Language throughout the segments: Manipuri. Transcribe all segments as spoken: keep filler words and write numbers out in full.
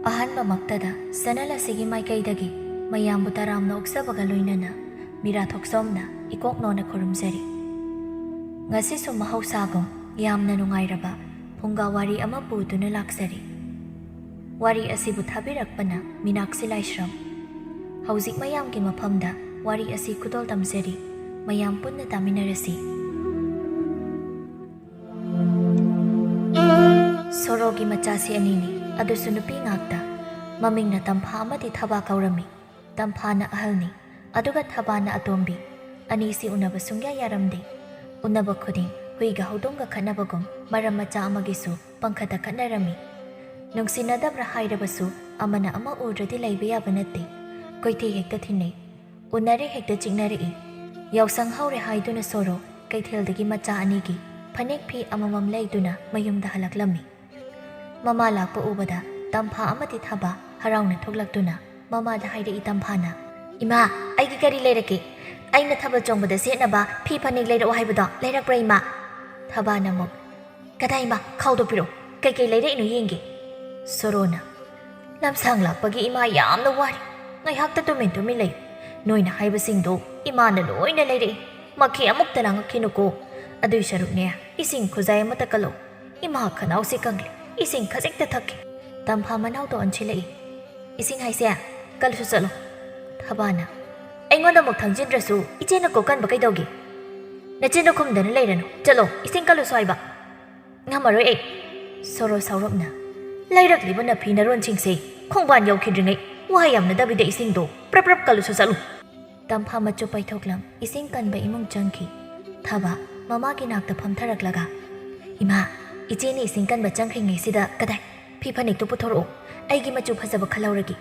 ꯑꯍꯥꯟꯕꯃꯛꯇꯗ ꯆꯦꯅꯦꯜ ꯑꯁꯤꯒꯤ ꯃꯥꯏꯀꯩꯗꯒꯤ ꯃꯌꯥꯝꯕꯨ ꯇꯔꯥꯝꯅ ꯑꯣꯛꯆꯕꯒ ꯂꯣꯏꯅꯅ ꯃꯤꯔꯥ ꯊꯣꯛꯆꯣꯝꯅ ꯏꯀꯣꯛ ꯅꯣꯟꯅ ꯈꯨꯔꯨꯝꯖꯔꯤ꯫ ꯉꯁꯤꯁꯨ ꯃꯍꯧꯁꯥꯒꯨꯝ ꯌꯥꯝꯅ ꯅꯨꯡꯉꯥꯏꯔꯕ ꯐꯨꯡꯒꯥ ꯋꯥꯔꯤ ꯑꯃ ꯄꯨꯗꯨꯅ ꯂꯥꯛꯆꯔꯤ꯫ ꯋꯥꯔꯤ ꯑꯁꯤꯕꯨ ꯊꯥꯕꯤꯔꯛꯄꯅ ꯃꯤꯅꯥꯛꯁꯤ ꯂꯥꯏꯁ꯭ꯔꯝ꯫ ꯍꯧꯖꯤꯛ ꯃꯌꯥꯝꯒꯤ ꯃꯐꯝꯗ ꯋꯥꯔꯤ ꯑꯁꯤ ꯈꯨꯗꯣꯜ ꯇꯝꯖꯔꯤ꯫ ꯃꯌꯥꯝ ꯄꯨꯟꯅ ꯇꯥꯃꯤꯟꯅꯔꯁꯤ꯫ ꯁꯣꯔꯣꯒꯤ ꯃꯆꯥꯁꯤ ꯑꯅꯤꯅꯤ, ꯑꯗꯨꯁꯨ ꯅꯨꯄꯤ ꯉꯥꯛꯇ꯫ ꯃꯃꯤꯡꯅ ꯇꯝꯐꯥ ꯑꯃꯗꯤ ꯊꯕꯥ ꯀꯧꯔꯝꯃꯤ꯫ ꯇꯝꯐꯥꯅ ꯑꯍꯜꯅꯤ, ꯑꯗꯨꯒ ꯊꯕꯥꯅ ꯑꯇꯣꯝꯕꯤ꯫ ꯑꯅꯤꯁꯤ ꯎꯅꯕ ꯁꯨꯡꯌꯥ ꯌꯥꯔꯝꯗꯦ꯫ ꯎꯅꯕ ꯈꯨꯗꯤꯡ ꯍꯨꯏꯒ ꯍꯧꯗꯣꯡꯒ ꯈꯠꯅꯕꯒꯨꯝ ꯃꯔꯝ ꯃꯆꯥ ꯑꯃꯒꯤꯁꯨ ꯄꯪꯈꯠꯇ ꯈꯠꯅꯔꯝꯃꯤ꯫ ꯅꯨꯡꯁꯤꯅꯗꯕ꯭ꯔꯥ ꯍꯥꯏꯔꯕꯁꯨ ꯑꯃꯅ ꯑꯃ ꯎꯗ꯭ꯔꯗꯤ ꯂꯩꯕ ꯌꯥꯕ ꯅꯠꯇꯦ꯫ ꯀꯣꯏꯊꯤ ꯍꯦꯛꯇ ꯊꯤꯟꯅꯩ꯫ ꯎꯅꯔꯦ ꯍꯦꯛꯇ ꯆꯤꯛꯅꯔꯛꯏ꯫ ꯌꯥꯎꯁꯪ ꯍꯧꯔꯦ ꯍꯥꯏꯗꯨꯅ ꯁꯣꯔꯣ ꯀꯩꯊꯦꯜꯗꯒꯤ ꯃꯆꯥ ꯑꯅꯤꯒꯤ ꯐꯅꯦꯛ ꯐꯤ ꯑꯃꯃꯝ ꯂꯩꯗꯨꯅ ꯃꯌꯨꯝꯗ ꯍꯜꯂꯛꯂꯝꯃꯤ꯫ ꯃꯃꯥ ꯂꯥꯛꯄ ꯎꯕꯗ ꯇꯝꯐꯥ ꯑꯃꯗꯤ ꯊꯕꯥ ꯍꯔꯥꯎꯅ ꯊꯣꯛꯂꯛꯇꯨꯅ ꯃꯃꯥꯗ ꯍꯥꯏꯔꯛꯏ ꯇꯝꯐꯥꯅ, "ꯏꯃꯥ, ꯑꯩꯒꯤ ꯀꯔꯤ ꯂꯩꯔꯛꯀꯦ? ꯑꯩꯅ ꯊꯥꯕꯜ ꯆꯣꯡꯕꯗ ꯁꯦꯠꯅꯕ ꯐꯤ ꯐꯅꯦꯛ ꯂꯩꯔꯛꯑꯣ ꯍꯥꯏꯕꯗꯣ ꯂꯩꯔꯛꯄ꯭ꯔꯥ ꯏꯃꯥ?" ꯊꯕꯥꯅ ꯑꯃꯨꯛ, "ꯀꯗꯥꯏ ꯏꯃꯥ, ꯈꯥꯎꯗꯣ ꯄꯤꯔꯛꯑꯣ, ꯀꯩꯀꯩ ꯂꯩꯔꯛꯏꯅꯣ ꯌꯦꯡꯒꯦ꯫" ꯁꯣꯔꯣꯅ, "ꯂꯝꯁꯥꯡ ꯂꯥꯛꯄꯒꯤ ꯏꯃꯥ ꯌꯥꯝꯅ ꯋꯥꯔꯦ, ꯉꯥꯏꯍꯥꯛꯇ ꯇꯨꯃꯤꯟ ꯇꯨꯃꯤꯟ ꯂꯩꯌꯨ꯫ ꯅꯣꯏꯅ ꯍꯥꯏꯕꯁꯤꯡꯗꯨ ꯏꯃꯥꯅ ꯂꯣꯏꯅ ꯂꯩꯔꯛꯏ꯫ ꯃꯈꯤ ꯑꯃꯨꯛꯇ ꯂꯥꯡꯉꯛꯈꯤꯅꯨꯀꯣ꯫ ꯑꯗꯨꯏ ꯁꯔꯨꯛꯅꯦ, ꯏꯁꯤꯡ ꯈꯨꯖꯥꯏ ꯑꯃꯇ ꯀꯜꯂꯛꯎ꯫ ꯏꯃꯥ ꯈꯅꯥꯎꯁꯤ ꯀꯪꯂꯦ, ꯏꯁꯤꯡ ꯈꯖꯤꯛꯇ ꯊꯛꯀꯦ꯫" ꯇꯝꯐꯥ ꯃꯅꯥꯎꯗ ꯑꯣꯟꯁꯤꯜꯂꯛꯏ꯫ "ꯏꯁꯤꯡ ꯍꯥꯏꯁꯦ, ꯀꯜꯂꯨꯁꯨ ꯆꯠꯂꯣ꯫" ꯊꯕꯥꯅ, "ꯑꯩꯉꯣꯟꯗ ꯑꯃꯨꯛ ꯊꯪꯖꯤꯟꯗ꯭ꯔꯁꯨ ꯏꯆꯦꯅ ꯀꯣꯛ ꯀꯟꯕ ꯀꯩꯗꯧꯒꯦ? ꯅꯆꯤꯟꯗꯣ ꯈꯨꯝꯗꯅ ꯂꯩꯔꯅꯨ, ꯆꯠꯂꯣ, ꯏꯁꯤꯡ ꯀꯜꯂꯨꯁꯨ ꯍꯥꯏꯕ꯫" "ꯉꯝꯃꯔꯣꯏ ꯑꯩ꯫" ꯁꯣꯔꯣ ꯁꯥꯎꯔꯞꯅ, "ꯂꯩꯔꯛꯂꯤꯕ ꯅꯐꯤ ꯅꯔꯣꯟꯁꯤꯡꯁꯦ ꯈꯣꯡꯕꯥꯟ ꯌꯧꯈꯤꯗ꯭ꯔꯤꯉꯩ ꯋꯥ ꯌꯥꯝꯅꯗꯕꯤꯗ ꯏꯁꯤꯡꯗꯣ ꯄ꯭ꯔꯞ ꯄ꯭ꯔꯞ ꯀꯜꯂꯨꯁꯨ ꯆꯠꯂꯨ꯫" ꯇꯝꯐꯥ ꯃꯆꯨ ꯄꯩꯊꯣꯛꯂꯝ ꯏꯁꯤꯡ ꯀꯟꯕ ꯏꯃꯨꯡ ꯆꯪꯈꯤ꯫ ꯊꯕꯥ ꯃꯃꯥꯒꯤ ꯅꯥꯛꯇ ꯐꯝꯊꯔꯛꯂꯒ, "ꯏꯃꯥ, ꯏꯆꯦꯅ ꯏꯁꯤꯡ ꯀꯟꯕ ꯆꯪꯈ꯭ꯔꯤꯉꯩꯁꯤꯗ ꯀꯗꯥꯏ? ꯐꯤ ꯐꯅꯦꯛꯇꯨ ꯄꯨꯊꯣꯔꯛꯑꯣ꯫ ꯑꯩꯒꯤ ꯃꯆꯨ ꯐꯖꯕ ꯈꯜꯍꯧꯔꯒꯦ꯫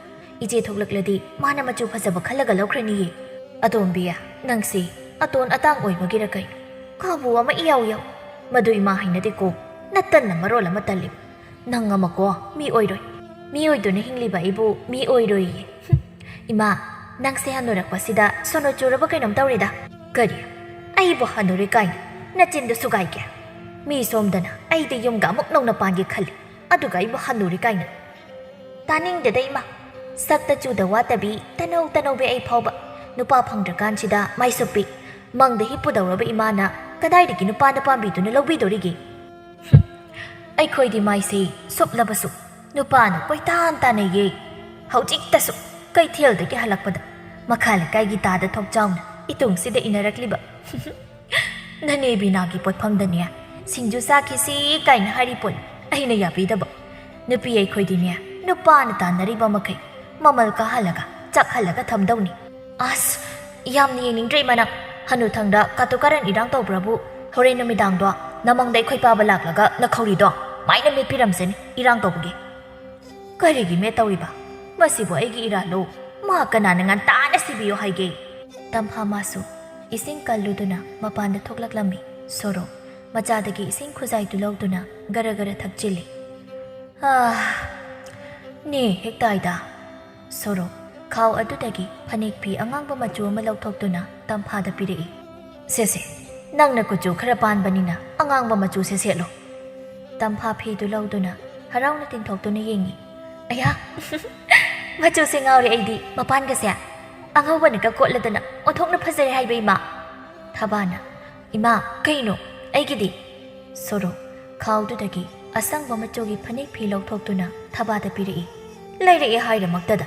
ꯏꯆꯦ ꯊꯣꯛꯂꯛꯂꯗꯤ ꯃꯥꯅ ꯃꯆꯨ ꯐꯖꯕ ꯈꯜꯂꯒ ꯂꯧꯈ꯭ꯔꯅꯤꯌꯦ꯫" "ꯑꯇꯣꯝꯕꯤ, ꯅꯪꯁꯤ ꯑꯇꯣꯟ ꯑꯇꯥꯡ ꯑꯣꯏꯕꯒꯤꯔ ꯀꯩꯅꯣ? ꯀꯥꯕꯨ ꯑꯃ ꯏꯌꯥꯎ ꯌꯥꯎ꯫ ꯃꯗꯨ ꯏꯃꯥ ꯍꯩꯅꯗꯦꯀꯣ꯫ ꯅꯇꯟꯅ ꯃꯔꯣꯜ ꯑꯃ ꯇꯜꯂꯤꯕ꯫ ꯅꯪ ꯑꯃꯀꯣ ꯃꯤ ꯑꯣꯏꯔꯣꯏ꯫ ꯃꯤ ꯑꯣꯏꯗꯨꯅ ꯍꯤꯡꯂꯤꯕ ꯑꯩꯕꯨ ꯃꯤ ꯑꯣꯏꯔꯣꯏꯌꯦ꯫" "ꯍꯨꯝ, ꯏꯃꯥ, ꯅꯪꯁꯦ ꯍꯟꯅꯨꯔꯛꯄꯁꯤꯗ ꯁꯣꯅꯣ ꯆꯨꯔꯕ ꯀꯩꯅꯣꯝ ꯇꯧꯔꯦꯗ꯫" "ꯀꯔꯤ? ꯑꯩꯕꯨ ꯍꯟꯅꯨꯔꯦ ꯀꯥꯏꯅ? ꯅꯆꯤꯟꯗꯨ ꯁꯨꯒꯥꯏꯒꯦ꯫ ꯃꯤ ꯁꯣꯝꯗꯅ ꯑꯩꯗꯤ ꯌꯨꯝꯒ ꯑꯃꯨꯛ ꯅꯧꯅ ꯄꯥꯟꯒꯦ ꯈꯜꯂꯤ, ꯑꯗꯨꯒ ꯑꯩꯕꯨ ꯍꯟꯅꯨꯔꯦ ꯀꯥꯏꯅ?" ꯇꯥꯅꯤꯡꯗꯦꯗ ꯏꯃꯥ꯫ ꯁꯛꯇ ꯆꯨꯗ ꯋꯥꯠꯇꯕꯤ ꯇꯅꯧ ꯇꯅꯧꯕꯤ ꯑꯩ ꯐꯥꯎꯕ ꯅꯨꯄꯥ ꯐꯪꯗ꯭ꯔꯀꯥꯟꯁꯤꯗ ꯃꯥꯏꯁꯨꯞꯄꯤ꯫ ꯃꯪꯗ ꯍꯤꯞꯄꯨꯗꯧꯔꯕ ꯏꯃꯥꯅ ꯀꯗꯥꯏꯗꯒꯤ ꯅꯨꯄꯥ ꯅꯨꯄꯥꯝꯕꯤꯗꯨꯅ ꯂꯧꯕꯤꯗꯣꯔꯤꯒꯦ? ꯍꯨꯝ, ꯑꯩꯈꯣꯏꯗꯤ ꯃꯥꯏꯁꯦ ꯁꯨꯞꯂꯕꯁꯨ ꯅꯨꯄꯥꯅ ꯀꯣꯏꯇꯥꯟ ꯇꯥꯟꯅꯩꯌꯦ꯫ ꯍꯧꯖꯤꯛꯇꯁꯨ ꯀꯩꯊꯦꯜꯗꯒꯤ ꯍꯜꯂꯛꯄꯗ ꯃꯈꯥ ꯂꯩꯀꯥꯏꯒꯤ ꯇꯥꯗ ꯊꯣꯛꯆꯥꯎꯅ ꯏꯇꯨꯡꯁꯤꯗ ꯏꯟꯅꯔꯛꯂꯤꯕ꯫ "ꯅꯅꯦ ꯕꯤꯅꯥꯒꯤ ꯄꯣꯠꯐꯝꯗꯅꯦ ꯁꯤꯡꯖꯨ ꯆꯥꯈꯤꯁꯤ" ꯀꯥꯏꯅ ꯍꯥꯏꯔꯤ ꯄꯣꯠꯅꯤ, ꯑꯩꯅ ꯌꯥꯕꯤꯗꯕ꯫ ꯅꯨꯄꯤ ꯑꯩꯈꯣꯏꯗꯤꯅꯦ ꯅꯨꯄꯥꯅ ꯇꯥꯟꯅꯔꯤꯕ ꯃꯈꯩ ꯃꯃꯜ ꯀꯥꯍꯜꯂꯒ ꯆꯥꯛꯍꯜꯂꯒ ꯊꯝꯗꯧꯅꯤ꯫ ꯑꯁ, ꯌꯥꯝꯅ ꯌꯦꯡꯅꯤꯡꯗ꯭ꯔꯦ ꯏꯃꯥ ꯅꯪ꯫ ꯍꯅꯨꯊꯪꯗ ꯀꯥꯇꯨ ꯀꯥꯔꯟ ꯏꯔꯥꯡ ꯇꯧꯕ꯭ꯔꯕꯨ ꯍꯣꯔꯦꯟ ꯅꯨꯃꯤꯗꯥꯡꯗꯣ ꯅꯃꯪꯗ ꯑꯩꯈꯣꯏ ꯄꯥꯕ ꯂꯥꯛꯂꯒ ꯅꯈꯧꯔꯤꯗꯣ ꯃꯥꯏꯅ ꯃꯦꯠꯄꯤꯔꯝꯁꯅꯤ ꯏꯔꯥꯡ ꯇꯧꯕꯒꯤ꯫ "ꯀꯔꯤꯒꯤ ꯃꯦꯠ ꯇꯧꯔꯤꯕ? ꯃꯁꯤꯕꯨ ꯑꯩꯒꯤ ꯏꯔꯥꯜꯂꯣ? ꯃꯥ ꯀꯅꯥꯅ ꯉꯟꯇꯥꯅ ꯁꯤꯕꯤꯌꯣ ꯍꯥꯏꯒꯦ?" ꯇꯝꯐꯥ ꯃꯥꯁꯨ ꯏꯁꯤꯡ ꯀꯜꯂꯨꯗꯨꯅ ꯃꯄꯥꯟꯗ ꯊꯣꯛꯂꯛꯂꯝꯃꯤ꯫ ꯁꯣꯔꯣ ꯃꯆꯥꯗꯒꯤ ꯏꯁꯤꯡ ꯈꯨꯖꯥꯏꯗꯨ ꯂꯧꯗꯨꯅ ꯒꯔ ꯒꯔ ꯊꯛꯆꯤꯜꯂꯤ꯫ "ꯑꯥ, ꯅꯦ ꯍꯦꯛ ꯇꯥꯏꯗ!" ꯁꯣꯔꯣ ꯈꯥꯎ ꯑꯗꯨꯗꯒꯤ ꯐꯅꯦꯛ ꯐꯤ ꯑꯉꯥꯡꯕ ꯃꯆꯨ ꯑꯃ ꯂꯧꯊꯣꯛꯇꯨꯅ ꯇꯝꯐꯥꯗ ꯄꯤꯔꯛꯏ꯫ "ꯁꯦ ꯁꯦ, ꯅꯪꯅ ꯀꯨꯆꯨ ꯈꯔ ꯄꯥꯟꯕꯅꯤꯅ ꯑꯉꯥꯡꯕ ꯃꯆꯨꯁꯦ ꯁꯦꯠꯂꯣ꯫" ꯇꯝꯐꯥ ꯐꯤꯗꯨ ꯂꯧꯗꯨꯅ ꯍꯔꯥꯎꯅ ꯇꯤꯟꯊꯣꯛꯇꯨꯅ ꯌꯦꯡꯉꯤ꯫ "ꯑꯌꯥ, ꯃꯆꯨꯁꯦ ꯉꯥꯎꯔꯦ ꯑꯩꯗꯤ, ꯃꯄꯥꯟꯒꯁꯦ ꯑꯉꯧꯕꯅꯒ ꯀꯣꯠꯂꯗꯅ ꯑꯣꯟꯊꯣꯛꯅ ꯐꯖꯔꯦ ꯍꯥꯏꯕ ꯏꯃꯥ!" ꯊꯕꯥꯅ, "ꯏꯃꯥ, ꯀꯩꯅꯣ? ꯑꯩꯒꯤꯗꯤ?" ꯁꯣꯔꯣ ꯈꯥꯎꯗꯨꯗꯒꯤ ꯑꯁꯪꯕ ꯃꯆꯨꯒꯤ ꯐꯅꯦꯛ ꯐꯤ ꯂꯧꯊꯣꯛꯇꯨꯅ ꯊꯕꯥꯗ ꯄꯤꯔꯛꯏ꯫ "ꯂꯩꯔꯛꯑꯦ ꯍꯥꯏꯔꯃꯛꯇꯗ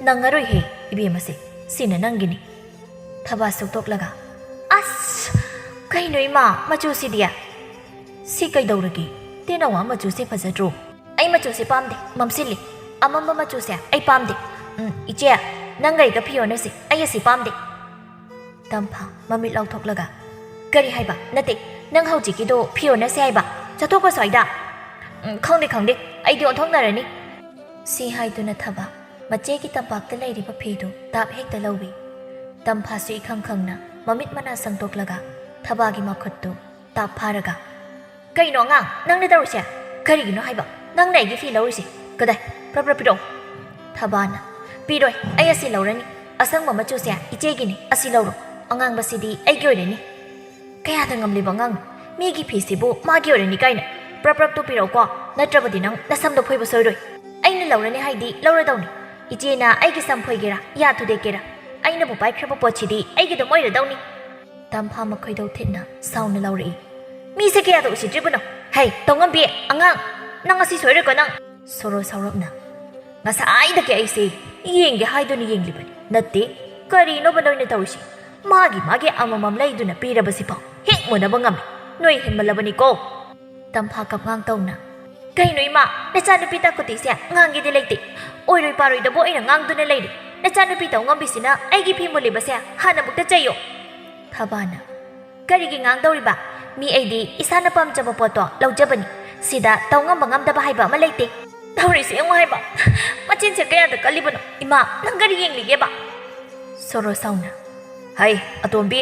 ꯅꯪꯉꯔꯣꯏꯍꯦ ꯏꯕꯦꯝꯃꯁꯦ, ꯁꯤꯅ ꯅꯪꯒꯤꯅꯤ꯫" ꯊꯕꯥ ꯁꯨꯛꯇꯣꯛꯂꯒ, "ꯑꯁ! ꯀꯩꯅꯣ ꯏꯃꯥ, ꯃꯆꯨꯁꯤꯗꯤ? ꯁꯤ ꯀꯩꯗꯧꯔꯒꯦ? ꯇꯦꯅꯋꯥ ꯃꯆꯨꯁꯦ ꯐꯖꯗ꯭ꯔꯣ?" "ꯑꯩ ꯃꯆꯨꯁꯦ ꯄꯥꯝꯗꯦ, ꯃꯝꯁꯤꯜꯂꯤ꯫ ꯑꯃꯝꯕ ꯃꯆꯨꯁꯦ ꯑꯩ ꯄꯥꯝꯗꯦ꯫ ꯎꯝ, ꯏꯆꯦ, ꯅꯪꯒ ꯑꯩꯒ ꯐꯤ ꯑꯣꯟꯅꯁꯤ, ꯑꯩ ꯑꯁꯤ ꯄꯥꯝꯗꯦ꯫" ꯇꯝꯐꯥ ꯃꯃꯤꯠ ꯂꯥꯎꯊꯣꯛꯂꯒ, "ꯀꯔꯤ ꯍꯥꯏꯕ? ꯅꯠꯇꯦ, ꯅꯪ ꯍꯧꯖꯤꯛꯀꯤꯗꯣ ꯐꯤ ꯑꯣꯟꯅꯁꯤ ꯍꯥꯏꯕ? ꯆꯠꯊꯣꯛꯈ꯭ꯔꯣ ꯁ꯭ꯋꯥꯏꯗ!" "ꯎꯝ, ꯈꯪꯗꯦ, ꯈꯪꯗꯦ, ꯑꯩꯗꯤ ꯑꯣꯟꯊꯣꯛꯅꯔꯅꯤ꯫" ꯁꯤ ꯍꯥꯏꯗꯨꯅ ꯊꯕꯥ ꯃꯆꯦꯒꯤ ꯇꯝꯄꯥꯛꯇ ꯂꯩꯔꯤꯕ ꯐꯤꯗꯨ ꯇꯥꯞ ꯍꯦꯛꯇ ꯂꯧꯏ꯫ ꯇꯝꯐꯥꯁꯨ ꯏꯈꯪ ꯈꯪꯅ ꯃꯃꯤꯠ ꯃꯅꯥ ꯁꯪꯗꯣꯛꯂꯒ ꯊꯕꯥꯒꯤ ꯃꯈꯨꯠꯇꯨ ꯇꯥꯞ ꯐꯥꯔꯒ, "ꯀꯩꯅꯣ ꯑꯉꯥꯡ, ꯅꯪꯅ ꯇꯧꯔꯤꯁꯦ? ꯀꯔꯤꯒꯤꯅꯣ ꯍꯥꯏꯕ ꯅꯪꯅ ꯑꯩꯒꯤ ꯐꯤ ꯂꯧꯔꯤꯁꯦ? ꯀꯗꯥꯏ? ꯄ꯭ꯔꯞ ꯄ꯭ꯔꯞ ꯄꯤꯔꯛꯑꯣ꯫" ꯊꯕꯥꯅ, "ꯄꯤꯔꯣꯏ, ꯑꯩ ꯑꯁꯤ ꯂꯧꯔꯅꯤ꯫ ꯑꯁꯪꯕ ꯃꯆꯨꯁꯦ ꯏꯆꯦꯒꯤꯅꯤ, ꯑꯁꯤ ꯂꯧꯔꯣ꯫ ꯑꯉꯥꯡꯕꯁꯤꯗꯤ ꯑꯩꯒꯤ ꯑꯣꯏꯔꯅꯤ꯫" "ꯀꯌꯥꯗ ꯉꯝꯂꯤꯕ ꯑꯉꯥꯡꯅꯣ? ꯃꯤꯒꯤ ꯐꯤꯁꯤꯕꯨ ꯃꯥꯒꯤ ꯑꯣꯏꯔꯅꯤ ꯀꯥꯏꯅ? ꯄ꯭ꯔꯞ ꯄ꯭ꯔꯞꯇꯨ ꯄꯤꯔꯛꯎꯀꯣ, ꯅꯠꯇ꯭ꯔꯕꯗꯤ ꯅꯪ ꯅꯁꯝꯗꯣ ꯐꯣꯏꯕ ꯁꯣꯏꯔꯣꯏ꯫" "ꯑꯩꯅ ꯂꯧꯔꯅꯤ ꯍꯥꯏꯗꯤ ꯂꯧꯔꯗꯧꯅꯤ꯫ ꯏꯆꯦꯅ ꯑꯩꯒꯤ ꯁꯝ ꯐꯣꯏꯒꯦꯔꯥ, ꯌꯥ ꯊꯨꯗꯦꯛꯀꯦꯔꯥ, ꯑꯩꯅꯕꯨ ꯄꯥꯏꯈ꯭ꯔꯕ ꯄꯣꯠꯁꯤꯗꯤ ꯑꯩꯒꯤ ꯑꯗꯨꯝ ꯑꯣꯏꯔꯗꯧꯅꯤ꯫ ꯇꯝꯐꯥ ꯃꯈꯣꯏꯗꯧ ꯊꯤꯠꯅ ꯁꯥꯎꯅ ꯂꯧꯔꯛꯏ꯫ "ꯃꯤꯁꯦ ꯀꯌꯥꯗ ꯎꯁꯤꯠꯇ꯭ꯔꯤꯕꯅꯣ? ꯍꯩ, ꯇꯧꯉꯝꯕꯤ, ꯑꯉꯥꯡ, ꯅꯪ ꯑꯁꯤ ꯁꯣꯏꯔꯣꯏꯀꯣ ꯅꯪ?" ꯁꯣꯔꯣ ꯁꯥꯎꯔꯞꯅ, "ꯉꯁꯥꯏꯗꯒꯤ ꯑꯩꯁꯦ ꯌꯦꯡꯒꯦ ꯍꯥꯏꯗꯨꯅ ꯌꯦꯡꯂꯤꯕꯅꯤ꯫ ꯅꯠꯇꯦ, ꯀꯔꯤꯅꯣꯕ ꯅꯣꯏꯅ ꯇꯧꯔꯤꯁꯤ? ꯃꯥꯒꯤ ꯃꯥꯒꯤ ꯑꯃꯃꯝ ꯂꯩꯗꯨꯅ ꯄꯤꯔꯕꯁꯤꯐꯥꯎ ꯍꯦꯛ ꯃꯨꯟꯅꯕ ꯉꯝꯃꯤ꯫ ꯅꯣꯏ ꯍꯦꯟꯃꯜꯂꯕꯅꯤꯀꯣ!" ꯇꯝꯐꯥ ꯀꯞꯉꯥꯡ ꯇꯧꯅ, "ꯀꯩꯅꯣ ꯏꯃꯥ, ꯅꯆꯥꯅꯨꯄꯤ ꯇꯥꯀꯨꯇꯤꯁꯦ ꯉꯥꯡꯒꯦꯗꯤ ꯂꯩꯇꯦ꯫ ꯑꯣꯏꯔꯣꯏ ꯄꯥꯔꯣꯏꯗꯕꯨ ꯑꯣꯏꯅ ꯉꯥꯡꯗꯨꯅ ꯂꯩꯔꯦ꯫ ꯅꯆꯥꯅꯨꯄꯤ ꯇꯧꯉꯝꯕꯤꯁꯤꯅ ꯑꯩꯒꯤ ꯐꯤ ꯃꯨꯜꯂꯤꯕꯁꯦ ꯍꯥꯟꯅꯃꯨꯛꯇ ꯆꯩꯌꯣ꯫" ꯊꯕꯥꯅ, "ꯀꯔꯤꯒꯤ ꯉꯥꯡꯗꯧꯔꯤꯕ? ꯃꯤ ꯑꯩꯗꯤ ꯏꯁꯥꯅ ꯄꯥꯝꯖꯕ ꯄꯣꯠꯇꯣ ꯂꯧꯖꯕꯅꯤ꯫ ꯁꯤꯗ ꯇꯧꯉꯝꯕ ꯉꯝꯗꯕ ꯍꯥꯏꯕ ꯑꯃ ꯂꯩꯇꯦ꯫ ꯇꯧꯔꯤꯁꯦ ꯌꯦꯡꯉꯨ ꯍꯥꯏꯕ꯫ ꯃꯆꯤꯟꯁꯦ ꯀꯌꯥꯗ ꯀꯜꯂꯤꯕꯅꯣ? ꯏꯃꯥ, ꯅꯪ ꯀꯔꯤ ꯌꯦꯡꯂꯤꯒꯦꯕ?" ꯁꯣꯔꯣ ꯁꯥꯎꯅ, "ꯍꯩ, ꯑꯇꯣꯝꯕꯤ,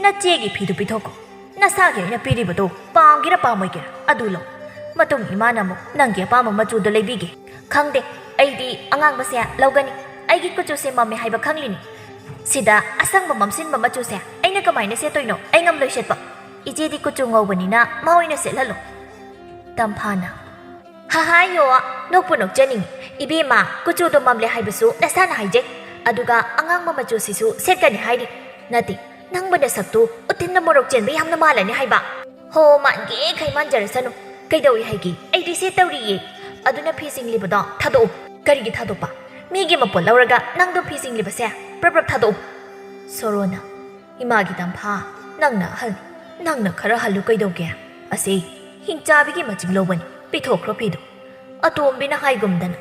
ꯅꯆꯦꯒꯤ ꯐꯤꯗꯨ ꯄꯤꯊꯣꯛꯈꯣ꯫ ꯅꯁꯥꯒꯤ ꯑꯩꯅ ꯄꯤꯔꯤꯕꯗꯣ ꯄꯥꯝꯒꯦꯔꯥ ꯄꯥꯝꯃꯣꯏꯒꯦꯔꯥ ꯑꯗꯨ ꯂꯧ꯫ ꯃꯇꯨꯡ ꯏꯃꯥꯅ ꯑꯃꯨꯛ ꯅꯪꯒꯤ ꯑꯄꯥꯝꯕ ꯃꯆꯨꯗꯣ ꯂꯩꯕꯤꯒꯦ꯫ ꯈꯪꯗꯦ, ꯑꯩꯗꯤ ꯑꯉꯥꯡꯕꯁꯦ ꯂꯧꯒꯅꯤ꯫ ꯑꯩꯒꯤ ꯀꯨꯆꯨꯁꯦ ꯃꯝꯃꯦ ꯍꯥꯏꯕ ꯈꯪꯂꯤꯅꯤ꯫ ꯁꯤꯗ ꯑꯁꯪꯕ ꯃꯝꯁꯤꯟꯕ ꯃꯆꯨꯁꯦ ꯑꯩꯅ ꯀꯃꯥꯏꯅ ꯁꯦꯠꯇꯣꯏꯅꯣ? ꯑꯩ ꯉꯝꯂꯣꯏ ꯁꯦꯠꯄ꯫ ꯏꯆꯦꯗꯤ ꯀꯨꯆꯨ ꯉꯧꯕꯅꯤꯅ ꯃꯥ ꯑꯣꯏꯅ ꯁꯦꯠꯍꯜꯂꯣ꯫" ꯇꯝꯐꯥꯅ, "ꯍꯥꯍꯥꯌꯣ, ꯅꯣꯛꯄꯨ ꯅꯣꯛꯆꯅꯤꯡꯉꯤ꯫ ꯏꯕꯦꯝꯃ, ꯀꯨꯆꯨꯗꯣ ꯃꯝꯂꯦ ꯍꯥꯏꯕꯁꯨ ꯅꯁꯥꯅ ꯍꯥꯏꯖꯩ꯫ ꯑꯗꯨꯒ ꯑꯉꯥꯡꯕ ꯃꯆꯨꯁꯤꯁꯨ ꯁꯦꯠꯀꯅꯤ ꯍꯥꯏꯔꯤ꯫ ꯅꯠꯇꯦ, ꯅꯪꯕꯨ ꯅꯁꯛꯇꯨ ꯎꯇꯤꯟꯅ ꯃꯣꯔꯣꯛ ꯆꯦꯟꯕ ꯌꯥꯝꯅ ꯃꯥꯜꯂꯅꯤ ꯍꯥꯏꯕ꯫ ꯍꯣ, ꯃꯥꯟꯒꯦꯈꯩ ꯃꯥꯟꯖꯔꯁꯅꯨ꯫ ꯀꯩꯗꯧꯏ ꯍꯥꯏꯒꯦ? ꯑꯩꯗꯤ ꯁꯦꯠꯇꯧꯔꯤꯌꯦ꯫ ꯑꯗꯨꯅ ꯐꯤ ꯆꯤꯡꯂꯤꯕꯗꯣ ꯊꯥꯗꯣꯛꯎ꯫" "ꯀꯔꯤꯒꯤ ꯊꯥꯗꯣꯛꯄ? ꯃꯤꯒꯤ ꯃꯄꯣꯠ ꯂꯧꯔꯒ ꯅꯪꯗꯣ ꯐꯤ ꯆꯤꯡꯂꯤꯕꯁꯦ ꯄ꯭ꯔꯞ ꯄ꯭ꯔꯞ ꯊꯥꯗꯣꯛꯎ꯫" ꯁꯣꯔꯣꯅ, "ꯏꯃꯥꯒꯤ ꯇꯝꯐꯥ, ꯅꯪꯅ ꯑꯍꯜ, ꯅꯪꯅ ꯈꯔ ꯍꯜꯂꯨ ꯀꯩꯗꯧꯒꯦ? ꯑꯁꯤ ꯍꯤꯡꯆꯥꯕꯤꯒꯤ ꯃꯆꯤꯡ ꯂꯧꯕꯅꯤ, ꯄꯤꯊꯣꯛꯈ꯭ꯔꯣ ꯐꯤꯗꯨ꯫" ꯑꯇꯣꯝꯕꯤꯅ ꯍꯥꯏꯒꯨꯝꯗꯅ,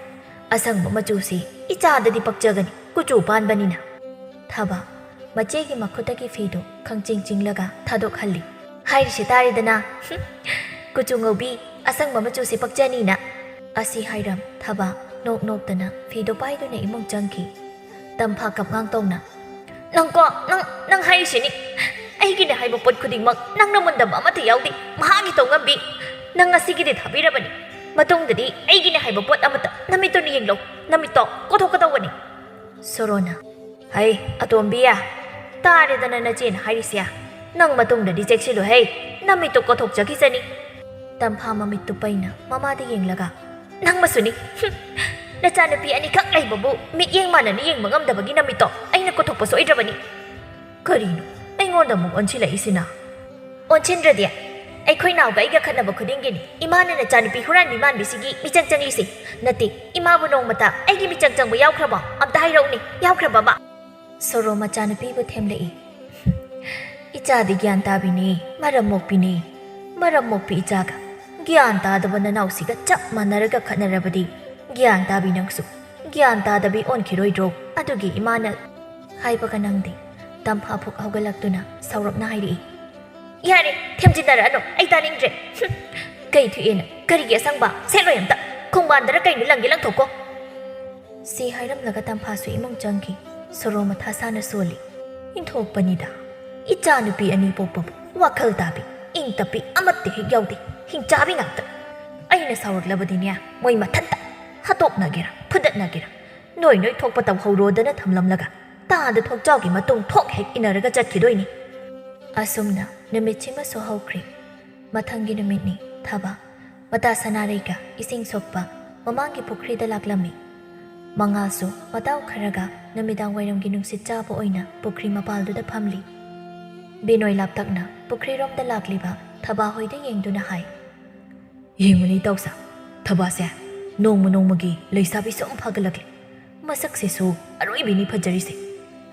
"ꯑꯁꯪꯕ ꯃꯆꯨꯁꯤ ꯏꯆꯥꯗꯗꯤ ꯄꯛꯆꯒꯅꯤ, ꯀꯨꯆꯨ ꯄꯥꯟꯕꯅꯤꯅ꯫" ꯊꯕ ꯃꯆꯦꯒꯤ ꯃꯈꯨꯠꯇꯒꯤ ꯐꯤꯗꯨ ꯈꯪꯆꯤꯡ ꯆꯤꯡꯂꯒ ꯊꯥꯗꯣꯛꯍꯜꯂꯤ꯫ "ꯍꯥꯏꯔꯤꯁꯦ ꯇꯥꯔꯦꯗꯅ, ꯀꯨꯆꯨ ꯉꯧꯕꯤ, ꯑꯁꯪꯕ ꯃꯆꯨꯁꯦ ꯄꯛꯆꯅꯤꯅ꯫" ꯑꯁꯤ ꯍꯥꯏꯔꯝ ꯊꯕ ꯅꯣꯛ ꯅꯣꯛꯇꯅ ꯐꯤꯗꯨ ꯄꯥꯏꯗꯨꯅ ꯏꯃꯨꯡ ꯆꯪꯈꯤ꯫ ꯇꯝꯐꯥ ꯀꯞꯉꯥꯡ ꯇꯧꯅ, "ꯅꯪꯀꯣ, ꯅꯪ, ꯅꯪ ꯍꯥꯏꯔꯤꯁꯤꯅꯤ꯫ ꯑꯩꯒꯤꯅꯦ ꯍꯥꯏꯕ ꯄꯣꯠ ꯈꯨꯗꯤꯡꯃꯛ ꯅꯪꯅ ꯃꯨꯟꯗꯕ ꯑꯃꯠꯇ ꯌꯥꯎꯗꯦ꯫ ꯃꯍꯥꯛꯀꯤ ꯇꯧꯉꯝꯕꯤ꯫ ꯅꯪ ꯉꯁꯤꯒꯤꯗꯤ ꯊꯥꯕꯤꯔꯕꯅꯤ꯫ ꯃꯇꯨꯡꯗꯗꯤ ꯑꯩꯒꯤꯅꯦ ꯍꯥꯏꯕ ꯄꯣꯠ ꯑꯃꯠꯇ ꯅꯃꯤꯠꯇꯨꯅ ꯌꯦꯡꯂꯣ꯫ ꯅꯃꯤꯠꯇꯣ ꯀꯣꯊꯣꯛꯀꯗꯧꯕꯅꯤ꯫" ꯁꯣꯔꯣꯅ, "ꯍꯩ, ꯑꯇꯣꯝꯕꯤ, ꯇꯥꯔꯦꯗꯅ ꯅꯆꯦꯅ ꯍꯥꯏꯔꯤꯁꯦ꯫ ꯅꯪ ꯃꯇꯨꯡꯗꯗꯤ ꯆꯦꯛꯁꯤꯜꯂꯨ ꯍꯩ, ꯅꯃꯤꯠꯇꯣ ꯀꯣꯊꯣꯛꯆꯈꯤꯁꯅꯤ꯫" ꯇꯝꯐꯥ ꯃꯃꯤꯠꯇꯨ ꯄꯩꯅ ꯃꯃꯥꯗ ꯌꯦꯡꯂꯒ, ꯅꯪꯃꯁꯨꯅꯤ꯫ ꯍꯨꯝ꯫ ꯅꯆꯥꯅꯨꯄꯤ ꯑꯅꯤꯈꯛ ꯂꯩꯕꯕꯨ ꯃꯤꯠꯌꯦꯡ ꯃꯥꯟꯅꯅ ꯌꯦꯡꯕ ꯉꯝꯗꯕꯒꯤ ꯅꯃꯤꯠꯇꯣ ꯑꯩꯅ ꯀꯣꯊꯣꯛꯄ ꯁꯣꯏꯗ꯭ꯔꯕꯅꯤ꯫ ꯀꯔꯤꯅꯣ ꯑꯩꯉꯣꯟꯗ ꯑꯃꯨꯛ ꯑꯣꯟꯁꯤꯜꯂꯛꯏꯁꯤꯅ? ꯑꯣꯟꯁꯤꯟꯗ꯭ꯔꯗꯤ? ꯑꯩꯈꯣꯏ ꯅꯥꯎꯒ ꯑꯩꯒ ꯈꯠꯅꯕ ꯈꯨꯗꯤꯡꯒꯤꯅꯤ ꯏꯃꯥꯅ ꯅꯆꯥꯅꯨꯄꯤ ꯍꯨꯔꯥꯟꯕꯤ ꯃꯥꯟꯕꯤꯁꯤꯒꯤ ꯃꯤꯆꯪ ꯆꯪꯂꯤꯁꯤ꯫ ꯅꯠꯇꯦ, ꯏꯃꯥꯕꯨ ꯅꯣꯡꯃꯇ ꯑꯩꯒꯤ ꯃꯤꯆꯪ ꯆꯪꯕ ꯌꯥꯎꯈ꯭ꯔꯕꯣ? ꯑꯝꯇ ꯍꯥꯏꯔꯛꯎꯅꯦ, ꯌꯥꯎꯈ꯭ꯔꯕꯕ? ꯁꯣꯔꯣ ꯃꯆꯥꯅꯨꯄꯤꯕꯨ ꯊꯦꯝꯂꯛꯏ꯫ ꯏꯆꯥꯗꯤ ꯒ꯭ꯌꯥꯟ ꯇꯥꯕꯤꯅꯤ, ꯃꯔꯝ ꯃꯣꯛꯄꯤꯅꯤ꯫ ꯃꯔꯝ ꯃꯣꯛꯄꯤ ꯏꯆꯥꯒ ꯒ꯭ꯌꯥꯟ ꯇꯥꯗꯕ ꯅꯅꯥꯎꯁꯤꯒ ꯆꯞ ꯃꯥꯟꯅꯔꯒ ꯈꯠꯅꯔꯕꯗꯤ ꯒ꯭ꯌꯥꯟ ꯇꯥꯕꯤ ꯅꯪꯁꯨ ꯒ꯭ꯌꯥꯟ ꯇꯥꯗꯕꯤ ꯑꯣꯟꯈꯤꯔꯣꯏꯗ꯭ꯔꯣ? ꯑꯗꯨꯒꯤ ꯏꯃꯥꯅ ꯍꯥꯏꯕꯒ ꯅꯪꯗꯦ꯫ ꯇꯝꯐꯥ ꯐꯨꯛ ꯍꯧꯒꯠꯂꯛꯇꯨꯅ ꯁꯥꯎꯔꯞꯅ ꯍꯥꯏꯔꯛꯏ꯫ "ꯌꯥꯔꯦ, ꯊꯦꯝꯖꯤꯟꯅꯔꯛꯑꯅꯨ, ꯑꯩ ꯇꯥꯅꯤꯡꯗ꯭ꯔꯦ꯫ ꯍꯨꯝ, ꯀꯩ ꯊꯣꯛꯑꯦꯅ? ꯀꯔꯤꯒꯤ ꯑꯁꯪꯕ? ꯁꯦꯠꯂꯣꯏ ꯑꯝꯇ꯫ ꯈꯣꯡꯕꯥꯟꯗꯔ ꯀꯩꯅꯣ ꯂꯪꯒꯦ ꯂꯪꯊꯣꯛꯀꯣ꯫" ꯁꯤ ꯍꯥꯏꯔꯝꯂꯒ ꯇꯝꯐꯥꯁꯨ ꯏꯃꯨꯡ ꯆꯪꯈꯤ꯫ ꯁꯣꯔꯣ ꯃꯊꯥ ꯁꯥꯅ ꯁꯣꯜꯂꯤ꯫ ꯏꯟꯊꯣꯛꯄꯅꯤꯗ꯫ ꯏꯆꯥ ꯅꯨꯄꯤ ꯑꯅꯤ ꯄꯣꯛꯄꯕꯨ ꯋꯥꯈꯜ ꯇꯥꯕꯤ, ꯏꯪ ꯇꯞꯄꯤ ꯑꯃꯠꯇ ꯍꯦꯛ ꯌꯥꯎꯗꯦ꯫ ꯍꯤꯡꯆꯥꯕꯤ ꯉꯥꯛꯇ꯫ ꯑꯩꯅ ꯁꯥꯎꯔꯛꯂꯕꯗꯤꯅꯦ, ꯃꯣꯏ ꯃꯊꯟꯇ ꯍꯥꯠꯇꯣꯛꯅꯒꯦꯔꯥ, ꯐꯨꯗꯠꯅꯒꯦꯔꯥ, ꯅꯣꯏ ꯅꯣꯏ ꯊꯣꯛꯄ ꯇꯧꯍꯧꯔꯣꯗꯅ ꯊꯝꯂꯝꯂꯒ ꯇꯥꯗ ꯊꯣꯛꯆꯥꯎꯒꯤ ꯃꯇꯨꯡ ꯊꯣꯛ ꯍꯦꯛ ꯏꯟꯅꯔꯒ ꯆꯠꯈꯤꯗꯣꯏꯅꯤ꯫ ꯑꯁꯨꯝꯅ ꯅꯨꯃꯤꯠꯁꯤꯃꯁꯨ ꯍꯧꯈ꯭ꯔꯦ꯫ ꯃꯊꯪꯒꯤ ꯅꯨꯃꯤꯠꯅꯤ, ꯊꯕ꯫ ꯃꯇꯥ ꯁꯅꯥꯔꯩꯒ ꯏꯁꯤꯡ ꯁꯣꯛꯄ ꯃꯃꯥꯡꯒꯤ ꯄꯨꯈ꯭ꯔꯤꯗ ꯂꯥꯛꯂꯝꯃꯤ꯫ ꯃꯉꯥꯜꯁꯨ ꯃꯇꯥꯎ ꯈꯔꯒ ꯅꯨꯃꯤꯗꯥꯡ ꯋꯥꯏꯔꯝꯒꯤ ꯅꯨꯡꯁꯤꯠ ꯆꯥꯕ ꯑꯣꯏꯅ ꯄꯨꯈ꯭ꯔꯤ ꯃꯄꯥꯜꯗꯨꯗ ꯐꯝꯂꯤ꯫ ꯕꯤꯅꯣꯏ ꯂꯥꯞꯇꯛꯅ ꯄꯨꯈ꯭ꯔꯤꯔꯣꯝꯗ ꯂꯥꯛꯂꯤꯕ ꯊꯕꯥ ꯍꯣꯏꯗ ꯌꯦꯡꯗꯨꯅ ꯍꯥꯏ, "ꯌꯦꯡꯉꯨꯅꯦ ꯏꯇꯥꯎꯁꯥ, ꯊꯕꯥꯁꯦ ꯅꯣꯡꯃ ꯅꯣꯡꯃꯒꯤ ꯂꯩꯁꯥꯕꯤ ꯁꯨꯝ ꯐꯒꯠꯂꯛꯂꯤ꯫ ꯃꯁꯛꯁꯤꯁꯨ ꯑꯔꯣꯏꯕꯤꯅꯤ ꯐꯖꯔꯤꯁꯦ꯫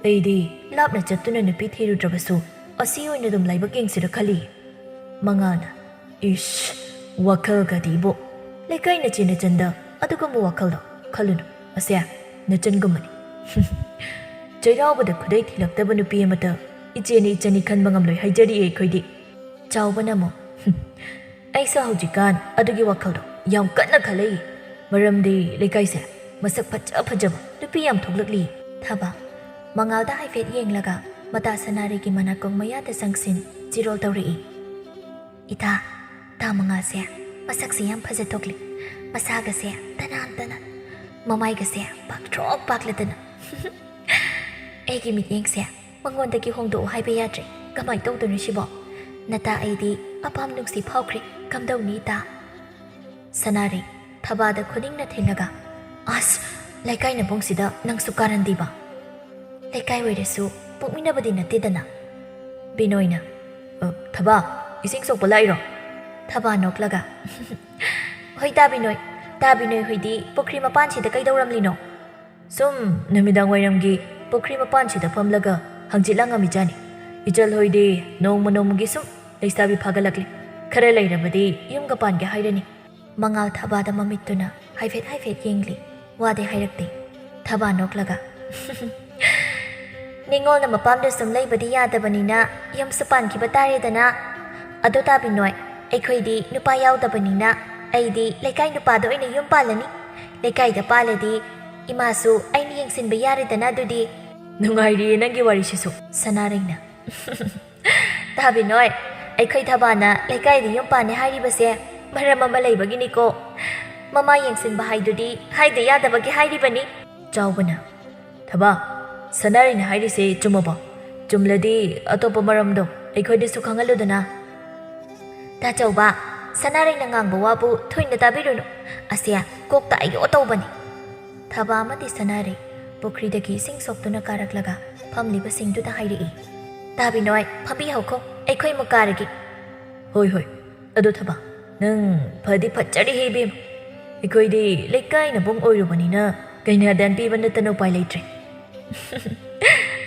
ꯑꯩꯗꯤ ꯂꯥꯞꯅ ꯆꯠꯇꯨꯅ ꯅꯨꯄꯤ ꯊꯤꯔꯨꯗ꯭ꯔꯕꯁꯨ ꯑꯁꯤ ꯑꯣꯏꯅ ꯑꯗꯨꯝ ꯂꯥꯏꯕꯛ ꯌꯦꯡꯁꯤꯔ ꯈꯜꯂꯤ꯫" ꯃꯉꯥꯜꯅ, "ꯏꯁ, ꯋꯥꯈꯜꯒꯗꯤꯕꯣ꯫ ꯂꯩꯀꯥꯏ ꯅꯆꯦ ꯅꯆꯟꯗ ꯑꯗꯨꯒꯨꯝꯕ ꯋꯥꯈꯜꯗꯣ ꯈꯜꯂꯨꯅꯨ꯫ ꯑꯁꯦ ꯅꯆꯟꯒꯨꯝꯕꯅꯤ꯫" ꯆꯩꯔꯥꯎꯕꯗ ꯈꯨꯗꯩ ꯊꯤꯜꯂꯛꯇꯕ ꯅꯨꯄꯤ ꯑꯃꯇ ꯏꯆꯦꯅꯤ ꯏꯆꯟꯅꯤ ꯈꯟꯕ ꯉꯝꯂꯣꯏ ꯍꯥꯏꯖꯔꯤꯑꯦ ꯑꯩꯈꯣꯏꯗꯤ꯫ ꯆꯥꯎꯕꯅ ꯑꯃꯨꯛ, "ꯍꯨꯝ, ꯑꯩꯁꯨ ꯍꯧꯖꯤꯛꯀꯥꯟ ꯑꯗꯨꯒꯤ ꯋꯥꯈꯜꯗꯣ ꯌꯥꯝ ꯀꯟꯅ ꯈꯜꯂꯛꯏ꯫ ꯃꯔꯝꯗꯤ ꯂꯩꯀꯥꯏꯁꯦ ꯃꯁꯛ ꯐꯖ ꯐꯖꯕ ꯅꯨꯄꯤ ꯌꯥꯝ ꯊꯣꯛꯂꯛꯂꯤ꯫" ꯊꯕ ꯃꯉꯥꯜꯗ ꯍꯥꯏꯐꯦꯠ ꯌꯦꯡꯂꯒ ꯃꯇꯥ ꯁꯅꯥꯔꯩꯒꯤ ꯃꯅꯥꯀꯣꯡ ꯃꯌꯥꯗ ꯆꯪꯁꯤꯟ ꯆꯤꯔꯣꯜ ꯇꯧꯔꯛꯏ꯫ "ꯏꯇꯥ, ꯇꯥ ꯃꯉꯥꯜꯁꯦ ꯃꯁꯛꯁꯦ ꯌꯥꯝ ꯐꯖ ꯊꯣꯛꯂꯤ꯫ ꯃꯁꯥꯒꯁꯦ ꯇꯅꯥꯟ ꯇꯅꯥꯟ, ꯃꯃꯥꯏꯒꯁꯦ ꯄꯥꯛꯊ꯭ꯔꯣꯛ ꯄꯥꯛꯂꯗꯅ꯫ ꯑꯩꯒꯤ ꯃꯤꯠꯌꯦꯡꯁꯦ ꯃꯉꯣꯟꯗꯒꯤ ꯍꯣꯡꯗꯣꯛꯎ ꯍꯥꯏꯕ ꯌꯥꯗ꯭ꯔꯦ꯫ ꯀꯃꯥꯏ ꯇꯧꯗꯣꯏꯅꯣ ꯁꯤꯕꯣ? ꯅꯇꯥ ꯑꯩꯗꯤ ꯑꯄꯥꯝ ꯅꯨꯡꯁꯤ ꯐꯥꯎꯈ꯭ꯔꯦ꯫ ꯀꯝꯗꯧꯅꯤ ꯏꯇꯥ?" ꯁꯅꯥꯔꯩ ꯊꯕꯥꯗ ꯈꯨꯅꯤꯡꯅ ꯊꯤꯜꯂꯒ, "ꯑꯁ, ꯂꯩꯀꯥꯏ ꯅꯕꯨꯡꯁꯤꯗ ꯅꯪꯁꯨ ꯀꯥꯔꯟꯗꯤꯕ꯫ ꯂꯩꯀꯥꯏ ꯑꯣꯏꯔꯁꯨ ꯄꯣꯛꯃꯤꯟꯅꯕꯗꯤ ꯅꯠꯇꯦꯗꯅ꯫" ꯕꯤꯅꯣꯏꯅ, "ꯑ, ꯊꯕꯥ, ꯏꯁꯤꯡ ꯁꯣꯛꯄ ꯂꯥꯛꯏꯔꯣ?" ꯊꯕꯥ ꯅꯣꯛꯂꯒ, "ꯍꯣꯏ ꯇꯥ ꯕꯤꯅꯣꯏ, ꯇꯥ ꯕꯤꯅꯣꯏ ꯍꯣꯏꯗꯤ ꯄꯨꯈ꯭ꯔꯤ ꯃꯄꯥꯟꯁꯤꯗ ꯀꯩꯗꯧꯔꯝꯂꯤꯅꯣ?" "ꯁꯨꯝ ꯅꯨꯃꯤꯗꯥꯡ ꯋꯥꯏꯔꯝꯒꯤ ꯄꯨꯈ꯭ꯔꯤ ꯃꯄꯥꯟꯁꯤꯗ ꯐꯝꯂꯒ ꯍꯪꯆꯤꯠ ꯂꯥꯡꯉꯝꯃꯤꯖꯥꯠꯅꯤ꯫ ꯏꯆꯜ ꯍꯣꯏꯗꯤ ꯅꯣꯡꯃ ꯅꯣꯡꯃꯒꯤ ꯁꯨꯝ ꯂꯩꯁꯥꯕꯤ ꯐꯥꯒꯠꯂꯛꯂꯤ꯫ ꯈꯔ ꯂꯩꯔꯕꯗꯤ ꯌꯨꯝꯒ ꯄꯥꯟꯒꯦ ꯍꯥꯏꯔꯅꯤ꯫" ꯃꯉꯥꯜ ꯊꯕꯥꯗ ꯃꯃꯤꯠꯇꯨꯅ ꯍꯥꯏꯐꯦꯠ ꯍꯥꯏꯐꯦꯠ ꯌꯦꯡꯂꯤ꯫ ꯋꯥꯗꯤ ꯍꯥꯏꯔꯛꯇꯦ꯫ ꯊꯕꯥ ꯅꯣꯛꯂꯒ, "ꯅꯤꯉꯣꯜꯅ ꯃꯄꯥꯝꯗ ꯁꯨꯝ ꯂꯩꯕꯗꯤ ꯌꯥꯗꯕꯅꯤꯅ ꯌꯨꯝꯁꯨ ꯄꯥꯟꯈꯤꯕ ꯇꯥꯔꯦꯗꯅ꯫ ꯑꯗꯣ ꯇꯥ ꯕꯤꯅꯣꯏ, ꯑꯩꯈꯣꯏꯗꯤ ꯅꯨꯄꯥ ꯌꯥꯎꯗꯕꯅꯤꯅ ꯑꯩꯗꯤ ꯂꯩꯀꯥꯏ ꯅꯨꯄꯥꯗ ꯑꯣꯏꯅ ꯌꯨꯝ ꯄꯥꯜꯂꯅꯤ꯫ ꯂꯩꯀꯥꯏꯗ ꯄꯥꯜꯂꯗꯤ ꯏꯃꯥꯁꯨ ꯑꯩꯅ ꯌꯦꯡꯁꯤꯟꯕ ꯌꯥꯔꯦꯗꯅ ꯑꯗꯨꯗꯤ꯫" "ꯅꯨꯡꯉꯥꯏꯔꯤꯌꯦ ꯅꯪꯒꯤ ꯋꯥꯔꯤꯁꯤꯁꯨ꯫" ꯁꯅꯥꯔꯩꯅ, "ꯇꯥ ꯕꯤꯅꯣꯏ, ꯑꯩꯈꯣꯏ ꯊꯕꯥꯅ ꯂꯩꯀꯥꯏꯗ ꯌꯨꯝ ꯄꯥꯟꯅꯤ ꯍꯥꯏꯔꯤꯕꯁꯦ ꯃꯔꯝ ꯑꯃ ꯂꯩꯕꯒꯤꯅꯤꯀꯣ꯫ ꯃꯃꯥ ꯌꯦꯡꯁꯤꯟꯕ ꯍꯥꯏꯗꯨꯗꯤ ꯍꯥꯏꯗ ꯌꯥꯗꯕꯒꯤ ꯍꯥꯏꯔꯤꯕꯅꯤ꯫" ꯆꯥꯎꯕꯅ, "ꯊꯕꯥ, ꯁꯅꯥꯔꯩꯅ ꯍꯥꯏꯔꯤꯁꯦ ꯆꯨꯝꯃꯕꯣ? ꯆꯨꯝꯂꯗꯤ ꯑꯇꯣꯞꯄ ꯃꯔꯝꯗꯣ ꯑꯩꯈꯣꯏꯗꯁꯨ ꯈꯪꯍꯜꯂꯨꯗꯅ꯫" "ꯇꯥ ꯆꯥꯎꯕ, ꯁꯅꯥꯔꯩꯅ ꯉꯥꯡꯕ ꯋꯥꯕꯨ ꯊꯣꯏꯅ ꯇꯥꯕꯤꯔꯨꯅꯨ꯫ ꯑꯁꯦ ꯀꯣꯛꯇ ꯑꯌꯣ ꯇꯧꯕꯅꯤ꯫" ꯊꯕꯥ ꯑꯃꯗꯤ ꯁꯅꯥꯔꯩ ꯄꯨꯈ꯭ꯔꯤꯗꯒꯤ ꯏꯁꯤꯡ ꯁꯣꯛꯇꯨꯅ ꯀꯥꯔꯛꯂꯒ ꯐꯝꯂꯤꯕꯁꯤꯡꯗꯨꯗ ꯍꯥꯏꯔꯛꯏ, "ꯇꯥ ꯕꯤꯅꯣꯏ, ꯐꯝꯕꯤꯍꯧꯈꯣ, ꯑꯩꯈꯣꯏ ꯑꯃꯨꯛ ꯀꯥꯔꯒꯦ꯫" "ꯍꯣꯏ, ꯍꯣꯏ꯫ ꯑꯗꯣ ꯊꯕꯥ, ꯅꯪ ꯐꯗꯤ ꯐꯠꯖꯔꯦꯍꯦ ꯏꯕꯦꯝꯃ꯫ ꯑꯩꯈꯣꯏꯗꯤ ꯂꯩꯀꯥꯏ ꯅꯕꯨꯡ ꯑꯣꯏꯔꯨꯕꯅꯤꯅ ꯀꯩꯅꯥꯗꯥꯟ ꯄꯤꯕ ꯅꯠꯇꯅ ꯎꯄꯥꯏ ꯂꯩꯇ꯭ꯔꯦ꯫"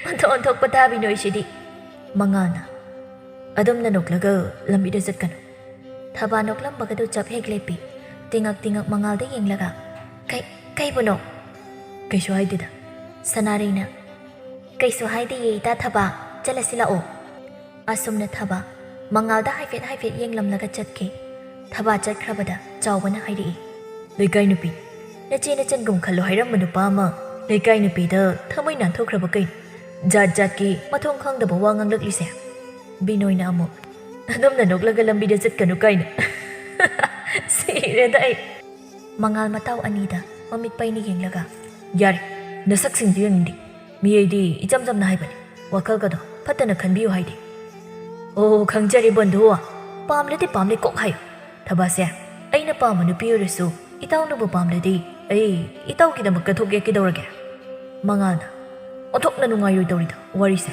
ꯑꯣꯟꯊꯣꯛ ꯑꯣꯟꯊꯣꯛꯄ ꯇꯥ ꯕꯤꯅꯣꯏꯁꯤꯗꯤ꯫ ꯃꯉꯥꯜꯅ, "ꯑꯗꯨꯝꯅ ꯅꯣꯛꯂꯒ ꯂꯝꯕꯤꯗ ꯆꯠꯀꯅꯨ꯫" ꯊꯕꯥ ꯅꯣꯛꯂꯝꯕꯒꯗꯨ ꯆꯞ ꯍꯦꯛ ꯂꯦꯞꯄꯤ꯫ ꯇꯤꯉꯛ ꯇꯤꯉꯛ ꯃꯉꯥꯜꯗ ꯌꯦꯡꯂꯒ, "ꯀꯩ, ꯀꯩꯕꯨꯅꯣ?" "ꯀꯩꯁꯨ ꯍꯥꯏꯗꯦꯗ꯫" ꯁꯅꯥꯔꯩꯅ, "ꯀꯩꯁꯨ ꯍꯥꯏꯗꯦꯌꯦ ꯏꯇꯥ ꯊꯕꯥ, ꯆꯠꯂꯁꯤ ꯂꯥꯛꯑꯣ꯫" ꯑꯁꯨꯝꯅ ꯊꯕꯥ ꯃꯉꯥꯜꯗ ꯍꯥꯏꯐꯦꯠ ꯍꯥꯏꯐꯦꯠ ꯌꯦꯡꯂꯝꯂꯒ ꯆꯠꯈꯤ꯫ ꯊꯕꯥ ꯆꯠꯈ꯭ꯔꯕꯗ ꯆꯥꯎꯕꯅ ꯍꯥꯏꯔꯛꯏ, "ꯂꯩꯀꯥꯏ ꯅꯨꯄꯤ, ꯅꯆꯦ ꯅꯆꯟꯒꯨꯝ ꯈꯜꯂꯣ ꯍꯥꯏꯔꯝꯕ ꯅꯨꯄꯥ ꯑꯃ ꯂꯩꯀꯥꯏ ꯅꯨꯄꯤꯗ ꯊꯃꯣꯏ ꯅꯥꯟꯊꯣꯛꯈ꯭ꯔꯕ ꯀꯩꯅꯣ? ꯖꯥꯠ ꯖꯥꯠꯀꯤ ꯃꯊꯣꯡ ꯈꯪꯗꯕ ꯋꯥ ꯉꯥꯡꯂꯛꯂꯤꯁꯦ?" ꯕꯤꯅꯣꯏꯅ ꯑꯃꯨꯛ, "ꯑꯗꯨꯝꯅ ꯅꯣꯛꯂꯒ ꯂꯝꯕꯤꯗ ꯆꯠꯀꯅꯨ ꯀꯥꯏꯅ꯫" ꯁꯤꯔꯦꯗ ꯑꯩ꯫ ꯃꯉꯥꯜ ꯃꯇꯥꯎ ꯑꯅꯤꯗ ꯃꯃꯤꯠ ꯄꯩꯅ ꯌꯦꯡꯂꯒ, "ꯌꯥꯔꯦ, ꯅꯁꯛꯁꯤꯡꯗꯨ ꯌꯦꯡꯅꯤꯡꯗꯦ꯫ ꯃꯤ ꯑꯩꯗꯤ ꯏꯆꯝ ꯆꯝꯅ ꯍꯥꯏꯕꯅꯤ꯫ ꯋꯥꯈꯜꯒꯗꯣ ꯐꯠꯇꯅ ꯈꯟꯕꯤꯌꯨ ꯍꯥꯏꯗꯦ꯫" "ꯑꯣ, ꯈꯪꯖꯔꯦ ꯕꯟꯙꯨ꯫ ꯄꯥꯝꯂꯗꯤ ꯄꯥꯝꯂꯦ ꯀꯣꯛ ꯍꯥꯏꯌꯨ꯫ ꯊꯕꯥꯁꯦ, ꯑꯩꯅ ꯄꯥꯝꯕ ꯅꯨꯄꯤ ꯑꯣꯏꯔꯁꯨ "ꯏꯇꯥꯎꯅꯕꯨ ꯄꯥꯝꯂꯗꯤ ꯑꯩ ꯏꯇꯥꯎꯒꯤꯗꯃꯛ ꯀꯠꯊꯣꯛꯀꯦ, ꯀꯩꯗꯧꯔꯒꯦ?" ꯃꯉꯥꯜꯅ, "ꯑꯣꯟꯊꯣꯛꯅ ꯅꯨꯡꯉꯥꯏꯔꯣꯏꯗꯧꯔꯤꯗ ꯋꯥꯔꯤꯁꯦ꯫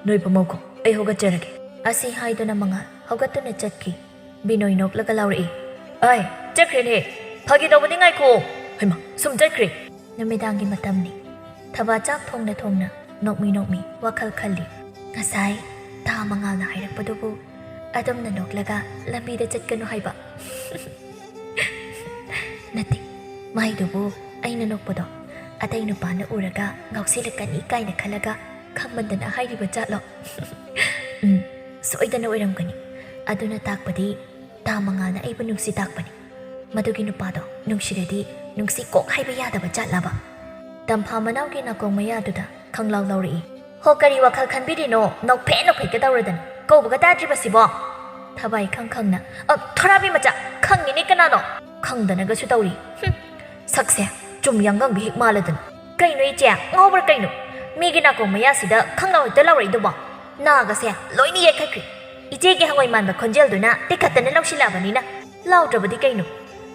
ꯅꯣꯏ ꯐꯝꯍꯧꯈꯣ, ꯑꯩ ꯍꯧꯒꯠꯆꯔꯒꯦ"꯫ ꯑꯁꯤ ꯍꯥꯏꯗꯨꯅ ꯃꯉꯥꯜ ꯍꯧꯒꯠꯇꯨꯅ ꯆꯠꯈꯤ꯫ ꯕꯤꯅꯣꯏ ꯅꯣꯛꯂꯒ ꯂꯥꯎꯔꯛꯏ, "ꯑꯥꯏ, ꯆꯠꯈ꯭ꯔꯦꯅꯦ꯫ ꯐꯥꯒꯤ ꯇꯧꯕꯅꯤ, ꯉꯥꯏꯈꯣ꯫ ꯍꯩꯃꯥ, ꯁꯨꯝ ꯆꯠꯈ꯭ꯔꯦ"꯫ ꯅꯨꯃꯤꯗꯥꯡꯒꯤ ꯃꯇꯝꯅꯤ꯫ ꯊꯕꯥ ꯆꯥꯛ ꯊꯣꯡꯅ ꯊꯣꯡꯅ ꯅꯣꯛꯃꯤ ꯅꯣꯛꯃꯤ ꯋꯥꯈꯜ ꯈꯜꯂꯤ꯫ ꯉꯁꯥꯏ ꯇꯥ ꯃꯉꯥꯜꯅ ꯍꯥꯏꯔꯛꯄꯗꯨꯕꯨ ꯑꯗꯨꯝꯅ ꯅꯣꯛꯂꯒ ꯂꯝꯕꯤꯗ ꯆꯠꯀꯅꯨ ꯍꯥꯏꯕ꯫ ꯅꯠꯇꯦ, ꯃꯥꯏꯗꯨꯕꯨ ꯑꯩꯅ ꯅꯣꯛꯄꯗꯣ ꯑꯇꯩ ꯅꯨꯄꯥꯅ ꯎꯔꯒ ꯉꯥꯎꯁꯤꯜꯂꯛꯀꯅꯤ ꯀꯥꯏꯅ ꯈꯜꯂꯒ ꯈꯪꯃꯟꯗꯅ ꯍꯥꯏꯔꯤꯕ ꯖꯥꯠꯂꯣ? ꯎꯝ, ꯁꯣꯏꯗꯅ ꯑꯣꯏꯔꯝꯒꯅꯤ꯫ ꯑꯗꯨꯅ ꯇꯥꯛꯄꯗꯤ ꯇꯥ ꯃꯉꯥꯜꯅ ꯑꯩꯕꯨ ꯅꯨꯡꯁꯤ ꯇꯥꯛꯄꯅꯤ꯫ ꯃꯗꯨꯒꯤ ꯅꯨꯄꯥꯗꯣ ꯅꯨꯡꯁꯤꯔꯗꯤ ꯅꯨꯡꯁꯤ ꯀꯣꯛ ꯍꯥꯏꯕ ꯌꯥꯗꯕ ꯖꯥꯠꯂꯕ? ꯇꯝꯐꯥ ꯃꯅꯥꯎꯒꯤ ꯅꯥꯀꯣꯡ ꯃꯌꯥꯗꯨꯗ ꯈꯪꯂꯥꯎ ꯂꯥꯎꯔꯛꯏ꯫ "ꯍꯣ, ꯀꯔꯤ ꯋꯥꯈꯜ ꯈꯟꯕꯤꯔꯤꯅꯣ? ꯅꯣꯛꯐꯦꯠ ꯅꯣꯛꯐꯦꯠꯀ ꯇꯧꯔꯗꯅ꯫ ꯀꯧꯕꯒ ꯇꯥꯗ꯭ꯔꯤꯕꯁꯤꯕꯣ?" ꯊꯕꯥꯏ ꯈꯪ ꯈꯪꯅ, "ꯑ, ꯊꯣꯔꯥꯕꯤ ꯃꯆꯥ, ꯈꯪꯉꯤꯅꯦ ꯀꯅꯥꯅꯣ?" ꯈꯪꯗꯅꯒꯁꯨ ꯇꯧꯔꯤ꯫ ꯍꯨꯝ, ꯁꯛꯁꯦ ꯆꯨꯝ ꯌꯥꯡꯒꯪꯕꯤ ꯍꯦꯛ ꯃꯥꯜꯂꯗꯅ꯫ "ꯀꯩꯅꯣ ꯏꯆꯦ, ꯉꯥꯎꯕ꯭ꯔꯥ ꯀꯩꯅꯣ? ꯃꯤꯒꯤ ꯅꯥꯀꯣꯡ ꯃꯌꯥꯁꯤꯗ ꯈꯪꯂꯥꯎ ꯍꯦꯛꯇ ꯂꯥꯎꯔꯛꯏꯗꯨꯕꯣ? ꯅꯥꯒꯁꯦ ꯂꯣꯏꯅ ꯌꯩꯈꯠꯈ꯭ꯔꯦ꯫ ꯏꯆꯦꯒꯤ ꯍꯪꯉꯣꯏ ꯃꯥꯟꯕ ꯈꯣꯟꯖꯦꯜꯗꯨꯅ ꯇꯤꯈꯠꯇꯅ ꯂꯧꯁꯤꯜꯂꯛꯑꯕꯅꯤꯅ ꯂꯥꯎꯗ꯭ꯔꯕꯗꯤ ꯀꯩꯅꯣ?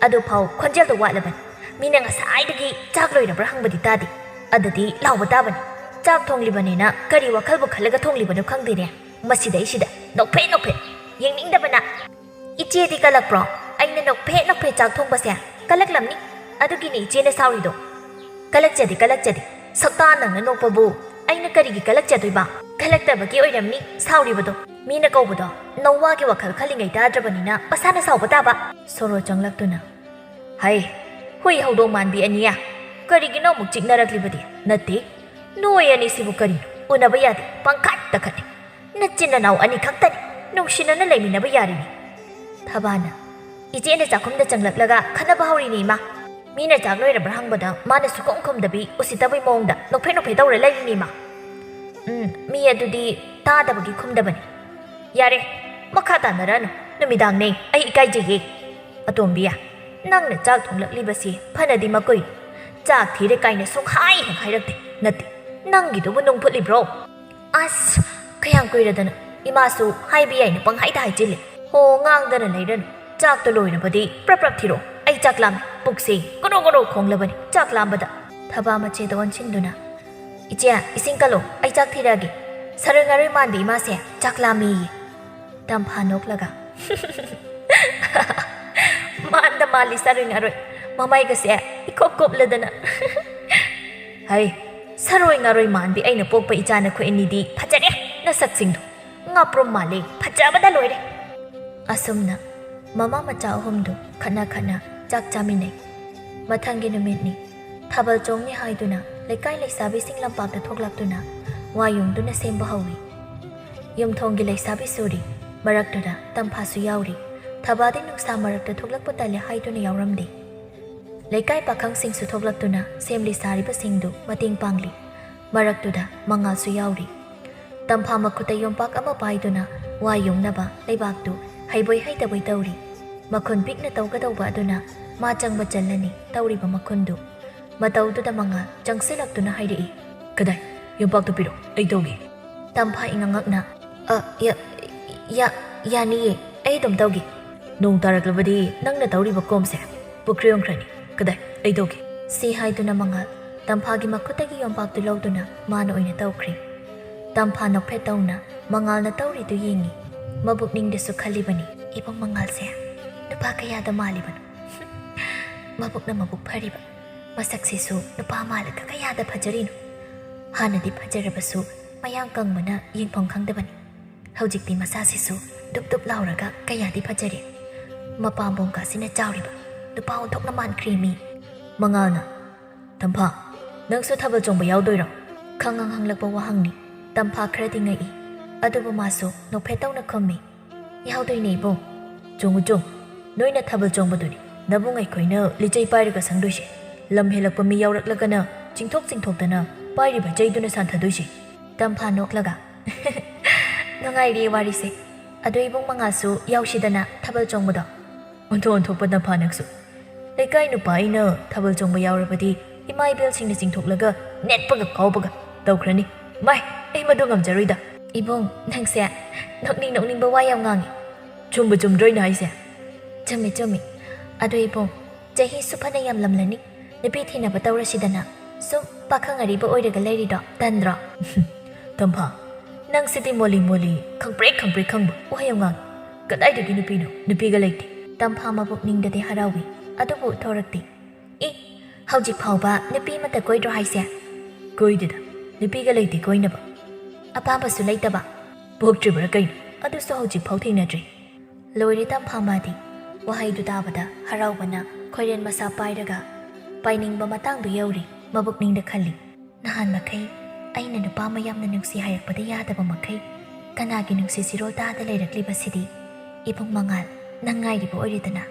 ꯑꯗꯨꯐꯥꯎ ꯈꯣꯟꯖꯦꯜꯗꯣ ꯋꯥꯠꯂꯕꯅꯤ꯫ ꯃꯤꯅ ꯉꯁꯥꯏꯗꯒꯤ ꯆꯥꯛ ꯂꯣꯏꯔꯕ꯭ꯔꯥ ꯍꯪꯕꯗꯤ ꯇꯥꯗꯦ꯫ ꯑꯗꯨꯗꯤ ꯂꯥꯎꯕ ꯇꯥꯕꯅꯤ꯫ ꯆꯥꯛ ꯊꯣꯡꯂꯤꯕꯅꯤꯅ ꯀꯔꯤ ꯋꯥꯈꯜꯕꯨ ꯈꯜꯂꯒ ꯊꯣꯡꯂꯤꯕꯅꯣ ꯈꯪꯗꯦꯅꯦ꯫ ꯃꯁꯤꯗꯩꯁꯤꯗ ꯅꯣꯛꯐꯦꯠ ꯅꯣꯛꯐꯦꯠ, ꯌꯦꯡꯅꯤꯡꯗꯕꯅ꯫ ꯏꯆꯦꯗꯤ ꯀꯜꯂꯛꯄ꯭ꯔꯣ? ꯑꯩꯅ ꯅꯣꯛꯐꯦꯠ ꯅꯣꯛꯐꯦꯠ ꯆꯥꯛ ꯊꯣꯡꯕꯁꯦ ꯀꯜꯂꯛꯂꯝꯅꯤ꯫ ꯑꯗꯨꯒꯤꯅꯦ ꯏꯆꯦꯅ ꯁꯥꯎꯔꯤꯗꯣ꯫ ꯀꯜꯂꯛꯆꯗꯦ, ꯀꯜꯂꯛꯆꯗꯦ꯫ ꯁꯛꯇꯥ ꯅꯪꯅ ꯅꯣꯛꯄꯕꯨ ꯑꯩꯅ ꯀꯔꯤꯒꯤ ꯀꯜꯂꯛꯆꯗꯣꯏꯕ? ꯀꯜꯂꯛꯇꯕꯒꯤ ꯑꯣꯏꯔꯝꯅꯤ ꯁꯥꯎꯔꯤꯕꯗꯣ꯫ ꯃꯤꯅ ꯀꯧꯕꯗꯣ ꯅꯋꯥꯒꯤ ꯋꯥꯈꯜ ꯈꯜꯂꯤꯉꯩ ꯇꯥꯗ꯭ꯔꯕꯅꯤꯅ ꯃꯁꯥꯅ ꯁꯥꯎꯕ ꯇꯥꯕ꯫ ꯁꯣꯔꯣ ꯆꯪꯂꯛꯇꯨꯅ, "ꯍꯩ, ꯍꯨꯏ ꯍꯧꯗꯣꯡ ꯃꯥꯟꯕꯤ ꯑꯅꯤꯌꯥ, ꯀꯔꯤꯒꯤꯅꯣ ꯑꯃꯨꯛ ꯆꯤꯛꯅꯔꯛꯂꯤꯕꯗꯤ? ꯅꯠꯇꯦ, ꯅꯣꯏ ꯑꯅꯤꯁꯤꯕꯨ ꯀꯔꯤꯅꯣ? ꯎꯅꯕ ꯌꯥꯗꯦ, ꯄꯪꯈꯠꯇ ꯈꯠꯅꯩ꯫ ꯅꯆꯤꯟ ꯅꯅꯥꯎ ꯑꯅꯤ ꯈꯛꯇꯅꯤ, ꯅꯨꯡꯁꯤꯅꯅ ꯂꯩꯃꯤꯟꯅꯕ ꯌꯥꯔꯤꯅꯤ"꯫ ꯊꯕꯥꯅ, "ꯏꯆꯦꯅ ꯆꯥꯛꯈꯨꯝꯗ ꯆꯪꯂꯛꯂꯒ ꯈꯠꯅꯕ ꯍꯧꯔꯤꯅꯦ ꯏꯃꯥ꯫ ꯃꯤꯅ ꯆꯥꯛ ꯂꯣꯏꯔꯕ꯭ꯔꯥ ꯍꯪꯕꯗ ꯃꯥꯅ ꯁꯨꯈꯨꯝ ꯈꯨꯝꯗꯕꯤ ꯎꯁꯤꯠꯇꯕꯩ ꯃꯑꯣꯡꯗ ꯅꯣꯛꯐꯦꯠ ꯅꯣꯛꯐꯦꯠ ꯇꯧꯔ ꯂꯩꯔꯤꯅꯦ ꯏꯃꯥ"꯫ "ꯎꯝ, ꯃꯤ ꯑꯗꯨꯗꯤ ꯇꯥꯗꯕꯒꯤ ꯈꯨꯝꯗꯕꯅꯤ꯫ ꯌꯥꯔꯦ, ꯃꯈꯥ ꯇꯥꯅꯔꯅꯨ, ꯅꯨꯃꯤꯗꯥꯡꯅꯦ, ꯑꯩ ꯏꯀꯥꯏꯖꯩꯌꯦ"꯫ "ꯑꯇꯣꯝꯕꯤ, ꯅꯪꯅ ꯆꯥꯛ ꯊꯣꯡꯂꯛꯂꯤꯕꯁꯤ ꯐꯅꯗꯤ ꯃꯀꯨꯏ꯫ ꯆꯥꯛ ꯊꯤꯔꯦ ꯀꯥꯏꯅ ꯁꯨꯡꯍꯥꯏ ꯍꯦꯛ ꯍꯥꯏꯔꯛꯇꯦ꯫ ꯅꯠꯇꯦ, ꯅꯪꯒꯤꯗꯨꯕꯨ ꯅꯨꯡ ꯐꯨꯠꯂꯤꯕ꯭ꯔꯣ?" "ꯑꯁ, ꯀꯌꯥꯝ ꯀꯨꯏꯔꯗꯅ꯫ ꯏꯃꯥꯁꯨ ꯍꯥꯏꯕ ꯌꯥꯏꯅ ꯄꯪꯍꯥꯏꯗ ꯍꯥꯏꯖꯤꯜꯂꯦ꯫ ꯍꯣ, ꯉꯥꯡꯗꯅ ꯂꯩꯔꯅꯨ꯫ ꯆꯥꯛꯇꯣ ꯂꯣꯏꯔꯕꯗꯤ ꯄ꯭ꯔꯞ ꯄ꯭ꯔꯞ ꯊꯤꯔꯣ꯫ ꯑꯩ ꯆꯥꯛ ꯂꯥꯝꯃꯤ, ꯄꯨꯛꯁꯦ ꯒꯣꯔꯣ ꯒꯣꯔꯣ ꯈꯣꯡꯂꯕꯅꯤ ꯆꯥꯛ ꯂꯥꯝꯕꯗ꯫ ꯊꯕꯥ ꯃꯆꯦꯗ ꯑꯣꯟꯁꯤꯟꯗꯨꯅ, "ꯏꯆꯦ, ꯏꯁꯤꯡ ꯀꯜꯂꯣ, ꯑꯩ ꯆꯥꯛ ꯊꯤꯔꯛꯑꯒꯦ꯫ ꯁꯥꯔꯣꯏ ꯉꯥꯔꯣꯏ ꯃꯥꯟꯕꯤ ꯏꯃꯥꯁꯦ ꯆꯥꯛ ꯂꯥꯝꯃꯤꯌꯦ"꯫ ꯇꯝꯐꯥ ꯅꯣꯛꯂꯒ, "ꯃꯥꯟꯗ ꯃꯥꯜꯂꯤ ꯁꯥꯔꯣꯏ ꯉꯥꯔꯣꯏ, ꯃꯃꯥꯏꯒꯁꯦ ꯏꯀꯣꯞ ꯀꯣꯞꯂꯗꯅ"꯫ "ꯍꯩ, ꯁꯥꯔꯣꯏ ꯉꯥꯔꯣꯏ ꯃꯥꯟꯕꯤ ꯑꯩꯅ ꯄꯣꯛꯄ ꯏꯆꯥ ꯅꯈꯣꯏ ꯑꯅꯤꯗꯤ ꯐꯖꯔꯦ ꯅꯁꯛꯁꯤꯡꯗꯣ꯫ ꯉꯥꯄ꯭ꯔꯨꯝ ꯃꯥꯜꯂꯦ, ꯐꯖꯕꯗ ꯂꯣꯏꯔꯦ"꯫ ꯑꯁꯨꯝꯅ ꯃꯃꯥ ꯃꯆꯥ ꯑꯍꯨꯝꯗꯨ ꯈꯠꯅ ꯈꯠꯅ ꯆꯥꯛ ꯆꯥꯃꯤꯟꯅꯩ꯫ ꯃꯊꯪꯒꯤ ꯅꯨꯃꯤꯠꯅꯤ꯫ ꯊꯥꯕꯜ ꯆꯣꯡꯅꯤ ꯍꯥꯏꯗꯨꯅ ꯂꯩꯀꯥꯏ ꯂꯩꯁꯥꯕꯤꯁꯤꯡ ꯂꯝꯄꯥꯛꯇ ꯊꯣꯛꯂꯛꯇꯨꯅ ꯋꯥ ꯌꯨꯡꯗꯨꯅ ꯁꯦꯝꯕ ꯍꯧꯏ꯫ ꯌꯨꯝꯊꯣꯡꯒꯤ ꯂꯩꯁꯥꯕꯤ ꯁꯨꯔꯤ, ꯃꯔꯛꯇꯨꯗ ꯇꯝꯐꯥꯁꯨ ꯌꯥꯎꯔꯤ꯫ ꯊꯕꯥꯗꯤ ꯅꯨꯡꯁꯥ ꯃꯔꯛꯇ ꯊꯣꯛꯂꯛꯄ ꯇꯜꯂꯦ ꯍꯥꯏꯗꯨꯅ ꯌꯥꯎꯔꯝꯗꯦ꯫ ꯂꯩꯀꯥꯏ ꯄꯥꯈꯪꯁꯤꯡꯁꯨ ꯊꯣꯛꯂꯛꯇꯨꯅ ꯁꯦꯝꯂꯤ ꯁꯥꯔꯤꯕꯁꯤꯡꯗꯨ ꯃꯇꯦꯡ ꯄꯥꯡꯂꯤ꯫ ꯃꯔꯛꯇꯨꯗ ꯃꯉꯥꯜꯁꯨ ꯌꯥꯎꯔꯤ꯫ ꯇꯝꯐꯥ ꯃꯈꯨꯠꯇ ꯌꯣꯝꯄꯥꯛ ꯑꯃ ꯄꯥꯏꯗꯨꯅ ꯋꯥ ꯌꯨꯡꯅꯕ ꯂꯩꯕꯥꯛꯇꯨ ꯍꯩꯕꯣꯏ ꯍꯩꯇꯕꯣꯏ ꯇꯧꯔꯤ꯫ ꯃꯈꯨꯟ ꯄꯤꯛꯅ ꯇꯧꯒꯗꯧꯕ ꯑꯗꯨꯅ ꯃꯥ ꯆꯪꯕ ꯆꯜꯂꯅꯤ ꯇꯧꯔꯤꯕ ꯃꯈꯨꯟꯗꯨ꯫ ꯃꯇꯧꯗꯨꯗ ꯃꯉꯥꯜ ꯆꯪꯁꯤꯜꯂꯛꯇꯨꯅ ꯍꯥꯏꯔꯛꯏ, "ꯀꯗꯥꯏ? ꯌꯣꯝꯄꯥꯛꯇꯨ ꯄꯤꯔꯣ, ꯑꯩ ꯇꯧꯒꯦ"꯫ ꯇꯝꯐꯥ ꯏꯉꯛꯉꯛꯅ, "ꯑ, ꯌꯥ-, ꯌꯥ-, ꯌꯥꯅꯤꯌꯦ, ꯑꯩ ꯑꯗꯨꯝ ꯇꯧꯒꯦ"꯫ "ꯅꯣꯡ ꯇꯥꯔꯛꯂꯕꯗꯤ ꯅꯪꯅ ꯇꯧꯔꯤꯕ ꯀꯣꯝꯁꯦ ꯄꯨꯈ꯭ꯔꯤ ꯑꯣꯟꯈ꯭ꯔꯅꯤ꯫ ꯀꯗꯥꯏ? ꯑꯩ ꯇꯧꯒꯦ"꯫ ꯁꯤ ꯍꯥꯏꯗꯨꯅ ꯃꯉꯥꯜ ꯇꯝꯐꯥꯒꯤ ꯃꯈꯨꯠꯇꯒꯤ ꯌꯣꯝꯄꯥꯛꯇꯨ ꯂꯧꯗꯨꯅ ꯃꯥꯅ ꯑꯣꯏꯅ ꯇꯧꯈ꯭ꯔꯦ꯫ ꯇꯝꯐꯥ ꯅꯣꯛꯐꯦꯠ ꯇꯧꯅ ꯃꯉꯥꯜꯅ ꯇꯧꯔꯤꯗꯨ ꯌꯦꯡꯉꯤ꯫ ꯃꯕꯨꯛꯅꯤꯡꯗꯁꯨ ꯈꯜꯂꯤꯕꯅꯤ, "ꯏꯕꯨꯡ ꯃꯉꯥꯜꯁꯦ ꯅꯨꯄꯥ ꯀꯌꯥꯗ ꯃꯥꯜꯂꯤꯕꯅꯣ? ꯃꯕꯨꯛꯅ ꯃꯕꯨꯛ ꯐꯔꯤꯕ, ꯃꯁꯛꯁꯤꯁꯨ ꯅꯨꯄꯥ ꯃꯥꯜꯂꯒ ꯀꯌꯥꯗ ꯐꯖꯔꯤꯅꯣ? ꯍꯥꯟꯅꯗꯤ ꯐꯖꯔꯕꯁꯨ ꯃꯌꯥꯡ ꯀꯪꯕꯅ ꯌꯦꯡꯐꯝ ꯈꯪꯗꯕꯅꯤ꯫ ꯍꯧꯖꯤꯛꯇꯤ ꯃꯁꯥꯁꯤꯁꯨ ꯗꯨꯞ ꯗꯨꯞ ꯂꯥꯎꯔꯒ ꯀꯌꯥꯗꯤ ꯐꯖꯔꯦ꯫ ꯃꯄꯥꯝꯕꯣꯝ ꯀꯥꯁꯤꯅ ꯆꯥꯎꯔꯤꯕ, ꯅꯨꯄꯥ ꯑꯣꯟꯊꯣꯛꯅ ꯃꯥꯟꯈ꯭ꯔꯦ ꯃꯤ"꯫ ꯃꯉꯥꯜꯅ, "ꯇꯝꯐꯥ, ꯅꯪꯁꯨ ꯊꯥꯕꯜ ꯆꯣꯡꯕ ꯌꯥꯎꯗꯣꯏꯔꯣ?" ꯈꯪꯉꯪ ꯍꯪꯂꯛꯄ ꯋꯥꯍꯪꯅꯤ꯫ ꯇꯝꯐꯥ ꯈꯔꯗꯤ ꯉꯛꯏ, ꯑꯗꯨꯕꯨ ꯃꯥꯁꯨ ꯅꯣꯛꯐꯦꯠ ꯇꯧꯅ ꯈꯨꯝꯃꯤ, "ꯌꯥꯎꯗꯣꯏꯅꯦ ꯏꯕꯨꯡ꯫ ꯆꯣꯡꯉꯨ ꯆꯣꯡꯉꯨ, ꯅꯣꯏꯅ ꯊꯥꯕꯜ ꯆꯣꯡꯕꯗꯨꯅꯤ ꯅꯕꯨꯡ ꯑꯩꯈꯣꯏꯅ ꯂꯤꯆꯩ ꯄꯥꯏꯔꯒ ꯁꯪꯗꯣꯏꯁꯦ꯫ ꯂꯝ ꯍꯦꯜꯂꯛꯄ ꯃꯤ ꯌꯥꯎꯔꯛꯂꯒꯅ ꯆꯤꯡꯊꯣꯛ ꯆꯤꯡꯊꯣꯛꯇꯅ ꯄꯥꯏꯔꯤꯕ ꯆꯩꯗꯨꯅ ꯁꯥꯟꯊꯗꯣꯏꯁꯦ"꯫ ꯇꯝꯐꯥ ꯅꯣꯛꯂꯒ, "ꯅꯨꯡꯉꯥꯏꯔꯤꯌꯦ ꯋꯥꯔꯤꯁꯦ꯫ ꯑꯗꯣ ꯏꯕꯨꯡ ꯃꯉꯥꯜꯁꯨ ꯌꯥꯎꯁꯤꯗꯅ ꯊꯥꯕꯜ ꯆꯣꯡꯕꯗꯣ"꯫ ꯑꯣꯟꯊꯣꯛ ꯑꯣꯟꯊꯣꯛꯄ ꯇꯝꯐꯥ ꯅꯪꯁꯨ꯫ ꯂꯩꯀꯥꯏ ꯅꯨꯄꯥ ꯑꯩꯅ ꯊꯥꯕꯜ ꯆꯣꯡꯕ ꯌꯥꯎꯔꯕꯗꯤ ꯏꯃꯥ ꯏꯕꯦꯜꯁꯤꯡꯅ ꯆꯤꯡꯊꯣꯛꯂꯒ ꯅꯦꯠꯄꯒ ꯀꯥꯎꯕꯒ ꯇꯧꯈ꯭ꯔꯅꯤ꯫ ꯃꯥꯏ, ꯑꯩ ꯃꯗꯨ ꯉꯝꯖꯔꯣꯏꯗ꯫ ꯏꯕꯨꯡ, ꯅꯪꯁꯦ ꯅꯣꯛꯅꯤꯡ ꯅꯣꯛꯅꯤꯡꯕ ꯋꯥ ꯌꯥꯝ ꯉꯥꯡꯉꯤ꯫ ꯆꯨꯝꯕ ꯆꯨꯝꯗ꯭ꯔꯣ ꯑꯩꯅ ꯍꯥꯏꯁꯦ? ꯆꯨꯝꯃꯤ, ꯆꯨꯝꯃꯤ꯫ ꯑꯗꯣ ꯏꯕꯨꯡ, ꯆꯍꯤꯁꯨ ꯐꯅ ꯌꯥꯝꯂꯝꯂꯅꯤ꯫ ꯅꯨꯄꯤ ꯊꯤꯅꯕ ꯇꯧꯔꯁꯤꯗꯅ꯫ ꯁꯨꯝ ꯄꯥꯈꯪ ꯑꯔꯤꯕ ꯑꯣꯏꯔꯒ ꯂꯩꯔꯤꯗꯣ ꯇꯟꯗ꯭ꯔꯣ? ꯇꯝꯐꯥ, ꯅꯪꯁꯤꯗꯤ ꯃꯣꯂꯤ ꯃꯣꯂꯤ, ꯈꯪꯄ꯭ꯔꯦꯛ ꯈꯪꯄ꯭ꯔꯦꯛ ꯈꯪꯕ ꯋꯥ ꯌꯥꯝ ꯉꯥꯡꯉꯤ꯫ ꯀꯗꯥꯏꯗꯒꯤ ꯅꯨꯄꯤꯅꯣ? ꯅꯨꯄꯤꯒ ꯂꯩꯇꯦ꯫ ꯇꯝꯐꯥ ꯃꯕꯨꯛꯅꯤꯡꯗꯗꯤ ꯍꯔꯥꯎꯏ, ꯑꯗꯨꯕꯨ ꯊꯣꯔꯛꯇꯦ꯫ "ꯏ, ꯍꯧꯖꯤꯛ ꯐꯥꯎꯕ ꯅꯨꯄꯤ ꯑꯃꯠꯇ ꯀꯣꯏꯗ꯭ꯔꯣ ꯍꯥꯏꯁꯦ?" "ꯀꯣꯏꯗꯦꯗ, ꯅꯨꯄꯤꯒ ꯂꯩꯇꯦ ꯀꯣꯏꯅꯕ꯫" "ꯑꯄꯥꯝꯕꯁꯨ ꯂꯩꯇꯕ?" "ꯄꯣꯛꯇ꯭ꯔꯤꯕ꯭ꯔꯥ ꯀꯩꯅꯣ? ꯑꯗꯨꯁꯨ ꯍꯧꯖꯤꯛ ꯐꯥꯎ ꯊꯦꯡꯅꯗ꯭ꯔꯤ꯫" ꯂꯣꯏꯔꯦ ꯇꯝꯐꯥ ꯃꯥꯗꯤ꯫ ꯋꯥꯍꯩꯗꯨ ꯇꯥꯕꯗ ꯍꯔꯥꯎꯕꯅ ꯈꯣꯏꯔꯦꯟ ꯃꯁꯥ ꯄꯥꯏꯔꯒ ꯄꯥꯏꯅꯤꯡꯕ ꯃꯇꯥꯡꯗꯨ ꯌꯧꯔꯤ꯫ ꯃꯕꯨꯛꯅꯤꯡꯗ ꯈꯜꯂꯤ, "ꯅꯍꯥꯟ ꯃꯈꯩ ꯑꯩꯅ ꯅꯨꯄꯥ ꯃꯌꯥꯝꯅ ꯅꯨꯡꯁꯤ ꯍꯥꯏꯔꯛꯄꯗ ꯌꯥꯗꯕ ꯃꯈꯩ ꯀꯅꯥꯒꯤ ꯅꯨꯡꯁꯤ ꯁꯤꯔꯣꯜ ꯇꯥꯗ ꯂꯩꯔꯛꯂꯤꯕꯁꯤꯗꯤ? ꯏꯕꯨꯡ ꯃꯉꯥꯜ, ꯅꯪ ꯉꯥꯏꯔꯤꯕ ꯑꯣꯏꯔꯦꯗꯅ꯫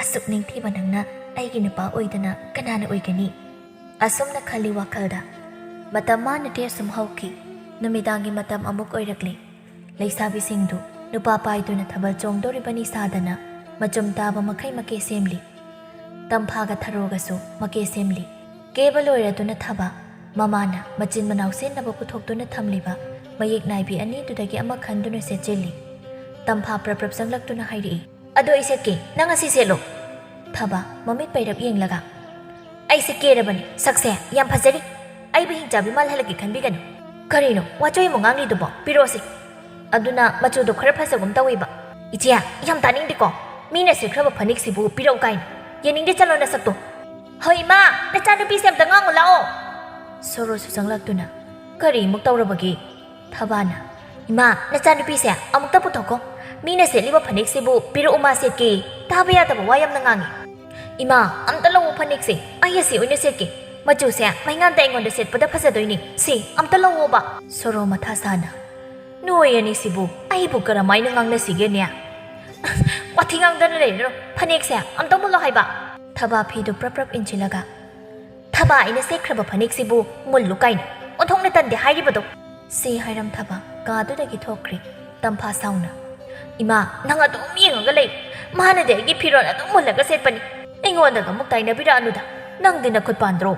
ꯑꯁꯨꯛ ꯅꯤꯡꯊꯤꯕ ꯅꯪꯅ ꯑꯩꯒꯤ ꯅꯨꯄꯥ ꯑꯣꯏꯗꯅ ꯀꯅꯥꯅ ꯑꯣꯏꯒꯅꯤ?" ꯑꯁꯨꯝꯅ ꯈꯜꯂꯤ ꯋꯥꯈꯜꯗ꯫ ꯃꯇꯝ ꯃꯥꯅꯗꯤ ꯑꯁꯨꯝ ꯍꯧꯈꯤ꯫ ꯅꯨꯃꯤꯗꯥꯡꯒꯤ ꯃꯇꯝ ꯑꯃꯨꯛ ꯑꯣꯏꯔꯛꯂꯤ꯫ ꯂꯩꯁꯥꯕꯤꯁꯤꯡꯗꯨ ꯅꯨꯄꯥ ꯄꯥꯏꯗꯨꯅ ꯊꯥꯕꯜ ꯆꯣꯡꯗꯣꯔꯤꯕꯅꯤ ꯁꯥꯗꯅ ꯃꯆꯨꯝ ꯇꯥꯕ ꯃꯈꯩ ꯃꯀꯦ ꯁꯦꯝꯂꯤ꯫ ꯇꯝꯐꯥꯒ ꯊꯔꯣꯒꯁꯨ ꯃꯀꯦ ꯁꯦꯝꯂꯤ꯫ ꯀꯦꯕ ꯂꯣꯏꯔꯗꯨꯅ ꯊꯕ ꯃꯃꯥꯅ ꯃꯆꯤꯟ ꯃꯅꯥꯎ ꯁꯦꯠꯅꯕ ꯄꯨꯊꯣꯛꯇꯨꯅ ꯊꯝꯂꯤꯕ ꯃꯌꯦꯛ ꯅꯥꯏꯕꯤ ꯑꯅꯤꯗꯨꯗꯒꯤ ꯑꯃ ꯈꯟꯗꯨꯅ ꯁꯦꯠꯆꯤꯜꯂꯤ꯫ ꯇꯝꯐꯥ ꯄ꯭ꯔꯞ ꯄ꯭ꯔꯞ ꯆꯪꯂꯛꯇꯨꯅ ꯍꯥꯏꯔꯛꯏ, "ꯑꯗꯣ ꯑꯩ ꯁꯦꯠꯀꯦ, ꯅꯪ ꯑꯁꯤ ꯁꯦꯠꯂꯣ꯫" ꯊꯕ ꯃꯃꯤꯠ ꯄꯩꯔꯞ ꯌꯦꯡꯂꯒ, "ꯑꯩꯁꯦ ꯀꯦꯔꯕꯅꯤ, ꯁꯛꯁꯦ ꯌꯥꯝ ꯐꯖꯔꯤ꯫ ꯑꯩꯕꯨ ꯍꯤꯡꯆꯥꯕꯤ ꯃꯥꯜꯍꯜꯂꯒꯦ ꯈꯟꯕꯤꯒꯅꯨ꯫" "ꯀꯔꯤꯅꯣ ꯋꯥꯆꯣꯏ ꯑꯃꯨꯛ ꯉꯥꯡꯂꯤꯗꯨꯕꯣ? ꯄꯤꯔꯛꯑꯣꯁꯤ꯫ ꯑꯗꯨꯅ ꯃꯆꯨꯗꯣ ꯈꯔ ꯐꯖꯒꯨꯝ ꯇꯧꯋꯤꯕ꯫" "ꯏꯆꯦ, ꯌꯥꯝ ꯇꯥꯅꯤꯡꯗꯦꯀꯣ꯫ ꯃꯤꯅ ꯁꯦꯠꯈ꯭ꯔꯕ ꯐꯅꯦꯛꯁꯤꯕꯨ ꯄꯤꯔꯛꯎ ꯀꯥꯏꯅ꯫ ꯌꯦꯡꯅꯤꯡꯗꯦ, ꯆꯠꯂꯣ ꯅꯁꯛꯇꯣ꯫" "ꯍꯣꯏ ꯏꯃꯥ, ꯅꯆꯥꯅꯨꯄꯤꯁꯦ ꯑꯝꯇ ꯉꯥꯡꯉꯨ ꯂꯥꯛꯑꯣ꯫" ꯁꯣꯔꯣꯁꯨ ꯆꯪꯂꯛꯇꯨꯅ, "ꯀꯔꯤꯃꯨꯛ ꯇꯧꯔꯕꯒꯦ?" ꯊꯕꯥꯅ, "ꯏꯃꯥ, ꯅꯆꯥꯅꯨꯄꯤꯁꯦ ꯑꯃꯨꯛꯇ ꯄꯨꯊꯣꯛꯈꯣ꯫ ꯃꯤꯅ ꯁꯦꯠꯂꯤꯕ ꯐꯅꯦꯛꯁꯤꯕꯨ ꯄꯤꯔꯛꯎ ꯃꯥ ꯁꯦꯠꯀꯦ꯫ ꯇꯥꯕ ꯌꯥꯗꯕ ꯋꯥ ꯌꯥꯝꯅ ꯉꯥꯡꯉꯤ꯫" "ꯏꯃꯥ, ꯑꯝꯇ ꯂꯧꯑꯣ ꯐꯅꯦꯛꯁꯦ꯫ ꯑꯩ ꯑꯁꯤ ꯑꯣꯏꯅ ꯁꯦꯠꯀꯦ꯫ ꯃꯆꯨꯁꯦ ꯃꯩꯉꯥꯟꯗ ꯑꯩꯉꯣꯟꯗ ꯁꯦꯠꯄꯗ ꯐꯖꯗꯣꯏꯅꯤ꯫ ꯁꯤ ꯑꯝꯇ ꯂꯧꯑꯣꯕ꯫" ꯁꯣꯔꯣ ꯃꯊꯥ ꯁꯥꯅ, "ꯅꯣꯏ ꯑꯅꯤꯁꯤꯕꯨ ꯑꯩꯕꯨ ꯀꯔꯝꯍꯥꯏꯅ ꯉꯥꯡꯅꯁꯤꯒꯦꯅꯦ?" "ꯋꯥꯊꯤ ꯉꯥꯡꯗꯅ ꯂꯩꯔꯅꯨ꯫ ꯐꯅꯦꯛꯁꯦ ꯑꯝꯇ ꯃꯨꯜꯂꯣ ꯍꯥꯏꯕ꯫" ꯊꯕꯥ ꯐꯤꯗꯨ ꯄ꯭ꯔꯞ ꯄ꯭ꯔꯞ ꯏꯟꯁꯤꯜꯂꯒ, "ꯊꯕꯥ ꯑꯩꯅ ꯁꯦꯠꯈ꯭ꯔꯕ ꯐꯅꯦꯛꯁꯤꯕꯨ ꯃꯨꯜꯂꯨ ꯀꯥꯏꯅ ꯑꯣꯟꯊꯣꯛꯅ ꯇꯟꯗꯦ ꯍꯥꯏꯔꯤꯕꯗꯣ꯫" ꯁꯤ ꯍꯥꯏꯔꯝ ꯊꯕ ꯀꯥꯗꯨꯗꯒꯤ ꯊꯣꯛꯈ꯭ꯔꯦ꯫ ꯇꯝꯐꯥ ꯁꯥꯎꯅ, "ꯏꯃꯥ, ꯅꯪ ꯑꯗꯨꯝ ꯌꯦꯡꯉꯒ ꯂꯩ꯫ ꯃꯥꯅꯗꯤ ꯑꯩꯒꯤ ꯐꯤꯔꯣꯜ ꯑꯗꯨꯝ ꯃꯨꯜꯂꯒ ꯁꯦꯠꯄꯅꯤ꯫ ꯑꯩꯉꯣꯟꯗꯒ ꯑꯃꯨꯛ ꯇꯥꯏꯅꯕꯤꯔꯛꯑꯅꯨꯗ꯫ ꯅꯪꯗꯤ ꯅꯈꯨꯠ ꯄꯥꯟꯗ꯭ꯔꯣ?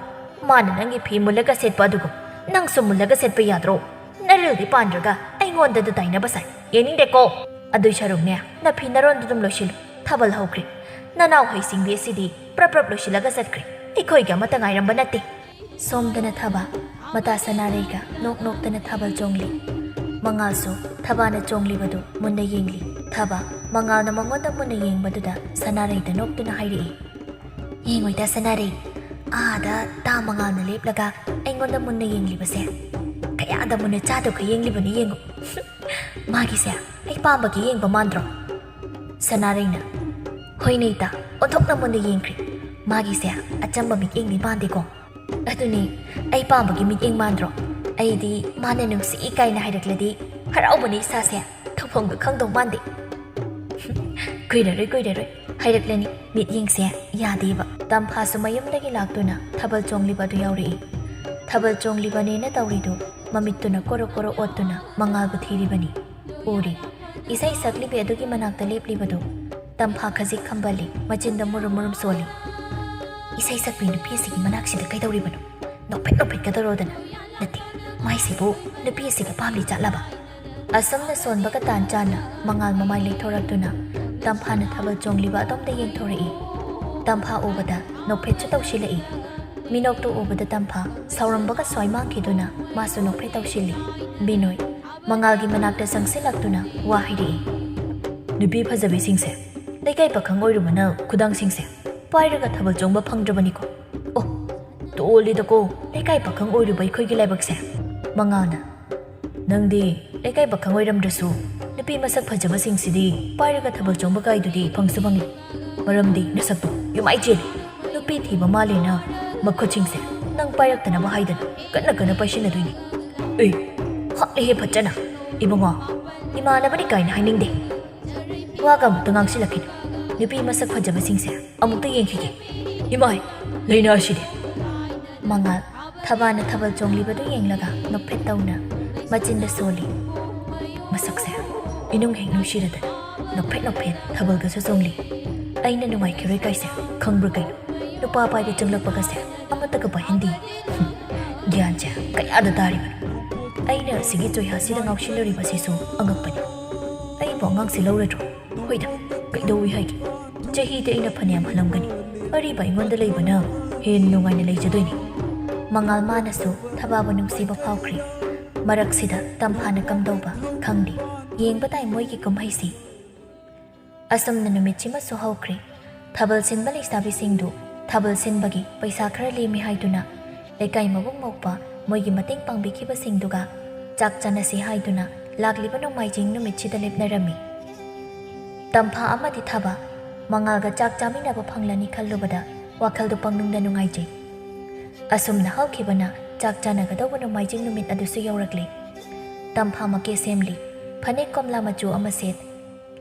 ꯃꯥꯅ ꯅꯪꯒꯤ ꯐꯤ ꯃꯨꯜꯂꯒ ꯁꯦꯠꯄ ꯑꯗꯨꯒꯨꯝ ꯅꯪꯁꯨ ꯃꯨꯜꯂꯒ ꯁꯦꯠꯄ ꯌꯥꯗ꯭ꯔꯣ? ꯅꯔꯤꯜꯗꯤ ꯄꯥꯟꯗ꯭ꯔꯒ ꯑꯩꯉꯣꯟꯗꯗ ꯇꯥꯏꯅꯕ ꯁꯥꯏ꯫ ꯌꯦꯡꯅꯤꯡꯗꯦꯀꯣ꯫ ꯑꯗꯨꯏ ꯁꯔꯨꯛꯅꯦ, ꯅꯐꯤ ꯅꯔꯣꯟꯗꯨ ꯑꯗꯨꯝ ꯂꯣꯏꯁꯤꯜꯂꯨ꯫ ꯊꯥꯕꯜ ꯍꯧꯈ꯭ꯔꯦ꯫ ꯅꯅꯥꯎ ꯍꯩꯁꯤꯡꯕꯤ ꯑꯁꯤꯗꯤ ꯄ꯭ꯔꯞ ꯄ꯭ꯔꯞ ꯂꯣꯏꯁꯤꯜꯂꯒ ꯆꯠꯈ꯭ꯔꯦ꯫ ꯑꯩꯈꯣꯏꯒꯤ ꯑꯃꯠꯇ ꯉꯥꯏꯔꯝꯕ ꯅꯠꯇꯦ꯫ ꯁꯣꯝꯗꯅ ꯊꯕ, ꯃꯇꯥ ꯁꯅꯥꯔꯩꯒ ꯅꯣꯛ ꯅꯣꯛꯇꯅ ꯊꯥꯕꯜ ꯆꯣꯡꯂꯤ꯫ ꯃꯉꯥꯜꯁꯨ ꯊꯕꯥꯅ ꯆꯣꯡꯂꯤꯕꯗꯨ ꯃꯨꯟꯅ ꯌꯦꯡꯂꯤ꯫ ꯊꯕ, ꯃꯉꯥꯜꯅ ꯃꯉꯣꯟꯗ ꯃꯨꯟꯅ ꯌꯦꯡꯕꯗꯨꯗ ꯁꯅꯥꯔꯩꯗ ꯅꯣꯛꯇꯨꯅ ꯍꯥꯏꯔꯛꯏ, "ꯌꯦꯡꯉꯣꯏꯗ ꯁꯅꯥꯔꯩ, ꯑꯥꯗ ꯇꯥ ꯃꯉꯥꯜꯅ ꯂꯦꯞꯂꯒ ꯑꯩꯉꯣꯟꯗ ꯃꯨꯟꯅ ꯌꯦꯡꯂꯤꯕꯁꯦ꯫ ꯀꯌꯥꯗ ꯃꯨꯟꯅ ꯆꯥꯗꯕ ꯌꯦꯡꯂꯤꯕꯅꯤ ꯌꯦꯡꯉꯨ꯫ ꯃꯥꯒꯤꯁꯦ ꯑꯩ ꯄꯥꯝꯕꯒꯤ ꯌꯦꯡꯕ ꯃꯥꯟꯗ꯭ꯔꯣ?" ꯁꯅꯥꯔꯩꯅ, "ꯍꯣꯏꯅꯦ ꯏꯇꯥ, ꯑꯣꯟꯊꯣꯛꯅ ꯃꯨꯟꯅ ꯌꯦꯡꯈ꯭ꯔꯦ꯫ ꯃꯥꯒꯤꯁꯦ ꯑꯆꯝꯕ ꯃꯤꯠꯌꯦꯡꯗꯤ ꯃꯥꯟꯗꯦꯀꯣ꯫ ꯑꯗꯨꯅꯤ, ꯑꯩ ꯄꯥꯝꯕꯒꯤ ꯃꯤꯠꯌꯦꯡ ꯃꯥꯟꯗ꯭ꯔꯣ? ꯑꯩꯗꯤ ꯃꯥꯅ ꯅꯨꯡꯁꯤ ꯀꯥꯏꯅ ꯍꯥꯏꯔꯛꯂꯗꯤ ꯍꯔꯥꯎꯕꯅ ꯏꯁꯥꯁꯦ ꯊꯧꯐꯝꯒ ꯈꯪꯗꯧ ꯃꯥꯟꯗꯦ꯫" "ꯀꯨꯏꯔꯔꯣꯏ, ꯀꯨꯏꯔꯔꯣꯏ ꯍꯥꯏꯔꯛꯂꯅꯤ꯫ ꯃꯤꯠꯌꯦꯡꯁꯦ ꯌꯥꯗꯦꯕ꯫" ꯇꯝꯐꯥꯁꯨ ꯃꯌꯨꯝꯗꯒꯤ ꯂꯥꯛꯇꯨꯅ ꯊꯥꯕꯜ ꯆꯣꯡꯂꯤꯕ ꯑꯗꯨ ꯌꯥꯎꯔꯛꯏ꯫ ꯊꯥꯕꯜ ꯆꯣꯡꯂꯤꯕꯅꯦꯅ ꯇꯧꯔꯤꯗꯨ ꯃꯃꯤꯠꯇꯨꯅ ꯀꯣꯔꯣ ꯀꯣꯔꯣ ꯑꯣꯠꯇꯨꯅ ꯃꯉꯥꯜꯕꯨ ꯊꯤꯔꯤꯕꯅꯤ꯫ ꯎꯔꯤ꯫ ꯏꯁꯩ ꯁꯛꯂꯤꯕꯤ ꯑꯗꯨꯒꯤ ꯃꯅꯥꯛꯇ ꯂꯦꯞꯂꯤꯕꯗꯨ ꯇꯝꯐꯥ ꯈꯖꯤꯛ ꯈꯝꯕꯜꯂꯤ, ꯃꯆꯤꯟꯗ ꯃꯨꯔꯨꯝ ꯃꯨꯔꯨꯝ ꯁꯣꯜꯂꯤ꯫ "ꯏꯁꯩ ꯁꯛꯄꯤ ꯅꯨꯄꯤ ꯑꯁꯤꯒꯤ ꯃꯅꯥꯛꯁꯤꯗ ꯀꯩꯗꯧꯔꯤꯕꯅꯣ? ꯅꯣꯛꯐꯦꯠ ꯅꯣꯛꯐꯦꯠꯀꯗꯧꯔꯣꯗꯅ꯫ ꯅꯠꯇꯦ, ꯃꯥꯏꯁꯤꯕꯨ ꯅꯨꯄꯤ ꯑꯁꯤꯒ ꯄꯥꯝꯂꯤ ꯆꯠꯂꯕ?" ꯑꯁꯨꯝꯅ ꯁꯣꯟꯕꯒ ꯇꯥꯟ ꯆꯥꯅ ꯃꯉꯥꯜ ꯃꯃꯥꯏ ꯂꯩꯊꯣꯔꯛꯇꯨꯅ ꯇꯝꯐꯥꯅ ꯊꯥꯕꯜ ꯆꯣꯡꯂꯤꯕ ꯑꯗꯣꯝꯗ ꯌꯦꯡꯊꯣꯔꯛꯏ꯫ ꯇꯝꯐꯥ ꯎꯕꯗ ꯅꯣꯛꯐꯦꯠꯁꯨ ꯇꯧꯁꯤꯜꯂꯛꯏ꯫ ꯃꯤꯅꯣꯛꯇꯨ ꯎꯕꯗ ꯇꯝꯐꯥ ꯁꯥꯎꯔꯝꯕꯒ ꯁ꯭ꯋꯥꯏ ꯃꯥꯡꯈꯤꯗꯨꯅ ꯃꯥꯁꯨ ꯅꯣꯛꯐꯦꯠ ꯇꯧꯁꯤꯜꯂꯤ꯫ ꯕꯤꯅꯣꯏ ꯃꯉꯥꯜꯒꯤ ꯃꯅꯥꯛꯇ ꯆꯪꯁꯤꯜꯂꯛꯇꯨꯅ ꯋꯥ ꯍꯥꯏꯔꯛꯏ, "ꯅꯨꯄꯤ ꯐꯖꯕꯤꯁꯤꯡꯁꯦ ꯂꯩꯀꯥꯏ ꯄꯥꯈꯪ ꯑꯣꯏꯔꯨꯕꯅ ꯈꯨꯗꯥꯡꯁꯤꯡꯁꯦ ꯄꯥꯏꯔꯒ ꯊꯥꯕꯜ ꯆꯣꯡꯕ ꯐꯪꯗ꯭ꯔꯕꯅꯤꯀꯣ꯫ ꯑꯣ, ꯇꯣꯜꯂꯤꯗꯀꯣ ꯂꯩꯀꯥꯏ ꯄꯥꯈꯪ ꯑꯣꯏꯔꯨꯕ ꯑꯩꯈꯣꯏꯒꯤ ꯂꯥꯏꯕꯛꯁꯦ꯫" ꯃꯉꯥꯜꯅ, "ꯅꯪꯗꯤ ꯂꯩꯀꯥꯏ ꯄꯥꯈꯪ ꯑꯣꯏꯔꯝꯗ꯭ꯔꯁꯨ ꯅꯨꯄꯤ ꯃꯁꯛ ꯐꯖꯕꯁꯤꯡꯁꯤꯗꯤ ꯄꯥꯏꯔꯒ ꯊꯥꯕꯜ ꯆꯣꯡꯕ ꯀꯥꯏꯗꯨꯗꯤ ꯐꯪꯁꯨ ꯐꯪꯏ꯫ ꯃꯔꯝꯗꯤ ꯅꯁꯛꯇꯣ ꯌꯨꯃꯥꯏ ꯆꯦꯜꯂꯤ꯫ ꯅꯨꯄꯤ ꯊꯤꯕ ꯃꯥꯜꯂꯦꯅ ꯃꯈꯨꯠꯁꯤꯡꯁꯦ ꯅꯪ ꯄꯥꯏꯔꯛꯇꯅꯕ ꯍꯥꯏꯗꯅ ꯀꯟꯅ ꯀꯟꯅ ꯄꯥꯏꯁꯤꯟꯅꯗꯣꯏꯅꯤ꯫" "ꯑꯦ, ꯍꯥꯠꯂꯦꯍꯦ ꯐꯖꯅ꯫ ꯏꯕꯨꯡꯉꯣ, ꯏꯃꯥꯟꯅꯕꯅꯤ ꯀꯥꯏꯅ ꯍꯥꯏꯅꯤꯡꯗꯦ꯫ ꯋꯥꯒ ꯑꯃꯨꯛꯇ ꯉꯥꯡꯁꯤꯜꯂꯛꯈꯤꯅꯨ꯫ ꯅꯨꯄꯤ ꯃꯁꯛ ꯐꯖꯕꯁꯤꯡꯁꯦ ꯑꯃꯨꯛꯇ ꯌꯦꯡꯈꯤꯒꯦ꯫ ꯏꯃꯥꯏ, ꯂꯩꯅꯥꯁꯤꯗꯤ꯫" ꯃꯉꯥꯜ ꯊꯕꯥꯅ ꯊꯥꯕꯜ ꯆꯣꯡꯂꯤꯕꯗꯨ ꯌꯦꯡꯂꯒ ꯅꯣꯛꯐꯦꯠ ꯇꯧꯅ ꯃꯆꯤꯟꯗ ꯁꯣꯜꯂꯤ꯫ ꯃꯁꯛꯁꯦ ꯏꯅꯨꯡ ꯍꯦꯛ ꯅꯨꯡꯁꯤꯔꯗꯅ ꯅꯣꯛꯐꯦꯠ ꯅꯣꯛꯐꯦꯠ ꯊꯥꯕꯜꯒꯁꯨ ꯆꯣꯡꯂꯤ꯫ ꯑꯩꯅ ꯅꯨꯡꯉꯥꯏꯈꯤꯔꯣꯏ ꯀꯥꯏꯁꯦ ꯈꯪꯕ꯭ꯔꯥ ꯀꯩꯅꯣ? ꯅꯨꯄꯥ ꯄꯥꯏꯕ ꯆꯪꯂꯛꯄꯒꯁꯦ ꯑꯃꯠꯇꯒ ꯄꯥꯏꯍꯟꯗꯦ꯫ ꯒ꯭ꯌꯥꯟꯁꯦ ꯀꯌꯥꯗ ꯇꯥꯔꯤꯕꯅꯣ? ꯑꯩꯅ ꯑꯁꯤꯒꯤ ꯆꯣꯏꯍꯥꯁꯤꯗ ꯉꯥꯎꯁꯤꯟꯅꯔꯤꯕꯁꯤꯁꯨ ꯑꯉꯛꯄꯅꯤ꯫ ꯑꯩꯕꯨ ꯑꯉꯥꯡꯁꯦ ꯂꯧꯔꯗ꯭ꯔꯣ? ꯍꯣꯏꯗ, ꯀꯩꯗꯧꯏ ꯍꯥꯏꯒꯦ? ꯆꯍꯤꯗꯤ ꯑꯩꯅ ꯐꯅꯌꯥꯝ ꯍꯜꯂꯝꯒꯅꯤ꯫ ꯑꯔꯤꯕ ꯑꯩꯉꯣꯟꯗ ꯂꯩꯕꯅ ꯍꯦꯟꯅ ꯅꯨꯡꯉꯥꯏꯅ ꯂꯩꯖꯗꯣꯏꯅꯤ꯫ ꯃꯉꯥꯜ ꯃꯥꯅꯁꯨ ꯊꯕꯥꯕꯨ ꯅꯨꯡꯁꯤꯕ ꯐꯥꯎꯈ꯭ꯔꯤ꯫ ꯃꯔꯛꯁꯤꯗ ꯇꯝꯐꯥꯅ ꯀꯝꯗꯧꯕ ꯈꯪꯗꯦ꯫ ꯌꯦꯡꯕ ꯇꯥꯏ ꯃꯣꯏꯒꯤ ꯀꯨꯝꯍꯩꯁꯤ꯫ ꯑꯁꯨꯝꯅ ꯅꯨꯃꯤꯠꯁꯤꯃꯁꯨ ꯍꯧꯈ꯭ꯔꯦ꯫ ꯊꯥꯕꯜ ꯁꯤꯟꯕ ꯂꯩꯁꯥꯕꯤꯁꯤꯡꯗꯨ ꯊꯥꯕꯜ ꯁꯤꯟꯕꯒꯤ ꯄꯩꯁꯥ ꯈꯔ ꯂꯦꯝꯃꯤ ꯍꯥꯏꯗꯨꯅ ꯂꯩꯀꯥꯏ ꯃꯕꯨꯡ ꯃꯧꯄ꯭ꯋꯥ ꯃꯣꯏꯒꯤ ꯃꯇꯦꯡ ꯄꯥꯡꯕꯤꯈꯤꯕꯁꯤꯡꯗꯨꯒ ꯆꯥꯛ ꯆꯥꯅꯁꯤ ꯍꯥꯏꯗꯨꯅ ꯂꯥꯛꯂꯤꯕ ꯅꯣꯡꯃꯥꯏꯖꯤꯡ ꯅꯨꯃꯤꯠꯁꯤꯗ ꯂꯦꯞꯅꯔꯝꯃꯤ꯫ ꯇꯝꯐꯥ ꯑꯃꯗꯤ ꯊꯥꯕ ꯃꯉꯥꯜꯒ ꯆꯥꯛ ꯆꯥꯃꯤꯟꯅꯕ ꯐꯪꯂꯅꯤ ꯈꯜꯂꯨꯕꯗ ꯋꯥꯈꯜꯗꯨ ꯄꯪꯅꯨꯡꯗ ꯅꯨꯡꯉꯥꯏꯖꯩ꯫ ꯑꯁꯨꯝꯅ ꯍꯧꯈꯤꯕꯅ ꯆꯥꯛ ꯆꯥꯅꯒꯗꯧꯕ ꯅꯣꯡꯃꯥꯏꯖꯤꯡ ꯅꯨꯃꯤꯠ ꯑꯗꯨꯁꯨ ꯌꯧꯔꯛꯂꯦ꯫ ꯇꯝꯐꯥ ꯃꯀꯦ ꯁꯦꯝꯂꯤ꯫ ꯐꯅꯦꯛ ꯀꯣꯝꯂꯥ ꯃꯆꯨ ꯑꯃ ꯁꯦꯠ,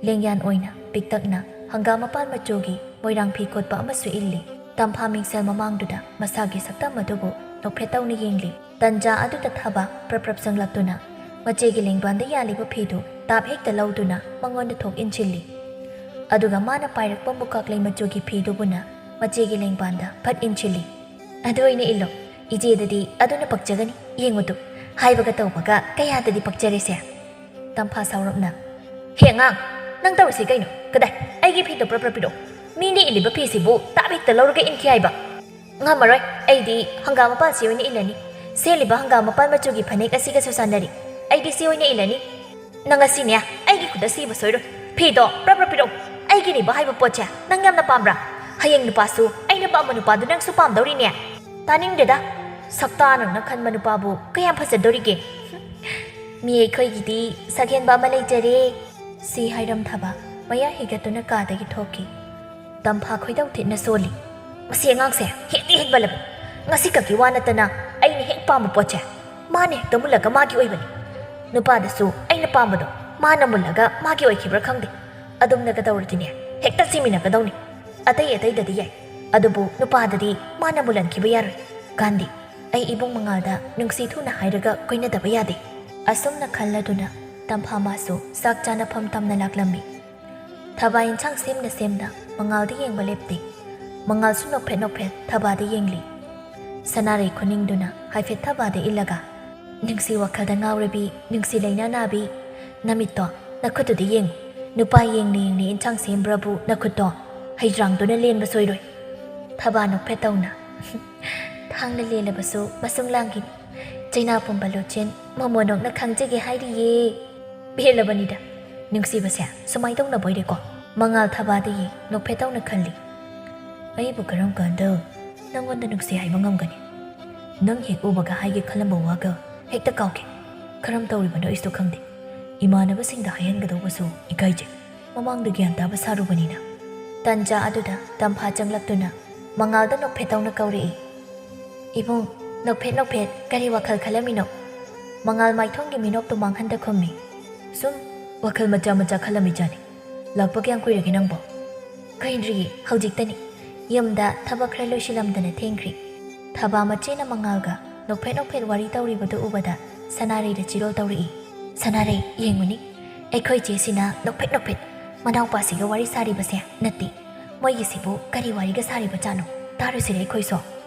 ꯂꯦꯡꯌꯥꯟ ꯑꯣꯏꯅ ꯄꯤꯛꯇꯛꯅ ꯍꯪꯒꯥꯝ ꯃꯄꯥꯟ ꯃꯆꯨꯒꯤ ꯃꯣꯏꯔꯥꯡ ꯐꯤ ꯀꯣꯠꯄ ꯑꯃꯁꯨ ꯏꯜꯂꯤ꯫ ꯇꯝꯐꯥ ꯃꯤꯡꯁꯦꯜ ꯃꯃꯥꯡꯗꯨꯗ ꯃꯁꯥꯒꯤ ꯁꯛꯇꯝ ꯑꯗꯨꯕꯨ ꯅꯣꯛꯐꯦꯠ ꯇꯧꯅ ꯌꯦꯡꯂꯤ꯫ ꯇꯟꯖꯥ ꯑꯗꯨꯗ ꯊꯥꯕ ꯄ꯭ꯔꯞ ꯄ꯭ꯔꯞ ꯆꯪꯂꯛꯇꯨꯅ ꯃꯆꯦꯒꯤ ꯂꯦꯡꯕꯥꯟꯗ ꯌꯥꯜꯂꯤꯕ ꯐꯤꯗꯨ ꯇꯥꯞ ꯍꯦꯛꯇ ꯂꯧꯗꯨꯅ ꯃꯉꯣꯟꯗ ꯊꯣꯛ ꯏꯟꯁꯤꯜꯂꯤ꯫ ꯑꯗꯨꯒ ꯃꯥꯅ ꯄꯥꯏꯔꯛꯄ ꯃꯨꯀꯥꯛꯂꯩ ꯃꯆꯨꯒꯤ ꯐꯤꯗꯨꯕꯨꯅ ꯃꯆꯦꯒꯤ ꯂꯦꯡꯕꯥꯟꯗ ꯐꯠ ꯏꯟꯁꯤꯜꯂꯤ꯫ "ꯑꯗꯨ ꯑꯣꯏꯅ ꯏꯜꯂꯣ꯫ ꯏꯆꯦꯗꯗꯤ ꯑꯗꯨꯅ ꯄꯛꯆꯒꯅꯤ꯫ ꯌꯦꯡꯉꯨꯇꯨ, ꯍꯥꯏꯕꯒ ꯇꯧꯕꯒ ꯀꯌꯥꯗꯗꯤ ꯄꯛꯆꯔꯦꯁꯦ!" ꯇꯝꯐꯥ ꯁꯥꯎꯔꯞꯅ, "ꯍꯦ ꯑꯉꯥꯡ, ꯅꯪ ꯇꯧꯔꯤꯁꯤ ꯀꯩꯅꯣ? ꯀꯗꯥꯏ? ꯑꯩꯒꯤ ꯐꯤꯗꯣ ꯄ꯭ꯔꯞ ꯄ꯭ꯔꯞ ꯄꯤꯔꯛꯑꯣ꯫ ꯃꯤꯅ ꯏꯜꯂꯤꯕ ꯐꯤꯁꯤꯕꯨ ꯇꯥꯞ ꯍꯦꯛꯇ ꯂꯧꯔꯒ ꯏꯟꯈꯤ ꯍꯥꯏꯕ?" "ꯉꯝꯃꯔꯣꯏ, ꯑꯩꯗꯤ ꯍꯪꯒꯥꯝ ꯃꯄꯥꯟꯁꯤ ꯑꯣꯏꯅ ꯏꯜꯂꯅꯤ꯫ ꯁꯦꯠꯂꯤꯕ ꯍꯪꯒꯥꯝ ꯃꯄꯥꯟ ꯃꯆꯨꯒꯤ ꯐꯅꯦꯛ ꯑꯁꯤꯒꯁꯨ ꯆꯥꯟꯅꯔꯤ꯫ ꯑꯩꯗꯤ ꯁꯤ ꯑꯣꯏꯅ ꯏꯜꯂꯅꯤ꯫ ꯅꯪ ꯑꯁꯤꯅꯦ ꯑꯩꯒꯤ ꯈꯨꯠꯇ ꯁꯤꯕ ꯁꯣꯏꯔꯣꯏ꯫ ꯐꯤꯗꯣ ꯄ꯭ꯔꯞ ꯄ꯭ꯔꯞ ꯄꯤꯔꯛꯑꯣ꯫ ꯑꯩꯒꯤꯅꯦꯕ ꯍꯥꯏꯕ ꯄꯣꯠꯁꯦ ꯅꯪ ꯌꯥꯝꯅ ꯄꯥꯝꯕ꯭ꯔꯥ? ꯍꯌꯦꯡ ꯅꯨꯄꯥꯁꯨ ꯑꯩꯅ ꯄꯥꯝꯕ ꯅꯨꯄꯥꯗꯨ ꯅꯪꯁꯨ ꯄꯥꯝꯗꯧꯔꯤꯅꯦ꯫ ꯇꯥꯅꯤꯡꯗꯦꯗ꯫ ꯁꯛꯇꯥ ꯅꯪꯅ ꯈꯟꯕ ꯅꯨꯄꯥꯕꯨ ꯀꯌꯥꯝ ꯐꯖꯗꯣꯔꯤꯒꯦ? ꯃꯤ ꯑꯩꯈꯣꯏꯒꯤꯗꯤ ꯁꯛꯍꯦꯟꯕ ꯑꯃ ꯂꯩꯖꯔꯦ꯫" ꯁꯤ ꯍꯥꯏꯔꯝꯊꯕ ꯃꯌꯥ ꯍꯤꯒꯠꯇꯨꯅ ꯀꯥꯗꯒꯤ ꯊꯣꯛꯈꯤ꯫ ꯇꯝꯐꯥ ꯈꯣꯏꯗꯧ ꯊꯤꯠꯅ ꯁꯣꯜꯂꯤ꯫ "ꯃꯁꯤ ꯑꯉꯥꯡꯁꯦ ꯍꯦꯟꯗꯤ ꯍꯦꯟꯃꯜꯂꯕꯅꯤ꯫ ꯉꯁꯤꯈꯛꯀꯤ ꯋꯥ ꯅꯠꯇꯅ ꯑꯩꯅ ꯍꯦꯛ ꯄꯥꯝꯕ ꯄꯣꯠꯁꯦ ꯃꯥꯅ ꯍꯦꯛꯇ ꯃꯨꯜꯂꯒ ꯃꯥꯒꯤ ꯑꯣꯏꯕꯅꯤ꯫ ꯅꯨꯄꯥꯗꯁꯨ ꯑꯩꯅ ꯄꯥꯝꯕꯗꯣ ꯃꯥꯅ ꯃꯨꯜꯂꯒ ꯃꯥꯒꯤ ꯑꯣꯏꯈꯤꯕ꯭ꯔꯥ ꯈꯪꯗꯦ꯫ ꯑꯗꯨꯝꯅꯒ ꯇꯧꯔꯗꯤꯅꯦ ꯍꯦꯛꯇ ꯁꯤꯃꯤꯟꯅꯒꯗꯧꯅꯤ꯫ ꯑꯇꯩ ꯑꯇꯩꯗꯗꯤ ꯌꯥꯏ, ꯑꯗꯨꯕꯨ ꯅꯨꯄꯥꯗꯗꯤ ꯃꯥꯅ ꯃꯨꯜꯍꯟꯈꯤꯕ ꯌꯥꯔꯣꯏ꯫ ꯒꯥꯟꯙꯤ, ꯑꯩ ꯏꯕꯨꯡ ꯃꯉꯥꯜꯗ ꯅꯨꯡꯁꯤ ꯊꯨꯅ ꯍꯥꯏꯔꯒ ꯀꯣꯏꯅꯗꯕ ꯌꯥꯗꯦ꯫" ꯑꯁꯨꯝꯅ ꯈꯜꯂꯗꯨꯅ ꯇꯝꯐꯥ ꯃꯥꯁꯨ ꯆꯥꯛ ꯆꯥꯅꯐꯝ ꯇꯝꯅ ꯂꯥꯛꯂꯝꯃꯤ꯫ ꯊꯕꯥ ꯏꯟꯁꯥꯡ ꯁꯦꯝꯅ ꯁꯦꯝꯅ ꯃꯉꯥꯜꯗ ꯌꯦꯡꯕ ꯂꯦꯞꯇꯦ꯫ ꯃꯉꯥꯜꯁꯨ ꯅꯣꯛꯐꯦꯠ ꯅꯣꯛꯐꯦꯠ ꯊꯕꯥꯗ ꯌꯦꯡꯂꯤ꯫ ꯁꯅꯥꯔꯩ ꯈꯨꯅꯤꯡꯗꯨꯅ ꯍꯥꯏꯐꯦꯠ ꯊꯕꯥꯗ ꯏꯜꯂꯒ, "ꯅꯨꯡꯁꯤ ꯋꯥꯈꯜꯗ ꯉꯥꯎꯔꯕꯤ, ꯅꯨꯡꯁꯤ ꯂꯩꯅꯥ ꯅꯥꯕꯤ, ꯅꯃꯤꯠꯇꯣ, ꯅꯈꯨꯠꯇꯨꯗꯤ ꯌꯦꯡꯉꯨ꯫ ꯅꯨꯄꯥ ꯌꯦꯡꯅ ꯌꯦꯡꯅ ꯏꯟꯁꯥꯡ ꯁꯦꯝꯕ꯭ꯔꯕꯨ ꯅꯈꯨꯠꯇꯣ?" ꯍꯩꯗ꯭ꯔꯥꯡꯗꯨꯅ ꯂꯦꯟꯕ ꯁꯣꯏꯔꯣꯏ꯫ ꯊꯕꯥ ꯅꯣꯛꯐꯦꯠꯇꯧꯅ ꯊꯥꯡꯅ ꯂꯦꯜꯂꯕꯁꯨ ꯃꯁꯨꯡ ꯂꯥꯡꯈꯤꯅꯤ꯫ ꯆꯩꯅꯥ ꯄꯨꯝꯕ ꯂꯣꯠꯆꯦꯟ ꯃꯣꯃꯣꯅꯣꯛꯅ ꯈꯪꯖꯒꯦ ꯍꯥꯏꯔꯤꯌꯦ꯫ ꯄꯦꯜꯂꯕꯅꯤꯗ꯫ ꯅꯨꯡꯁꯤꯕꯁꯦ ꯁꯨꯃꯥꯏ ꯇꯧꯅꯕ ꯑꯣꯏꯔꯦꯀꯣ꯫ ꯃꯉꯥꯜ ꯊꯕꯥꯗ ꯌꯦꯡ ꯅꯣꯛꯐꯦꯠꯇꯧꯅ ꯈꯜꯂꯤ꯫ ꯑꯩꯕꯨ ꯀꯔꯝ ꯀꯥꯟꯗ ꯅꯪꯉꯣꯟꯗ ꯅꯨꯡꯁꯤ ꯍꯥꯏꯕ ꯉꯝꯒꯅꯤ? ꯅꯪ ꯍꯦꯛ ꯎꯕꯒ ꯍꯥꯏꯒꯦ ꯈꯜꯂꯝꯕ ꯋꯥꯒ ꯍꯦꯛꯇ ꯀꯥꯎꯈꯤ꯫ ꯀꯔꯝ ꯇꯧꯔꯤꯕꯅꯣ ꯑꯩꯁꯨ ꯈꯪꯗꯦ꯫ ꯏꯃꯥꯟꯅꯕꯁꯤꯡꯗ ꯍꯥꯏꯍꯟꯒꯗꯧꯕꯁꯨ ꯏꯀꯥꯏꯖꯩ꯫ ꯃꯃꯥꯡꯗ ꯒ꯭ꯌꯥꯟ ꯇꯥꯕ ꯁꯥꯔꯨꯕꯅꯤꯅ꯫ ꯇꯟꯖꯥ ꯑꯗꯨꯗ ꯇꯝꯐꯥ ꯆꯪꯂꯛꯇꯨꯅ ꯃꯉꯥꯜꯗ ꯅꯣꯛꯐꯦꯠꯇꯧꯅ ꯀꯧꯔꯛꯏ꯫ "ꯏꯕꯨꯡ, ꯅꯣꯛꯐꯦꯠ ꯅꯣꯛꯐꯦꯠ, ꯀꯔꯤ ꯋꯥꯈꯜ ꯈꯜꯂꯝꯃꯤꯅꯣ?" ꯃꯉꯥꯜ ꯃꯥꯏꯊꯣꯡꯒꯤ ꯃꯤꯅꯣꯛꯇꯨ ꯃꯥꯡꯍꯟꯗ ꯈꯨꯝꯃꯤ꯫ "ꯁꯨꯝ ꯋꯥꯈꯜ ꯃꯆꯥ ꯃꯆꯥ ꯈꯜꯂꯝꯃꯤꯖꯥꯠꯅꯤ꯫ ꯂꯥꯛꯄ ꯀꯌꯥꯝ ꯀꯨꯏꯔꯒꯦ ꯅꯪꯕꯣ?" "ꯀꯨꯏꯗ꯭ꯔꯤꯌꯦ, ꯍꯧꯖꯤꯛꯇꯅꯤ꯫ ꯌꯨꯝꯗ ꯊꯕꯛ ꯈꯔ ꯂꯣꯏꯁꯤꯜꯂꯝꯗꯅ ꯊꯦꯡꯈ꯭ꯔꯦ꯫" ꯊꯕꯥ ꯃꯆꯦꯅ ꯃꯉꯥꯜꯒ ꯅꯣꯛꯐꯦꯠ ꯅꯣꯛꯐꯦꯠ ꯋꯥꯔꯤ ꯇꯧꯔꯤꯕꯗꯨ ꯎꯕꯗ ꯁꯅꯥꯔꯩꯗ ꯆꯤꯔꯣꯜ ꯇꯧꯔꯛꯏ꯫ "ꯁꯅꯥꯔꯩ, ꯌꯦꯡꯉꯨꯅꯤ, ꯑꯩꯈꯣꯏ ꯆꯦꯁꯤꯅ ꯅꯣꯛꯐꯦꯠ ꯅꯣꯛꯐꯦꯠ ꯃꯅꯥꯎꯄꯥꯁꯤꯒ ꯋꯥꯔꯤ ꯁꯥꯔꯤꯕꯁꯦ ꯅꯠꯇꯦ꯫ ꯃꯣꯏꯒꯤꯁꯤꯕꯨ ꯀꯔꯤ ꯋꯥꯔꯤꯒ ꯁꯥꯔꯤꯕꯖꯥꯠꯅꯣ? ꯇꯥꯔꯨꯁꯤꯔꯦ ꯑꯩꯈꯣꯏꯁꯨ?"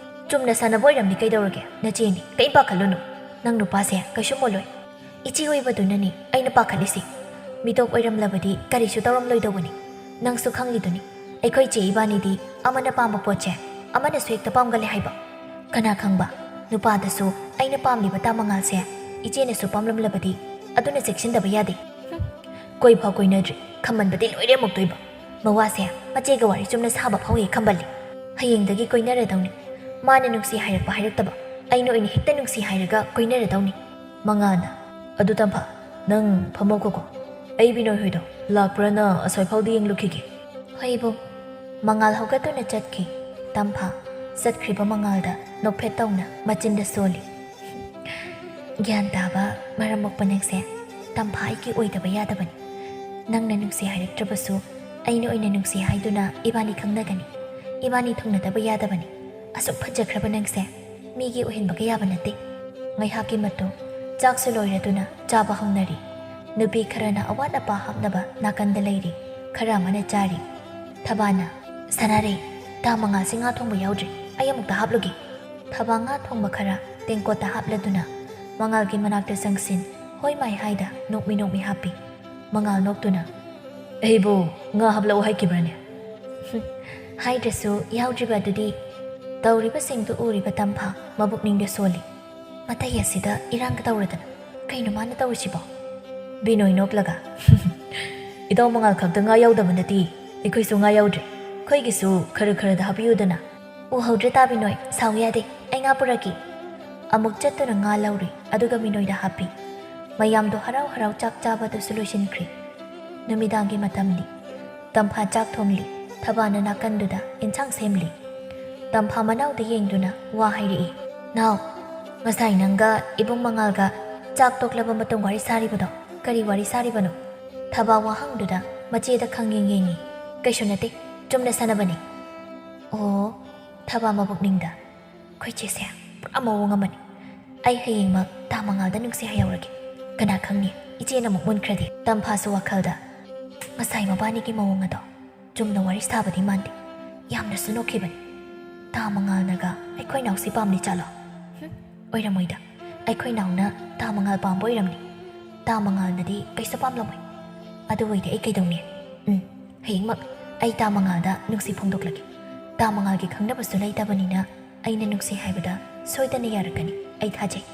"ꯆꯨꯝꯅ ꯁꯥꯟꯅꯕ ꯑꯣꯏꯔꯝꯅꯤ, ꯀꯩꯗꯧꯔꯒꯦ? ꯅꯆꯦꯅꯤ, ꯀꯩꯝ ꯄꯥꯈꯠꯂꯨꯅꯨ꯫ ꯅꯪ ꯅꯨꯄꯥꯁꯦ ꯀꯩꯁꯨꯝ ꯑꯣꯜꯂꯣꯏ꯫ ꯏꯆꯦ ꯑꯣꯏꯕꯗꯨꯅꯅꯤ ꯑꯩꯅ ꯄꯥꯈꯠꯂꯤꯁꯤ꯫ ꯃꯤꯇꯣꯞ ꯑꯣꯏꯔꯝꯂꯕꯗꯤ ꯀꯔꯤꯁꯨ ꯇꯧꯔꯝꯂꯣꯏꯗꯧꯕꯅꯤ꯫ ꯅꯪꯁꯨ ꯈꯪꯂꯤꯗꯨꯅꯤ, ꯑꯩꯈꯣꯏ ꯆꯦ ꯏꯕꯥꯅꯤꯗꯤ ꯑꯃꯅ ꯄꯥꯝꯕ ꯄꯣꯠꯁꯦ ꯑꯃꯅꯁꯨ ꯍꯦꯛꯇ ꯄꯥꯝꯒꯜꯂꯦ ꯍꯥꯏꯕ꯫ ꯀꯅꯥ ꯈꯪꯕ, ꯅꯨꯄꯥꯗꯁꯨ ꯑꯩꯅ ꯄꯥꯝꯂꯤꯕ ꯇꯥ ꯃꯉꯥꯜꯁꯦ ꯏꯆꯦꯅꯁꯨ ꯄꯥꯝꯂꯝꯂꯕꯗꯤ? ꯑꯗꯨꯅ ꯆꯦꯛꯁꯤꯟꯗꯕ ꯌꯥꯗꯦ꯫" "ꯍꯨꯝ, ꯀꯣꯏꯐꯥꯎ ꯀꯣꯏꯅꯗ꯭ꯔꯤ, ꯈꯝꯕꯟꯕꯗꯤ ꯂꯣꯏꯔꯦ ꯑꯃꯨꯛꯇꯣꯏꯕ꯫ ꯃꯋꯥꯁꯦ ꯃꯆꯦꯒ ꯋꯥꯔꯤ ꯆꯨꯝꯅ ꯁꯥꯕ ꯐꯥꯎ ꯍꯦꯛ ꯈꯝꯕꯜꯂꯤ꯫ ꯍꯌꯦꯡꯗꯒꯤ ꯀꯣꯏꯅꯔꯗꯧꯅꯤ꯫ ꯃꯥꯅ ꯅꯨꯡꯁꯤ ꯍꯥꯏꯔꯛꯄ ꯍꯥꯏꯔꯛꯇꯕ, ꯑꯩꯅ ꯑꯣꯏꯅ ꯍꯦꯛꯇ ꯅꯨꯡꯁꯤ ꯍꯥꯏꯔꯒ ꯀꯣꯏꯅꯔꯗꯧꯅꯤ꯫" ꯃꯉꯥꯜꯅ, "ꯑꯗꯨ ꯇꯝꯐꯥ, ꯅꯪ ꯐꯝꯃꯧꯈꯣꯀꯣ꯫ ꯑꯩ ꯕꯤꯅꯣꯏ ꯍꯣꯏꯗꯣ ꯂꯥꯛꯄ꯭ꯔꯥꯅ ꯑꯁ꯭ꯋꯥꯏ ꯐꯥꯎꯗꯤ ꯌꯦꯡꯂꯨꯈꯤꯒꯦ꯫" "ꯍꯣꯏ ꯏꯕꯨꯡ꯫" ꯃꯉꯥꯜ ꯍꯧꯒꯠꯇꯨꯅ ꯆꯠꯈꯤ꯫ ꯇꯝꯐꯥ ꯆꯠꯈ꯭ꯔꯤꯕ ꯃꯉꯥꯜꯗ ꯅꯣꯛꯐꯦꯠ ꯇꯧꯅ ꯃꯆꯤꯟꯗ ꯁꯣꯜꯂꯤ꯫ "ꯒ꯭ꯌꯥꯟ ꯇꯥꯕ, ꯃꯔꯝ ꯃꯣꯛꯄ ꯅꯪꯁꯦ꯫ ꯇꯝꯐꯥ ꯑꯩꯒꯤ ꯑꯣꯏꯗꯕ ꯌꯥꯗꯕꯅꯤ꯫ ꯅꯪꯅ ꯅꯨꯡꯁꯤ ꯍꯥꯏꯔꯛꯇ꯭ꯔꯕꯁꯨ ꯑꯩꯅ ꯑꯣꯏꯅ ꯅꯨꯡꯁꯤ ꯍꯥꯏꯗꯨꯅ ꯏꯕꯥꯅꯤ ꯈꯪꯅꯒꯅꯤ꯫ ꯏꯕꯥꯅꯤ ꯊꯨꯡꯅꯗꯕ ꯌꯥꯗꯕꯅꯤ꯫ ꯑꯁꯨꯛ ꯐꯖꯈ꯭ꯔꯕ ꯅꯪꯁꯦ ꯃꯤꯒꯤ ꯑꯣꯏꯍꯟꯕꯒ ꯌꯥꯕ ꯅꯠꯇꯦ꯫" ꯉꯥꯏꯍꯥꯛꯀꯤ ꯃꯇꯨꯡ ꯆꯥꯛꯁꯨ ꯂꯣꯏꯔꯗꯨꯅ ꯆꯥꯕ ꯍꯧꯅꯔꯤ꯫ ꯅꯨꯄꯤ ꯈꯔꯅ ꯑꯋꯥꯠ ꯑꯄꯥ ꯍꯥꯞꯅꯕ ꯅꯥꯀꯟꯗ ꯂꯩꯔꯤ, ꯈꯔ ꯑꯃꯅ ꯆꯥꯔꯤ꯫ ꯊꯕꯥꯅ, "ꯁꯅꯥꯔꯩ, ꯇꯥ ꯃꯉꯥꯜꯁꯦ ꯉꯥ ꯊꯣꯡꯕ ꯌꯥꯎꯗ꯭ꯔꯤ, ꯑꯩ ꯑꯃꯨꯛꯇ ꯍꯥꯞꯂꯨꯒꯦ꯫" ꯊꯕꯥ ꯉꯥ ꯊꯣꯡꯕ ꯈꯔ ꯇꯦꯡꯀꯣꯠꯇ ꯍꯥꯞꯂꯗꯨꯅ ꯃꯉꯥꯜꯒꯤ ꯃꯅꯥꯛꯇ ꯆꯪꯁꯤꯟ, ꯍꯣꯏ ꯃꯥꯏ ꯍꯥꯏꯗ ꯅꯣꯛꯃꯤ ꯅꯣꯛꯃꯤ ꯍꯥꯞꯄꯤ꯫ ꯃꯉꯥꯜ ꯅꯣꯛꯇꯨꯅ, "ꯑꯩꯕꯨ ꯉꯥ ꯍꯥꯞꯂꯛꯎ ꯍꯥꯏꯈꯤꯕ꯭ꯔꯅꯦ?" ꯍꯥꯏꯗ꯭ꯔꯁꯨ ꯌꯥꯎꯗ꯭ꯔꯤꯕ ꯑꯗꯨꯗꯤ꯫ ꯇꯧꯔꯤꯕꯁꯤꯡꯗꯨ ꯎꯔꯤꯕ ꯇꯝꯐꯥ ꯃꯕꯨꯛꯅꯤꯡꯗ ꯁꯣꯜꯂꯤ꯫ ꯃꯇꯩ ꯑꯁꯤꯗ ꯏꯔꯥꯡꯒ ꯇꯧꯔꯗꯅ ꯀꯩꯅꯣ ꯃꯥꯅ ꯇꯧꯔꯤꯁꯤꯕꯣ? ꯕꯤꯅꯣꯏ ꯅꯣꯛꯂꯒ, "ꯏꯇꯥꯎ ꯃꯉꯥꯜ ꯈꯛꯇ ꯉꯥ ꯌꯥꯎꯗꯕ ꯅꯠꯇꯦ, ꯑꯩꯈꯣꯏꯁꯨ ꯉꯥ ꯌꯥꯎꯗ꯭ꯔꯦ꯫ ꯑꯩꯈꯣꯏꯒꯤꯁꯨ ꯈꯔ ꯈꯔꯗ ꯍꯥꯞꯄꯤꯌꯨꯗꯅ꯫" "ꯎꯍꯧꯗ꯭ꯔꯦ ꯇꯥ ꯕꯤꯅꯣꯏ, ꯁꯥꯎ ꯌꯥꯗꯦ, ꯑꯩ ꯉꯥ ꯄꯨꯔꯛꯀꯦ꯫" ꯑꯃꯨꯛ ꯆꯠꯇꯨꯅ ꯉꯥ ꯂꯧꯔꯨꯏ, ꯑꯗꯨꯒ ꯕꯤꯅꯣꯏꯗ ꯍꯥꯞꯄꯤ꯫ ꯃꯌꯥꯝꯗꯣ ꯍꯔꯥꯎ ꯍꯔꯥꯎ ꯆꯥꯛ ꯆꯥꯕꯗꯨꯁꯨ ꯂꯣꯏꯁꯤꯟꯈ꯭ꯔꯦ꯫ ꯅꯨꯃꯤꯗꯥꯡꯒꯤ ꯃꯇꯝꯅꯤ꯫ ꯇꯝꯐꯥ ꯆꯥꯛ ꯊꯣꯡꯂꯤ꯫ ꯊꯕꯥꯅ ꯅꯥꯀꯟꯗꯨꯗ ꯏꯟꯁꯥꯡ ꯁꯦꯝꯂꯤ꯫ ꯇꯝꯐꯥ ꯃꯅꯥꯎꯗ ꯌꯦꯡꯗꯨꯅ ꯋꯥ ꯍꯥꯏꯔꯛꯏ, "ꯅꯥꯎ, ꯉꯁꯥꯏ ꯅꯪꯒ ꯏꯕꯨꯡ ꯃꯉꯥꯜꯒ ꯆꯥꯛ ꯇꯣꯛꯂꯕ ꯃꯇꯨꯡ ꯋꯥꯔꯤ ꯁꯥꯔꯤꯕꯗꯣ, ꯀꯔꯤ ꯋꯥꯔꯤ ꯁꯥꯔꯤꯕꯅꯣ?" ꯊꯕꯥ ꯋꯥꯍꯪꯗꯨꯗ ꯃꯆꯦꯗ ꯈꯪꯌꯦꯡ ꯌꯦꯡꯉꯤ꯫ "ꯀꯩꯁꯨ ꯅꯠꯇꯦ, ꯆꯨꯝꯅ ꯁꯥꯟꯅꯕꯅꯤ꯫" ꯑꯣ, ꯊꯕꯥ ꯃꯕꯨꯛꯅꯤꯡꯗ, "ꯑꯩꯈꯣꯏ ꯆꯦꯁꯦ ꯄꯨꯔꯥ ꯃꯑꯣꯡ ꯑꯃꯅꯤ꯫ ꯑꯩ ꯍꯌꯦꯡꯃꯛ ꯇꯥ ꯃꯉꯥꯜꯗ ꯅꯨꯡꯁꯤ ꯍꯥꯏꯍꯧꯔꯒꯦ꯫ ꯀꯅꯥ ꯈꯪꯅꯤ, ꯏꯆꯦꯅ ꯑꯃꯨꯛ ꯃꯨꯟꯈ꯭ꯔꯗꯤ?" ꯇꯝꯐꯥꯁꯨ ꯋꯥꯈꯜꯗ, "ꯉꯁꯥꯏ ꯃꯕꯥꯅꯤꯒꯤ ꯃꯑꯣꯡ ꯑꯗꯣ ꯆꯨꯝꯅ ꯋꯥꯔꯤ ꯁꯥꯕꯗꯤ ꯃꯥꯟꯗꯦ꯫ ꯌꯥꯝꯅꯁꯨ ꯅꯣꯛꯈꯤꯕꯅꯤ꯫ ꯇꯥ ꯃꯉꯥꯜꯅꯒ ꯑꯩꯈꯣꯏ ꯅꯥꯎꯁꯤ ꯄꯥꯝꯂꯤ ꯆꯥꯠꯂꯣ? ꯍꯨꯝ, ꯑꯣꯏꯔꯝꯃꯣꯏꯗ꯫ ꯑꯩꯈꯣꯏ ꯅꯥꯎꯅ ꯇꯥ ꯃꯉꯥꯜ ꯄꯥꯝꯕ ꯑꯣꯏꯔꯝꯅꯤ꯫ ꯇꯥ ꯃꯉꯥꯜꯅꯗꯤ ꯀꯩꯁꯨ ꯄꯥꯝꯂꯝꯃꯣꯏ꯫ ꯑꯗꯨ ꯑꯣꯏꯗꯤ ꯑꯩ ꯀꯩꯗꯧꯅꯤ? ꯎꯝ, ꯍꯌꯦꯡꯃꯛ ꯑꯩ ꯇꯥ ꯃꯉꯥꯜꯗ ꯅꯨꯡꯁꯤ ꯐꯣꯡꯗꯣꯛꯂꯒꯦ꯫ ꯇꯥ ꯃꯉꯥꯜꯒꯤ ꯈꯪꯅꯕꯁꯨ ꯂꯩꯇꯕꯅꯤꯅ ꯑꯩꯅ ꯅꯨꯡꯁꯤ ꯍꯥꯏꯕꯗ ꯁꯣꯏꯗꯅ ꯌꯥꯔꯛꯀꯅꯤ, ꯑꯩ ꯊꯥꯖꯩ꯫"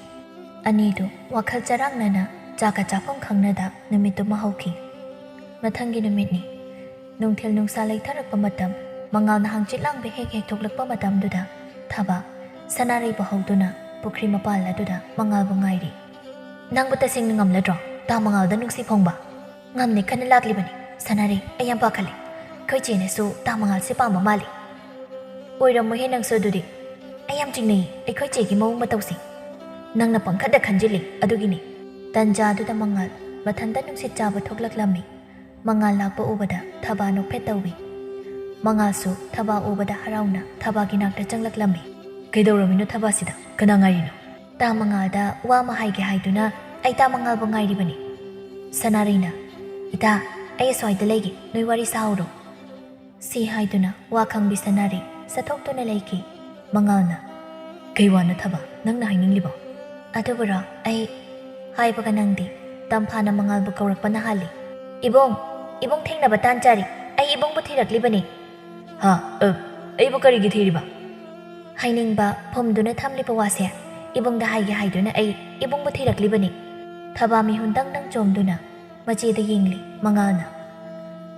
ꯑꯅꯤꯗꯨ ꯋꯥꯈꯜ ꯆꯔꯥꯡꯅꯅ ꯆꯥꯒ ꯆꯥꯐꯝ ꯈꯪꯅꯗ ꯅꯨꯃꯤꯠꯇꯨꯃ ꯍꯧꯈꯤ꯫ ꯃꯊꯪꯒꯤ ꯅꯨꯃꯤꯠꯅꯤ꯫ ꯅꯨꯡꯊꯤꯜ ꯅꯨꯡꯁꯥ ꯂꯩꯊꯔꯛꯄ ꯃꯇꯝ, ꯃꯉꯥꯜꯅ ꯍꯪꯆꯤꯠ ꯂꯥꯡꯕ ꯍꯦꯛ ꯍꯦꯛ ꯊꯣꯛꯂꯛꯄ ꯃꯇꯝꯗꯨꯗ ꯊꯕꯥ ꯁꯅꯥꯔꯩꯕꯨ ꯍꯧꯗꯨꯅ ꯄꯨꯈ꯭ꯔꯤ ꯃꯄꯥꯜ ꯑꯗꯨꯗ ꯃꯉꯥꯜꯕꯨ ꯉꯥꯏꯔꯤ꯫ "ꯅꯪꯕꯨ ꯇꯁꯦꯡꯅ ꯉꯝꯂꯗ꯭ꯔꯣ? ꯇꯥ ꯃꯉꯥꯜꯗ ꯅꯨꯡꯁꯤ ꯐꯣꯡꯕ?" "ꯉꯝꯅꯤ ꯈꯟꯅ ꯂꯥꯛꯂꯤꯕꯅꯤ꯫ ꯁꯅꯥꯔꯩ, ꯑꯩ ꯌꯥꯝ ꯄꯥꯈꯠꯂꯦ꯫ ꯑꯩꯈꯣꯏ ꯆꯦꯅꯁꯨ ꯇꯥ ꯃꯉꯥꯜꯁꯦ ꯄꯥꯝꯕ ꯃꯥꯜꯂꯤ꯫" "ꯑꯣꯏꯔꯝꯃꯣꯏꯍꯦ ꯅꯪꯁꯨ ꯑꯗꯨꯗꯤ꯫ ꯑꯩ ꯌꯥꯝ ꯆꯤꯡꯅꯩ ꯑꯩꯈꯣꯏ ꯆꯦꯒꯤ ꯃꯑꯣꯡ ꯃꯇꯧꯁꯦ꯫ ꯅꯪꯅ ꯄꯪꯈꯠꯇ ꯈꯟꯖꯤꯜꯂꯤ ꯑꯗꯨꯒꯤꯅꯤ꯫" ꯇꯟꯖꯥꯗꯨꯗ ꯃꯉꯥꯜ ꯃꯊꯟꯇ ꯅꯨꯡꯁꯤꯠ ꯆꯥꯕ ꯊꯣꯛꯂꯛꯂꯝꯃꯤ꯫ ꯃꯉꯥꯜ ꯂꯥꯛꯄ ꯎꯕꯗ ꯊꯕꯥ ꯅꯣꯛꯐꯦꯠ ꯇꯧꯏ꯫ ꯃꯉꯥꯜꯁꯨ ꯊꯕꯥ ꯎꯕꯗ ꯍꯔꯥꯎꯅ ꯊꯕꯥꯒꯤ ꯅꯥꯛꯇ ꯆꯪꯂꯛꯂꯝꯃꯤ꯫ "ꯀꯩꯗꯧꯔꯝꯃꯤꯅꯣ ꯊꯕꯥꯁꯤꯗ? ꯀꯅꯥ ꯉꯥꯏꯔꯤꯅꯣ?" "ꯇꯥ ꯃꯉꯥꯜꯗ ꯋꯥ ꯑꯃ ꯍꯥꯏꯒꯦ ꯍꯥꯏꯗꯨꯅ ꯑꯩ ꯇꯥ ꯃꯉꯥꯜꯕꯨ ꯉꯥꯏꯔꯤꯕꯅꯤ꯫" ꯁꯅꯥꯔꯩꯅ, "ꯏꯇꯥ, ꯑꯩ ꯑꯁ꯭ꯋꯥꯏꯗ ꯂꯩꯒꯦ, ꯅꯣꯏ ꯋꯥꯔꯤ ꯁꯥꯍꯧꯔꯣ꯫" ꯁꯤ ꯍꯥꯏꯗꯨꯅ ꯋꯥ ꯈꯪꯕꯤ ꯁꯅꯥꯔꯩ ꯆꯠꯊꯣꯛꯇꯨꯅ ꯂꯩꯈꯤ꯫ ꯃꯉꯥꯜꯅ, "ꯀꯩ ꯋꯥꯅꯣ ꯊꯕꯥ ꯅꯪꯅ ꯍꯥꯏꯅꯤꯡꯂꯤꯕꯣ?" "ꯑꯗꯨꯕꯨꯔꯣ, ꯑꯩ ꯍꯥꯏꯕꯒ ꯅꯪꯗꯦ, ꯇꯝꯐꯥꯅ ꯃꯉꯥꯜꯕꯨ ꯀꯧꯔꯛꯄꯅ ꯍꯥꯜꯂꯤ꯫" "ꯏꯕꯨꯡ, ꯏꯕꯨꯡ ꯊꯦꯡꯅꯕ ꯇꯥꯟ ꯆꯥꯔꯤ, ꯑꯩ ꯏꯕꯨꯡꯕꯨ ꯊꯤꯔꯛꯂꯤꯕꯅꯤ꯫" ꯍꯥ? ꯑ, ꯑꯩꯕꯨ ꯀꯔꯤꯒꯤ ꯊꯤꯔꯤꯕ? ꯍꯥꯏꯅꯤꯡꯕ ꯐꯨꯝꯗꯨꯅ ꯊꯝꯂꯤꯕ ꯋꯥꯁꯦ ꯏꯕꯨꯡꯗ ꯍꯥꯏꯒꯦ ꯍꯥꯏꯗꯨꯅ ꯑꯩ ꯏꯕꯨꯡꯕꯨ ꯊꯤꯔꯛꯂꯤꯕꯅꯤ꯫ ꯊꯕꯥ ꯃꯤꯍꯨꯟ ꯗꯪ ꯗꯪ ꯆꯣꯡꯗꯨꯅ ꯃꯆꯦꯗ ꯌꯦꯡꯂꯤ ꯃꯉꯥꯜꯅ꯫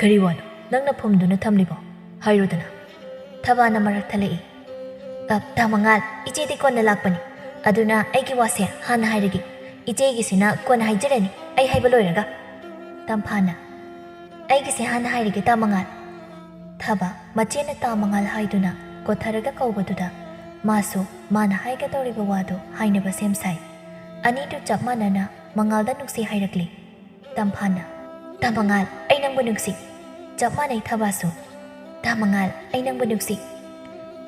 ꯀꯔꯤ ꯋꯥꯅꯣ ꯅꯪꯅ ꯐꯨꯝꯗꯨꯅ ꯊꯝꯂꯤꯕꯣ? ꯍꯥꯏꯔꯨꯗꯅ꯫ ꯊꯕꯥꯅ ꯃꯔꯛ ꯊꯠꯂꯛꯏ꯫ "ꯑ, ꯇꯥ ꯃꯉꯥꯜ, ꯏꯆꯦꯗꯤ ꯀꯣꯟꯅ ꯂꯥꯛꯄꯅꯤ꯫ ꯑꯗꯨꯅ ꯑꯩꯒꯤ ꯋꯥꯁꯦ ꯍꯥꯟꯅ ꯍꯥꯏꯔꯒꯦ꯫ ꯏꯆꯦꯒꯤꯁꯤꯅ ꯀꯣꯟꯅ ꯍꯥꯏꯖꯔꯅꯤ, ꯑꯩ ꯍꯥꯏꯕ ꯂꯣꯏꯔꯒ꯫" ꯇꯝꯐꯥꯅ꯫ "ꯑꯩꯒꯤꯁꯦ ꯍꯥꯟꯅ ꯍꯥꯏꯔꯒꯦ, ꯇꯥ ꯃꯉꯥꯜ꯫" ꯊꯕ, ꯃꯆꯦꯅ ꯇꯥ ꯃꯉꯥꯜ ꯍꯥꯏꯗꯨꯅ ꯀꯣꯊꯔꯒ ꯀꯧꯕꯗꯨꯗ ꯃꯥꯁꯨ ꯃꯥꯅ ꯍꯥꯏꯒꯗꯧꯔꯤꯕ ꯋꯥꯗꯨ ꯍꯥꯏꯅꯕ ꯁꯦꯝ ꯁꯥꯏ꯫ ꯑꯅꯤꯗꯨ ꯆꯞ ꯃꯥꯟꯅꯅ ꯃꯉꯥꯜꯗ ꯅꯨꯡꯁꯤ ꯍꯥꯏꯔꯛꯂꯤ꯫ ꯇꯝꯐꯥꯅ, "ꯇꯥ ꯃꯉꯥꯜ, ꯑꯩ ꯅꯪꯕꯨ ꯅꯨꯡꯁꯤ꯫" ꯆꯞ ꯃꯥꯟꯅꯩ ꯊꯕꯥꯁꯨ꯫ "ꯇꯥ ꯃꯉꯥꯜ, ꯑꯩ ꯅꯪꯕꯨ ꯅꯨꯡꯁꯤ꯫"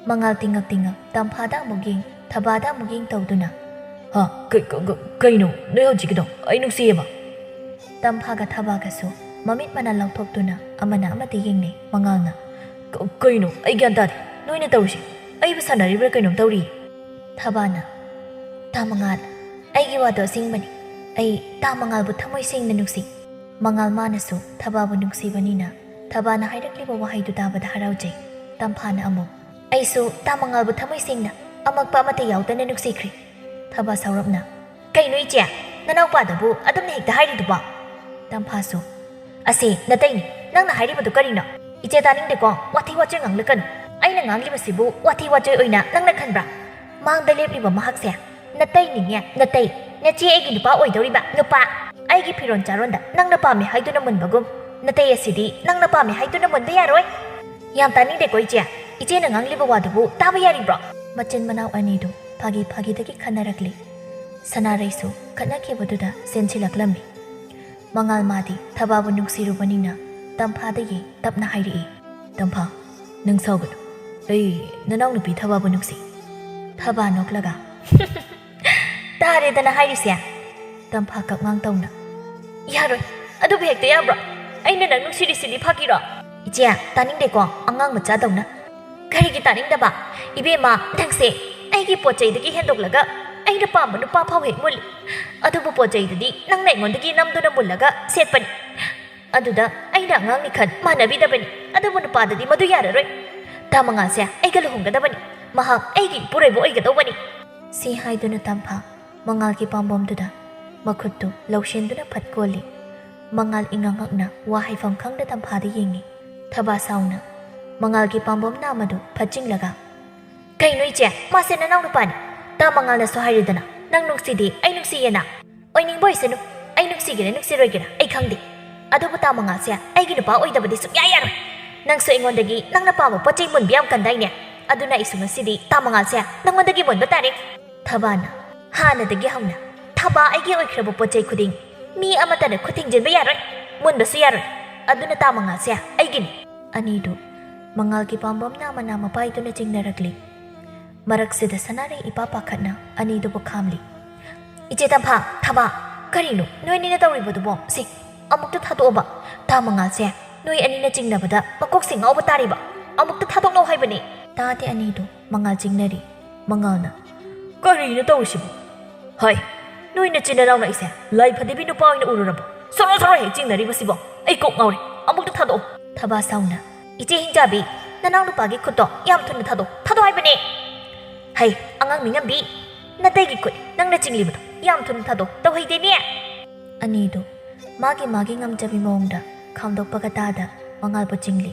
ꯃꯉꯥꯜ ꯇꯤꯡꯉꯛ ꯇꯤꯡꯉꯛ ꯇꯝꯐꯥꯗ ꯑꯃꯨꯛ ꯌꯦꯡ, ꯊꯕꯥꯗ ꯑꯃꯨꯛ ꯌꯦꯡ ꯇꯧꯗꯨꯅ꯫ "ꯍꯥ? ꯀ-, ꯀ-, ꯀ-, ꯀꯩꯅꯣ ꯅꯣꯏ ꯍꯧꯖꯤꯛꯀꯤꯗꯣ? ꯑꯩ ꯅꯨꯡꯁꯤꯌꯦꯕ?" ꯇꯝꯐꯥꯒ ꯊꯕꯥꯒꯁꯨ ꯃꯃꯤꯠ ꯃꯅꯥ ꯂꯥꯎꯊꯣꯛꯇꯨꯅ ꯑꯃꯅ ꯑꯃꯗ ꯌꯦꯡꯅꯩ꯫ ꯃꯉꯥꯜꯅ, "ꯀ-, ꯀꯩꯅꯣ? ꯑꯩ ꯒ꯭ꯌꯥꯟ ꯇꯥꯗꯦ꯫ ꯅꯣꯏꯅ ꯇꯧꯔꯤꯁꯦ? ꯑꯩꯕꯨ ꯁꯥꯟꯅꯔꯤꯕ꯭ꯔꯥ ꯀꯩꯅꯣꯝ ꯇꯧꯔꯤ꯫" ꯊꯕꯥꯅ, "ꯇꯥ ꯃꯉꯥꯜ, ꯑꯩꯒꯤ ꯋꯥꯗꯣ ꯑꯁꯦꯡꯕꯅꯤ꯫ ꯑꯩ ꯇꯥ ꯃꯉꯥꯜꯕꯨ ꯊꯃꯣꯏ ꯁꯦꯡꯅ ꯅꯨꯡꯁꯤ꯫" ꯃꯉꯥꯜ ꯃꯥꯅꯁꯨ ꯊꯕꯥꯕꯨ ꯅꯨꯡꯁꯤꯕꯅꯤꯅ ꯊꯕꯥꯅ ꯍꯥꯏꯔꯛꯂꯤꯕ ꯋꯥꯍꯩꯗꯨ ꯇꯥꯕꯗ ꯍꯔꯥꯎꯖꯩ꯫ ꯇꯝꯐꯥꯅ ꯑꯃꯨꯛ, "ꯑꯩꯁꯨ ꯇꯥ ꯃꯉꯥꯜꯕꯨ ꯊꯃꯣꯏ ꯁꯦꯡꯅ ꯑꯃꯛꯄ ꯑꯃꯠꯇ ꯌꯥꯎꯗꯅ ꯅꯨꯡꯁꯤꯈ꯭ꯔꯦ꯫" ꯊꯕꯥ ꯁꯥꯎꯔꯞꯅ, "ꯀꯩꯅꯣ ꯏꯆꯦ? ꯅꯅꯥꯎꯄꯥꯗꯕꯨ ꯑꯗꯨꯝꯅ ꯍꯦꯛꯇ ꯍꯥꯏꯔꯤꯗꯨꯕꯣ?" ꯇꯝꯐꯥꯁꯨ, "ꯑꯁꯦ, ꯅꯇꯩꯅꯤ꯫ ꯅꯪꯅ ꯍꯥꯏꯔꯤꯕꯗꯨ ꯀꯔꯤꯅꯣ? ꯏꯆꯦ ꯇꯥꯅꯤꯡꯗꯦꯀꯣ, ꯋꯥꯊꯤ ꯋꯥꯆꯣꯏ ꯉꯥꯡꯂꯛꯀꯅꯨ꯫ ꯑꯩꯅ ꯉꯥꯡꯂꯤꯕꯁꯤꯕꯨ ꯋꯥꯊꯤ ꯋꯥꯆꯣꯏ ꯑꯣꯏꯅ ꯅꯪꯅ ꯈꯟꯕ꯭ꯔꯥ? ꯃꯥꯡꯗ ꯂꯦꯞꯂꯤꯕ ꯃꯍꯥꯛꯁꯦ ꯅꯇꯩꯅꯤꯅꯦ, ꯅꯇꯩ꯫ ꯅꯆꯦ ꯑꯩꯒꯤ ꯅꯨꯄꯥ ꯑꯣꯏꯗꯧꯔꯤꯕ ꯅꯨꯄꯥ꯫ ꯑꯩꯒꯤ ꯐꯤꯔꯣꯟ ꯆꯥꯔꯣꯟꯗ ꯅꯪꯅ ꯄꯥꯝꯃꯦ ꯍꯥꯏꯗꯨꯅ ꯃꯨꯟꯕꯒꯨꯝ, ꯅꯇꯩ ꯑꯁꯤꯗꯤ ꯅꯪꯅ ꯄꯥꯝꯃꯦ ꯍꯥꯏꯗꯨꯅ ꯃꯨꯟꯕ ꯌꯥꯔꯣꯏ꯫" "ꯌꯥꯝ ꯇꯥꯅꯤꯡꯗꯦꯀꯣ ꯏꯆꯦ꯫ ꯏꯆꯦꯅ ꯉꯥꯡꯂꯤꯕ ꯋꯥꯗꯨꯕꯨ ꯇꯥꯕ ꯌꯥꯔꯤꯕ꯭ꯔꯣ?" ꯃꯆꯤꯟ ꯃꯅꯥꯎ ꯑꯅꯤꯗꯨ ꯐꯥꯒꯤ ꯐꯥꯒꯤꯗꯒꯤ ꯈꯟꯅꯔꯛꯂꯤ꯫ ꯁꯅꯥꯔꯩꯁꯨ ꯈꯠꯅꯈꯤꯕꯗꯨꯗ ꯆꯦꯟꯁꯤꯜꯂꯛꯂꯝꯃꯤ꯫ ꯃꯉꯥꯜ ꯃꯥꯗꯤ ꯊꯕꯥꯕꯨ ꯅꯨꯡꯁꯤꯔꯨꯕꯅꯤꯅ ꯇꯝꯐꯥꯗ ꯌꯦꯡ ꯇꯞꯅ ꯍꯥꯏꯔꯛꯏ, "ꯇꯝꯐꯥ, ꯅꯪ ꯁꯥꯎꯒꯅꯨ꯫ ꯑꯩ ꯅꯅꯥꯎꯅꯨꯄꯤ ꯊꯕꯥꯕꯨ ꯅꯨꯡꯁꯤ꯫" ꯊꯕꯥ ꯅꯣꯛꯂꯒ, "ꯇꯥꯔꯦꯗꯅ ꯍꯥꯏꯔꯤꯁꯦ?" ꯇꯝꯐꯥ ꯀꯛꯉꯥꯡ ꯇꯧꯅ, "ꯌꯥꯔꯣꯏ, ꯑꯗꯨꯕꯨ ꯍꯦꯛꯇ ꯌꯥꯕ꯭ꯔꯣ? ꯑꯩꯅ ꯅꯪ ꯅꯨꯡꯁꯤꯔꯤꯁꯤꯗꯤ ꯐꯥꯒꯤꯔꯣ?" "ꯏꯆꯦ, ꯇꯥꯅꯤꯡꯗꯦꯀꯣ, ꯑꯉꯥꯡ ꯃꯆꯥꯗꯧꯅ꯫" "ꯀꯔꯤꯒꯤ ꯇꯥꯅꯤꯡꯗꯕ? ꯏꯕꯦꯝꯃ, ꯅꯪꯁꯦ ꯑꯩꯒꯤ ꯄꯣꯠ ꯆꯩꯗꯒꯤ ꯍꯦꯟꯗꯣꯛꯂꯒ ꯑꯩꯅ ꯄꯥꯝꯕ ꯅꯨꯄꯥ ꯐꯥꯎ ꯍꯦꯛ ꯃꯨꯜꯂꯤ꯫ ꯑꯗꯨꯕꯨ ꯄꯣꯠ ꯆꯩꯗꯗꯤ ꯅꯪꯅ ꯑꯩꯉꯣꯟꯗꯒꯤ ꯅꯝꯗꯨꯅ ꯃꯨꯜꯂꯒ ꯁꯦꯠꯄꯅꯤ꯫ ꯑꯗꯨꯗ ꯑꯩꯅ ꯑꯉꯥꯡꯅꯤ ꯈꯟ ꯃꯥꯟꯅꯕꯤꯗꯕꯅꯤ꯫ ꯑꯗꯨꯕꯨ ꯅꯨꯄꯥꯗꯗꯤ ꯃꯗꯨ ꯌꯥꯔꯔꯣꯏ꯫" "ꯇꯥ ꯃꯉꯥꯜꯁꯦ ꯑꯩꯒ ꯂꯨꯍꯣꯡꯒꯗꯕꯅꯤ꯫ ꯃꯍꯥꯛ ꯑꯩꯒꯤ ꯏꯄꯨꯔꯣꯏꯕ ꯑꯣꯏꯒꯗꯧꯕꯅꯤ!" ꯁꯤ ꯍꯥꯏꯗꯨꯅ ꯇꯝꯐꯥ ꯃꯉꯥꯜꯒꯤ ꯄꯥꯝꯕꯣꯝꯗꯨꯗ ꯃꯈꯨꯠꯇꯨ ꯂꯧꯁꯤꯟꯗꯨꯅ ꯐꯠ ꯀꯣꯜꯂꯤ꯫ ꯃꯉꯥꯜ ꯏꯉꯛ ꯉꯛꯅ ꯋꯥ ꯍꯥꯏꯐꯝ ꯈꯪꯗ ꯇꯝꯐꯥꯗ ꯌꯦꯡꯉꯤ꯫ ꯊꯕꯥ ꯁꯥꯎꯅ ꯃꯉꯥꯜꯒꯤ ꯄꯥꯝꯕꯣꯝ ꯅꯥꯝ ꯑꯗꯨ ꯐꯠꯆꯤꯡꯂꯒ, "ꯀꯩꯅꯣ ꯏꯆꯦ? ꯃꯥꯁꯦ ꯅꯅꯥꯎ ꯅꯨꯄꯥꯅꯤ꯫ ꯇꯥ ꯃꯉꯥꯜꯅꯁꯨ ꯍꯥꯏꯔꯤꯗꯅ, ꯅꯪ ꯅꯨꯡꯁꯤꯗꯦ, ꯑꯩ ꯅꯨꯡꯁꯤꯌꯦꯅ꯫ ꯑꯣꯏꯅꯤꯡꯕ ꯑꯣꯏꯁꯅꯨ, ꯑꯩ ꯅꯨꯡꯁꯤꯒꯦꯔꯥ ꯅꯨꯡꯁꯤꯔꯣꯏꯒꯦꯔꯥ ꯑꯩ ꯈꯪꯗꯦ꯫ ꯑꯗꯨꯕꯨ ꯇꯥ ꯃꯉꯥꯜꯁꯦ ꯑꯩꯒꯤ ꯅꯨꯄꯥ ꯑꯣꯏꯗꯕꯗꯤ ꯁꯨꯡꯌꯥ ꯌꯥꯔꯣꯏ꯫ ꯅꯪꯁꯨ ꯑꯩꯉꯣꯟꯗꯒꯤ ꯅꯪꯅ ꯄꯥꯝꯕ ꯄꯣꯠ ꯆꯩ ꯃꯨꯟꯕ ꯌꯥꯝ ꯀꯟꯗꯥꯏꯅꯦ? ꯑꯗꯨꯅ ꯑꯩꯁꯨ ꯉꯁꯤꯗꯤ ꯇꯥ ꯃꯉꯥꯜꯁꯦ ꯅꯪꯉꯣꯟꯗꯒꯤ ꯃꯨꯟꯕ ꯇꯥꯔꯦ꯫" ꯊꯕꯥꯅ, "ꯍꯥꯟꯅꯗꯒꯤ ꯍꯧꯅ ꯊꯕꯥ ꯑꯩꯒꯤ ꯑꯣꯏꯈ꯭ꯔꯕ ꯄꯣꯠ ꯆꯩ ꯈꯨꯗꯤꯡ ꯃꯤ ꯑꯃꯠꯇꯅ ꯈꯨꯠ ꯊꯤꯡꯖꯤꯟꯕ ꯌꯥꯔꯣꯏ, ꯃꯨꯟꯕꯁꯨ ꯌꯥꯔꯣꯏ꯫ ꯑꯗꯨꯅ ꯇꯥ ꯃꯉꯥꯜꯁꯦ ꯑꯩꯒꯤꯅꯤ꯫" ꯑꯅꯤꯗꯨ ꯃꯉꯥꯜꯒꯤ ꯄꯥꯝꯕꯣꯝ ꯅꯥꯝꯃ ꯅꯥꯝꯃ ꯄꯥꯏꯗꯨꯅ ꯆꯤꯡꯅꯔꯛꯂꯤ꯫ ꯃꯔꯛꯁꯤꯗ ꯁꯅꯥꯔꯩ ꯏꯄꯥ ꯄꯥꯈꯠꯅ ꯑꯅꯤꯗꯨꯕꯨ ꯈꯥꯝꯂꯤ꯫ "ꯏꯆꯦ ꯇꯝꯐꯥ, ꯊꯕꯥ, ꯀꯔꯤꯅꯣ ꯅꯣꯏ ꯑꯅꯤꯅ ꯇꯧꯔꯤꯕꯗꯨꯕꯣ? ꯁꯤ, ꯑꯃꯨꯛꯇ ꯊꯥꯗꯣꯛꯑꯣꯕ꯫ ꯇꯥ ꯃꯉꯥꯜꯁꯦ ꯅꯣꯏ ꯑꯅꯤꯅ ꯆꯤꯡꯅꯕꯗ ꯃꯀꯣꯛꯁꯦ ꯉꯥꯎꯕ ꯇꯥꯔꯤꯕ꯫ ꯑꯃꯨꯛꯇ ꯊꯥꯗꯣꯛꯅꯧ ꯍꯥꯏꯕꯅꯦ꯫" ꯇꯥꯗꯦ ꯑꯅꯤꯗꯨ ꯃꯉꯥꯜ ꯆꯤꯡꯅꯔꯤ꯫ ꯃꯉꯥꯜꯅ, "ꯀꯔꯤꯅꯣ ꯇꯧꯔꯤꯁꯤꯕꯣ? ꯍꯩ, ꯅꯣꯏ ꯅꯆꯤꯟ ꯅꯅꯥꯎꯅ ꯑꯩꯁꯦ ꯂꯥꯏ ꯐꯗꯤꯕꯤ ꯅꯨꯄꯥ ꯑꯣꯏꯅ ꯎꯔꯨꯔꯕꯣ? ꯁꯣꯔꯣ ꯁꯣꯔꯣ ꯍꯦꯛ ꯆꯤꯡꯅꯔꯤꯕꯁꯤꯕꯣ꯫ ꯑꯩ ꯀꯣꯛ ꯉꯥꯎꯔꯦ꯫ ꯑꯃꯨꯛꯇ ꯊꯥꯗꯣꯛꯑꯣ꯫" ꯊꯕꯥ ꯁꯥꯎꯅ, "ꯏꯆꯦ ꯍꯤꯡꯆꯥꯕꯤ, ꯅꯅꯥꯎ ꯅꯨꯄꯥꯒꯤ ꯈꯨꯠꯇꯣ ꯌꯥꯝ ꯊꯨꯅ ꯊꯥꯗꯣꯛꯑꯣ꯫ ꯊꯥꯗꯣꯛꯑꯣ ꯍꯥꯏꯕꯅꯦ꯫ ꯍꯩ, ꯑꯉꯥꯡ ꯃꯤꯉꯝꯕꯤ, ꯅꯇꯩꯒꯤ ꯈꯨꯠ ꯅꯪꯅ ꯆꯤꯡꯂꯤꯕꯗꯣ ꯌꯥꯝ ꯊꯨꯅ ꯊꯥꯗꯣꯛꯑꯣ꯫ ꯇꯧꯍꯩꯗꯦꯅꯦ꯫" ꯑꯅꯤꯗꯨ ꯃꯥꯒꯤ ꯃꯥꯒꯤ ꯉꯝꯖꯕꯤ ꯃꯑꯣꯡꯗ ꯈꯥꯝꯗꯣꯛꯄꯒ ꯇꯥꯗ ꯃꯉꯥꯜꯕꯨ ꯆꯤꯡꯂꯤ꯫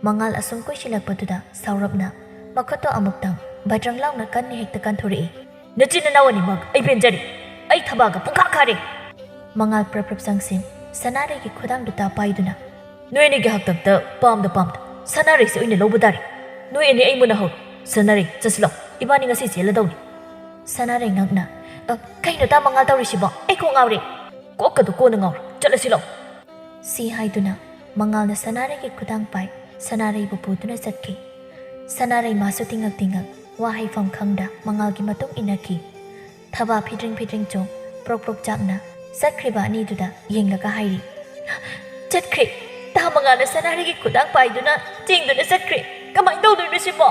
ꯃꯉꯥꯜ ꯑꯁꯨꯝ ꯀꯨꯏꯁꯤꯜꯂꯛꯄꯗꯨꯗ ꯁꯥꯎꯔꯞꯅ ꯃꯈꯨꯠꯇꯣ ꯑꯃꯨꯛꯇꯪ ꯕꯗ꯭ꯔꯪ ꯂꯥꯎꯅ ꯀꯟꯅ ꯍꯦꯛꯇ ꯀꯟꯊꯣꯔꯛꯏ꯫ "ꯅꯆꯤꯟ ꯅꯅꯥꯎ ꯑꯅꯤꯃꯛ ꯑꯩ ꯄꯦꯟꯖꯔꯦ꯫ ꯑꯩ ꯊꯕꯥꯒ ꯄꯨꯡꯈꯥ ꯈꯥꯔꯦ꯫" ꯃꯉꯥꯜ ꯄ꯭ꯔꯞ ꯄ꯭ꯔꯞ ꯆꯪꯁꯤꯟ ꯁꯅꯥꯔꯩꯒꯤ ꯈꯨꯗꯥꯡꯗꯨ ꯇꯥ ꯄꯥꯏꯗꯨꯅ, "ꯅꯣꯏ ꯑꯅꯤꯒꯤ ꯍꯛꯇꯛꯇ ꯄꯥꯝꯗ ꯄꯥꯝꯗ ꯁꯅꯥꯔꯩꯁꯦ ꯑꯣꯏꯅ ꯂꯧꯕ ꯇꯥꯔꯦ꯫ ꯅꯣꯏ ꯑꯅꯤ ꯑꯩ ꯃꯨꯟꯅꯍꯧꯔꯣ꯫ ꯁꯅꯥꯔꯩ, ꯆꯠꯁꯤꯜꯂꯣ, ꯏꯕꯥꯅꯤ ꯉꯁꯤ ꯆꯦꯜꯂꯗꯧꯅꯤ꯫" ꯁꯅꯥꯔꯩ ꯉꯛꯅ, "ꯑ, ꯀꯩꯅꯣ ꯇꯥ ꯃꯉꯥꯜ ꯇꯧꯔꯤꯁꯤꯕꯣ? ꯑꯩ ꯀꯣꯛ ꯉꯥꯎꯔꯦ꯫" "ꯀꯣꯛꯀꯗꯨ ꯀꯣꯟꯅ ꯉꯥꯎꯔꯣ, ꯆꯠꯂꯁꯤꯂꯣ꯫" ꯁꯤ ꯍꯥꯏꯗꯨꯅ ꯃꯉꯥꯜꯅ ꯁꯅꯥꯔꯩꯒꯤ ꯈꯨꯗꯥꯡ ꯄꯥꯏ ꯁꯅꯥꯔꯩꯕꯨ ꯄꯨꯗꯨꯅ ꯆꯠꯈꯤ꯫ ꯁꯅꯥꯔꯩ ꯃꯥꯁꯨ ꯇꯤꯡꯉꯛ ꯇꯤꯡꯉꯛ ꯋꯥ ꯍꯥꯏꯐꯝ ꯈꯪꯗ ꯃꯉꯥꯜꯒꯤ ꯃꯇꯨꯡ ꯏꯟꯅꯈꯤ꯫ ꯊꯕꯥ ꯐꯤꯗ꯭ꯔꯤꯡ ꯐꯤꯗ꯭ꯔꯤꯡ ꯆꯣꯡ ꯄ꯭ꯔꯣꯛ ꯄ꯭ꯔꯣꯛ ꯆꯥꯛꯅ ꯆꯠꯈ꯭ꯔꯤꯕ ꯑꯅꯤꯗꯨꯗ ꯌꯦꯡꯂꯒ ꯍꯥꯏꯔꯤ, "ꯆꯠꯈ꯭ꯔꯦ꯫ ꯇꯥ ꯃꯉꯥꯜꯅ ꯁꯅꯥꯔꯩꯒꯤ ꯈꯨꯗꯥꯡ ꯄꯥꯏꯗꯨꯅ ꯆꯦꯡꯗꯨꯅ ꯆꯠꯈ꯭ꯔꯦ꯫ ꯀꯃꯥꯏꯅ ꯇꯧꯗꯣꯏꯅꯣ ꯁꯤꯕꯣ?"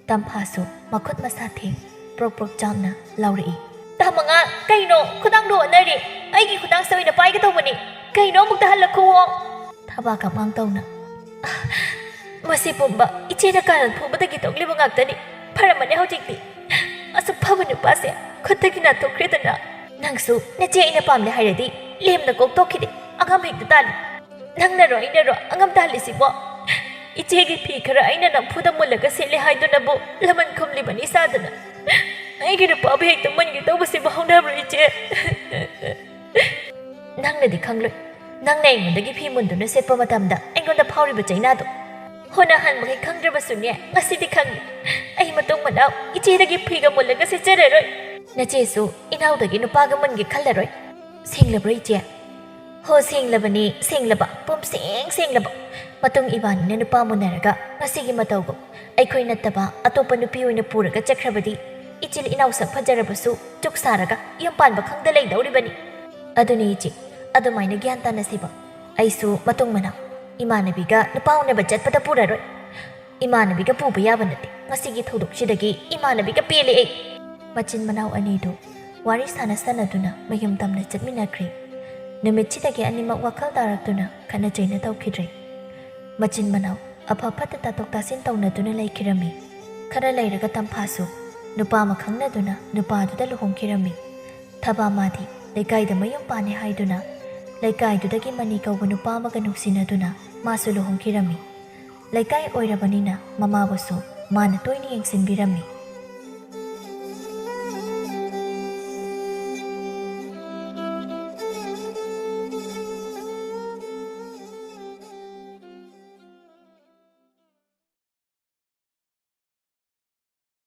ꯇꯝꯐꯥꯁꯨ ꯃꯈꯨꯠ ꯃꯁꯥ ꯊꯦꯡ ꯄ꯭ꯔꯣꯛ ꯄ꯭ꯔꯣꯛ ꯆꯥꯛꯅ ꯂꯥꯎꯔꯛꯏ, "ꯇꯥ ꯃꯉꯥꯜ, ꯀꯩꯅꯣ? ꯈꯨꯗꯥꯡꯗꯣ ꯑꯣꯟꯅꯔꯦ꯫ ꯑꯩꯒꯤ ꯈꯨꯗꯥꯡꯁꯦ ꯑꯣꯏꯅ ꯄꯥꯏꯒꯗꯧꯕꯅꯦ꯫ ꯀꯩꯅꯣ, ꯑꯃꯨꯛꯇ ꯍꯜꯂꯛꯈꯨꯑꯣ꯫" ꯊꯕꯥ ꯀꯞꯉꯥꯡ ꯇꯧꯅ, "ꯑ, ꯃꯁꯤ ꯄꯨꯝꯕ ꯏꯆꯦꯅ ꯀꯥꯔꯟ ꯐꯨꯕꯗꯒꯤ ꯊꯣꯛꯂꯤꯕ ꯉꯥꯛꯇꯅꯤ꯫ ꯐꯔꯝꯃꯅꯤ ꯍꯧꯖꯤꯛꯇꯤ꯫ ꯑꯁꯨꯛ ꯐꯕ ꯅꯨꯄꯥꯁꯦ ꯈꯨꯠꯇꯒꯤ ꯅꯥꯟꯊꯣꯛꯈ꯭ꯔꯦꯗꯅ꯫ ꯅꯪꯁꯨ ꯅꯆꯦ ꯑꯩꯅ ꯄꯥꯝꯗꯦ ꯍꯥꯏꯔꯗꯤ ꯂꯦꯝꯅ ꯀꯣꯛ ꯇꯣꯛꯈꯤꯗꯦ꯫ ꯑꯉꯝ ꯍꯦꯛꯇ ꯇꯥꯜꯂꯤ꯫ ꯅꯪꯅꯔꯣ ꯑꯩꯅꯔꯣ ꯑꯉꯝ ꯇꯥꯜꯂꯤꯁꯤꯕꯣ? ꯏꯆꯦꯒꯤ ꯐꯤ ꯈꯔ ꯑꯩꯅ ꯅꯝꯐꯨꯗ ꯃꯨꯜꯂꯒ ꯁꯦꯠꯂꯦ ꯍꯥꯏꯗꯨꯅꯕꯨ ꯂꯃꯟ ꯈꯨꯝꯂꯤꯕꯅꯤ ꯁꯥꯗꯅ꯫ ꯑꯩꯒꯤ ꯅꯨꯄꯥꯕꯨ ꯍꯦꯛꯇ ꯃꯨꯟꯒꯦ ꯇꯧꯕꯁꯤꯕꯨ ꯍꯧꯅꯕ꯭ꯔꯣ ꯏꯆꯦ? ꯅꯪꯅꯗꯤ ꯈꯪꯂꯣꯏ꯫ ꯅꯪꯅ ꯑꯩꯉꯣꯟꯗꯒꯤ ꯐꯤ ꯃꯨꯟꯗꯨꯅ ꯁꯦꯠꯄ ꯃꯇꯝꯗ ꯑꯩꯉꯣꯟꯗ ꯐꯥꯎꯔꯤꯕ ꯆꯩꯅꯥꯗꯣ꯫ ꯍꯣꯅ ꯍꯟꯕꯈꯩ ꯈꯪꯗ꯭ꯔꯕꯁꯨꯅꯦ, ꯉꯁꯤꯗꯤ ꯈꯪꯉꯤ꯫ ꯑꯩ ꯃꯇꯨꯡ ꯃꯅꯥꯎ ꯏꯆꯦꯗꯒꯤ ꯐꯤꯒ ꯃꯨꯜꯂꯒ ꯁꯦꯠꯆꯔꯔꯣꯏ꯫ ꯅꯆꯦꯁꯨ ꯏꯅꯥꯎꯗꯒꯤ ꯅꯨꯄꯥꯒ ꯃꯨꯟꯒꯦ ꯈꯜꯂꯔꯣꯏ꯫ ꯁꯦꯡꯂꯕ꯭ꯔꯣ ꯏꯆꯦ? ꯍꯣ, ꯁꯦꯡꯂꯕꯅꯤ, ꯁꯦꯡꯂꯕ, ꯄꯨꯝꯁꯦꯡ ꯁꯦꯡꯂꯕ꯫ ꯃꯇꯨꯡ ꯏꯕꯥꯅꯤꯅ ꯅꯨꯄꯥ ꯃꯨꯟꯅꯔꯒ ꯉꯁꯤꯒꯤ ꯃꯇꯧꯒꯨꯝ ꯑꯩꯈꯣꯏ ꯅꯠꯇꯕ ꯑꯇꯣꯞꯄ ꯅꯨꯄꯤ ꯑꯣꯏꯅ ꯄꯨꯔꯒ ꯆꯠꯈ꯭ꯔꯕꯗꯤ ꯏꯆꯤꯜ ꯏꯅꯥꯎ ꯁꯛ ꯐꯖꯔꯕꯁꯨ ꯆꯨꯛ ꯁꯥꯔꯒ ꯌꯨꯝ ꯄꯥꯟꯕ ꯈꯪꯗ ꯂꯩꯗꯧꯔꯤꯕꯅꯤ꯫ ꯑꯗꯨꯅꯤ ꯏꯆꯦ, ꯑꯗꯨꯃꯥꯏꯅ ꯒ꯭ꯌꯥꯟ ꯇꯥꯅꯁꯤꯕ꯫ ꯑꯩꯁꯨ ꯃꯇꯨꯡ ꯃꯅꯥꯎ ꯏꯃꯥꯟꯅꯕꯤꯒ ꯅꯨꯄꯥ ꯎꯅꯕ ꯆꯠꯄꯗ ꯄꯨꯔꯔꯣꯏ꯫ ꯏꯃꯥꯟꯅꯕꯤꯒ ꯄꯨꯕ ꯌꯥꯕ ꯅꯠꯇꯦ꯫ ꯉꯁꯤꯒꯤ ꯊꯧꯗꯣꯛꯁꯤꯗꯒꯤ ꯏꯃꯥꯟꯅꯕꯤꯒ ꯄꯦꯜꯂꯦ ꯑꯩ꯫ ꯃꯆꯤꯟ ꯃꯅꯥꯎ ꯑꯅꯤꯗꯨ ꯋꯥꯔꯤ ꯁꯥꯟꯅ ꯁꯥꯟꯅꯗꯨꯅ ꯃꯌꯨꯝ ꯇꯝꯅ ꯆꯠꯃꯤꯟꯅꯈ꯭ꯔꯦ꯫ ꯅꯨꯃꯤꯠꯁꯤꯗꯒꯤ ꯑꯅꯤꯃꯛ ꯋꯥꯈꯜ ꯇꯥꯔꯛꯇꯨꯅ ꯈꯠꯅ ꯆꯩꯅ ꯇꯧꯈꯤꯗ꯭ꯔꯦ꯫ ꯃꯆꯤꯟ ꯃꯅꯥꯎ ꯑꯐ ꯐꯠꯇ ꯇꯥꯊꯣꯛ ꯇꯥꯁꯤꯟ ꯇꯧꯅꯗꯨꯅ ꯂꯩꯈꯤꯔꯝꯃꯤ꯫ ꯈꯔ ꯂꯩꯔꯒ ꯇꯝꯐꯥꯁꯨ ꯅꯨꯄꯥ ꯑꯃ ꯈꯪꯅꯗꯨꯅ ꯅꯨꯄꯥꯗꯨꯗ ꯂꯨꯍꯣꯡꯈꯤꯔꯝꯃꯤ꯫ ꯊꯕꯥꯃꯥꯗꯤ ꯂꯩꯀꯥꯏꯗ ꯃꯌꯨꯝ ꯄꯥꯟꯅꯤ ꯍꯥꯏꯗꯨꯅ ꯂꯩꯀꯥꯏꯗꯨꯗꯒꯤ ꯃꯅꯤ ꯀꯧꯕ ꯅꯨꯄꯥ ꯑꯃꯒ ꯅꯨꯡꯁꯤꯅꯗꯨꯅ ꯃꯥꯁꯨ ꯂꯨꯍꯣꯡꯈꯤꯔꯝꯃꯤ꯫ ꯂꯩꯀꯥꯏ ꯑꯣꯏꯔꯕꯅꯤꯅ ꯃꯃꯥꯕꯨꯁꯨ ꯃꯥꯅ ꯇꯣꯏꯅ ꯌꯦꯡꯁꯤꯟꯕꯤꯔꯝꯃꯤ꯫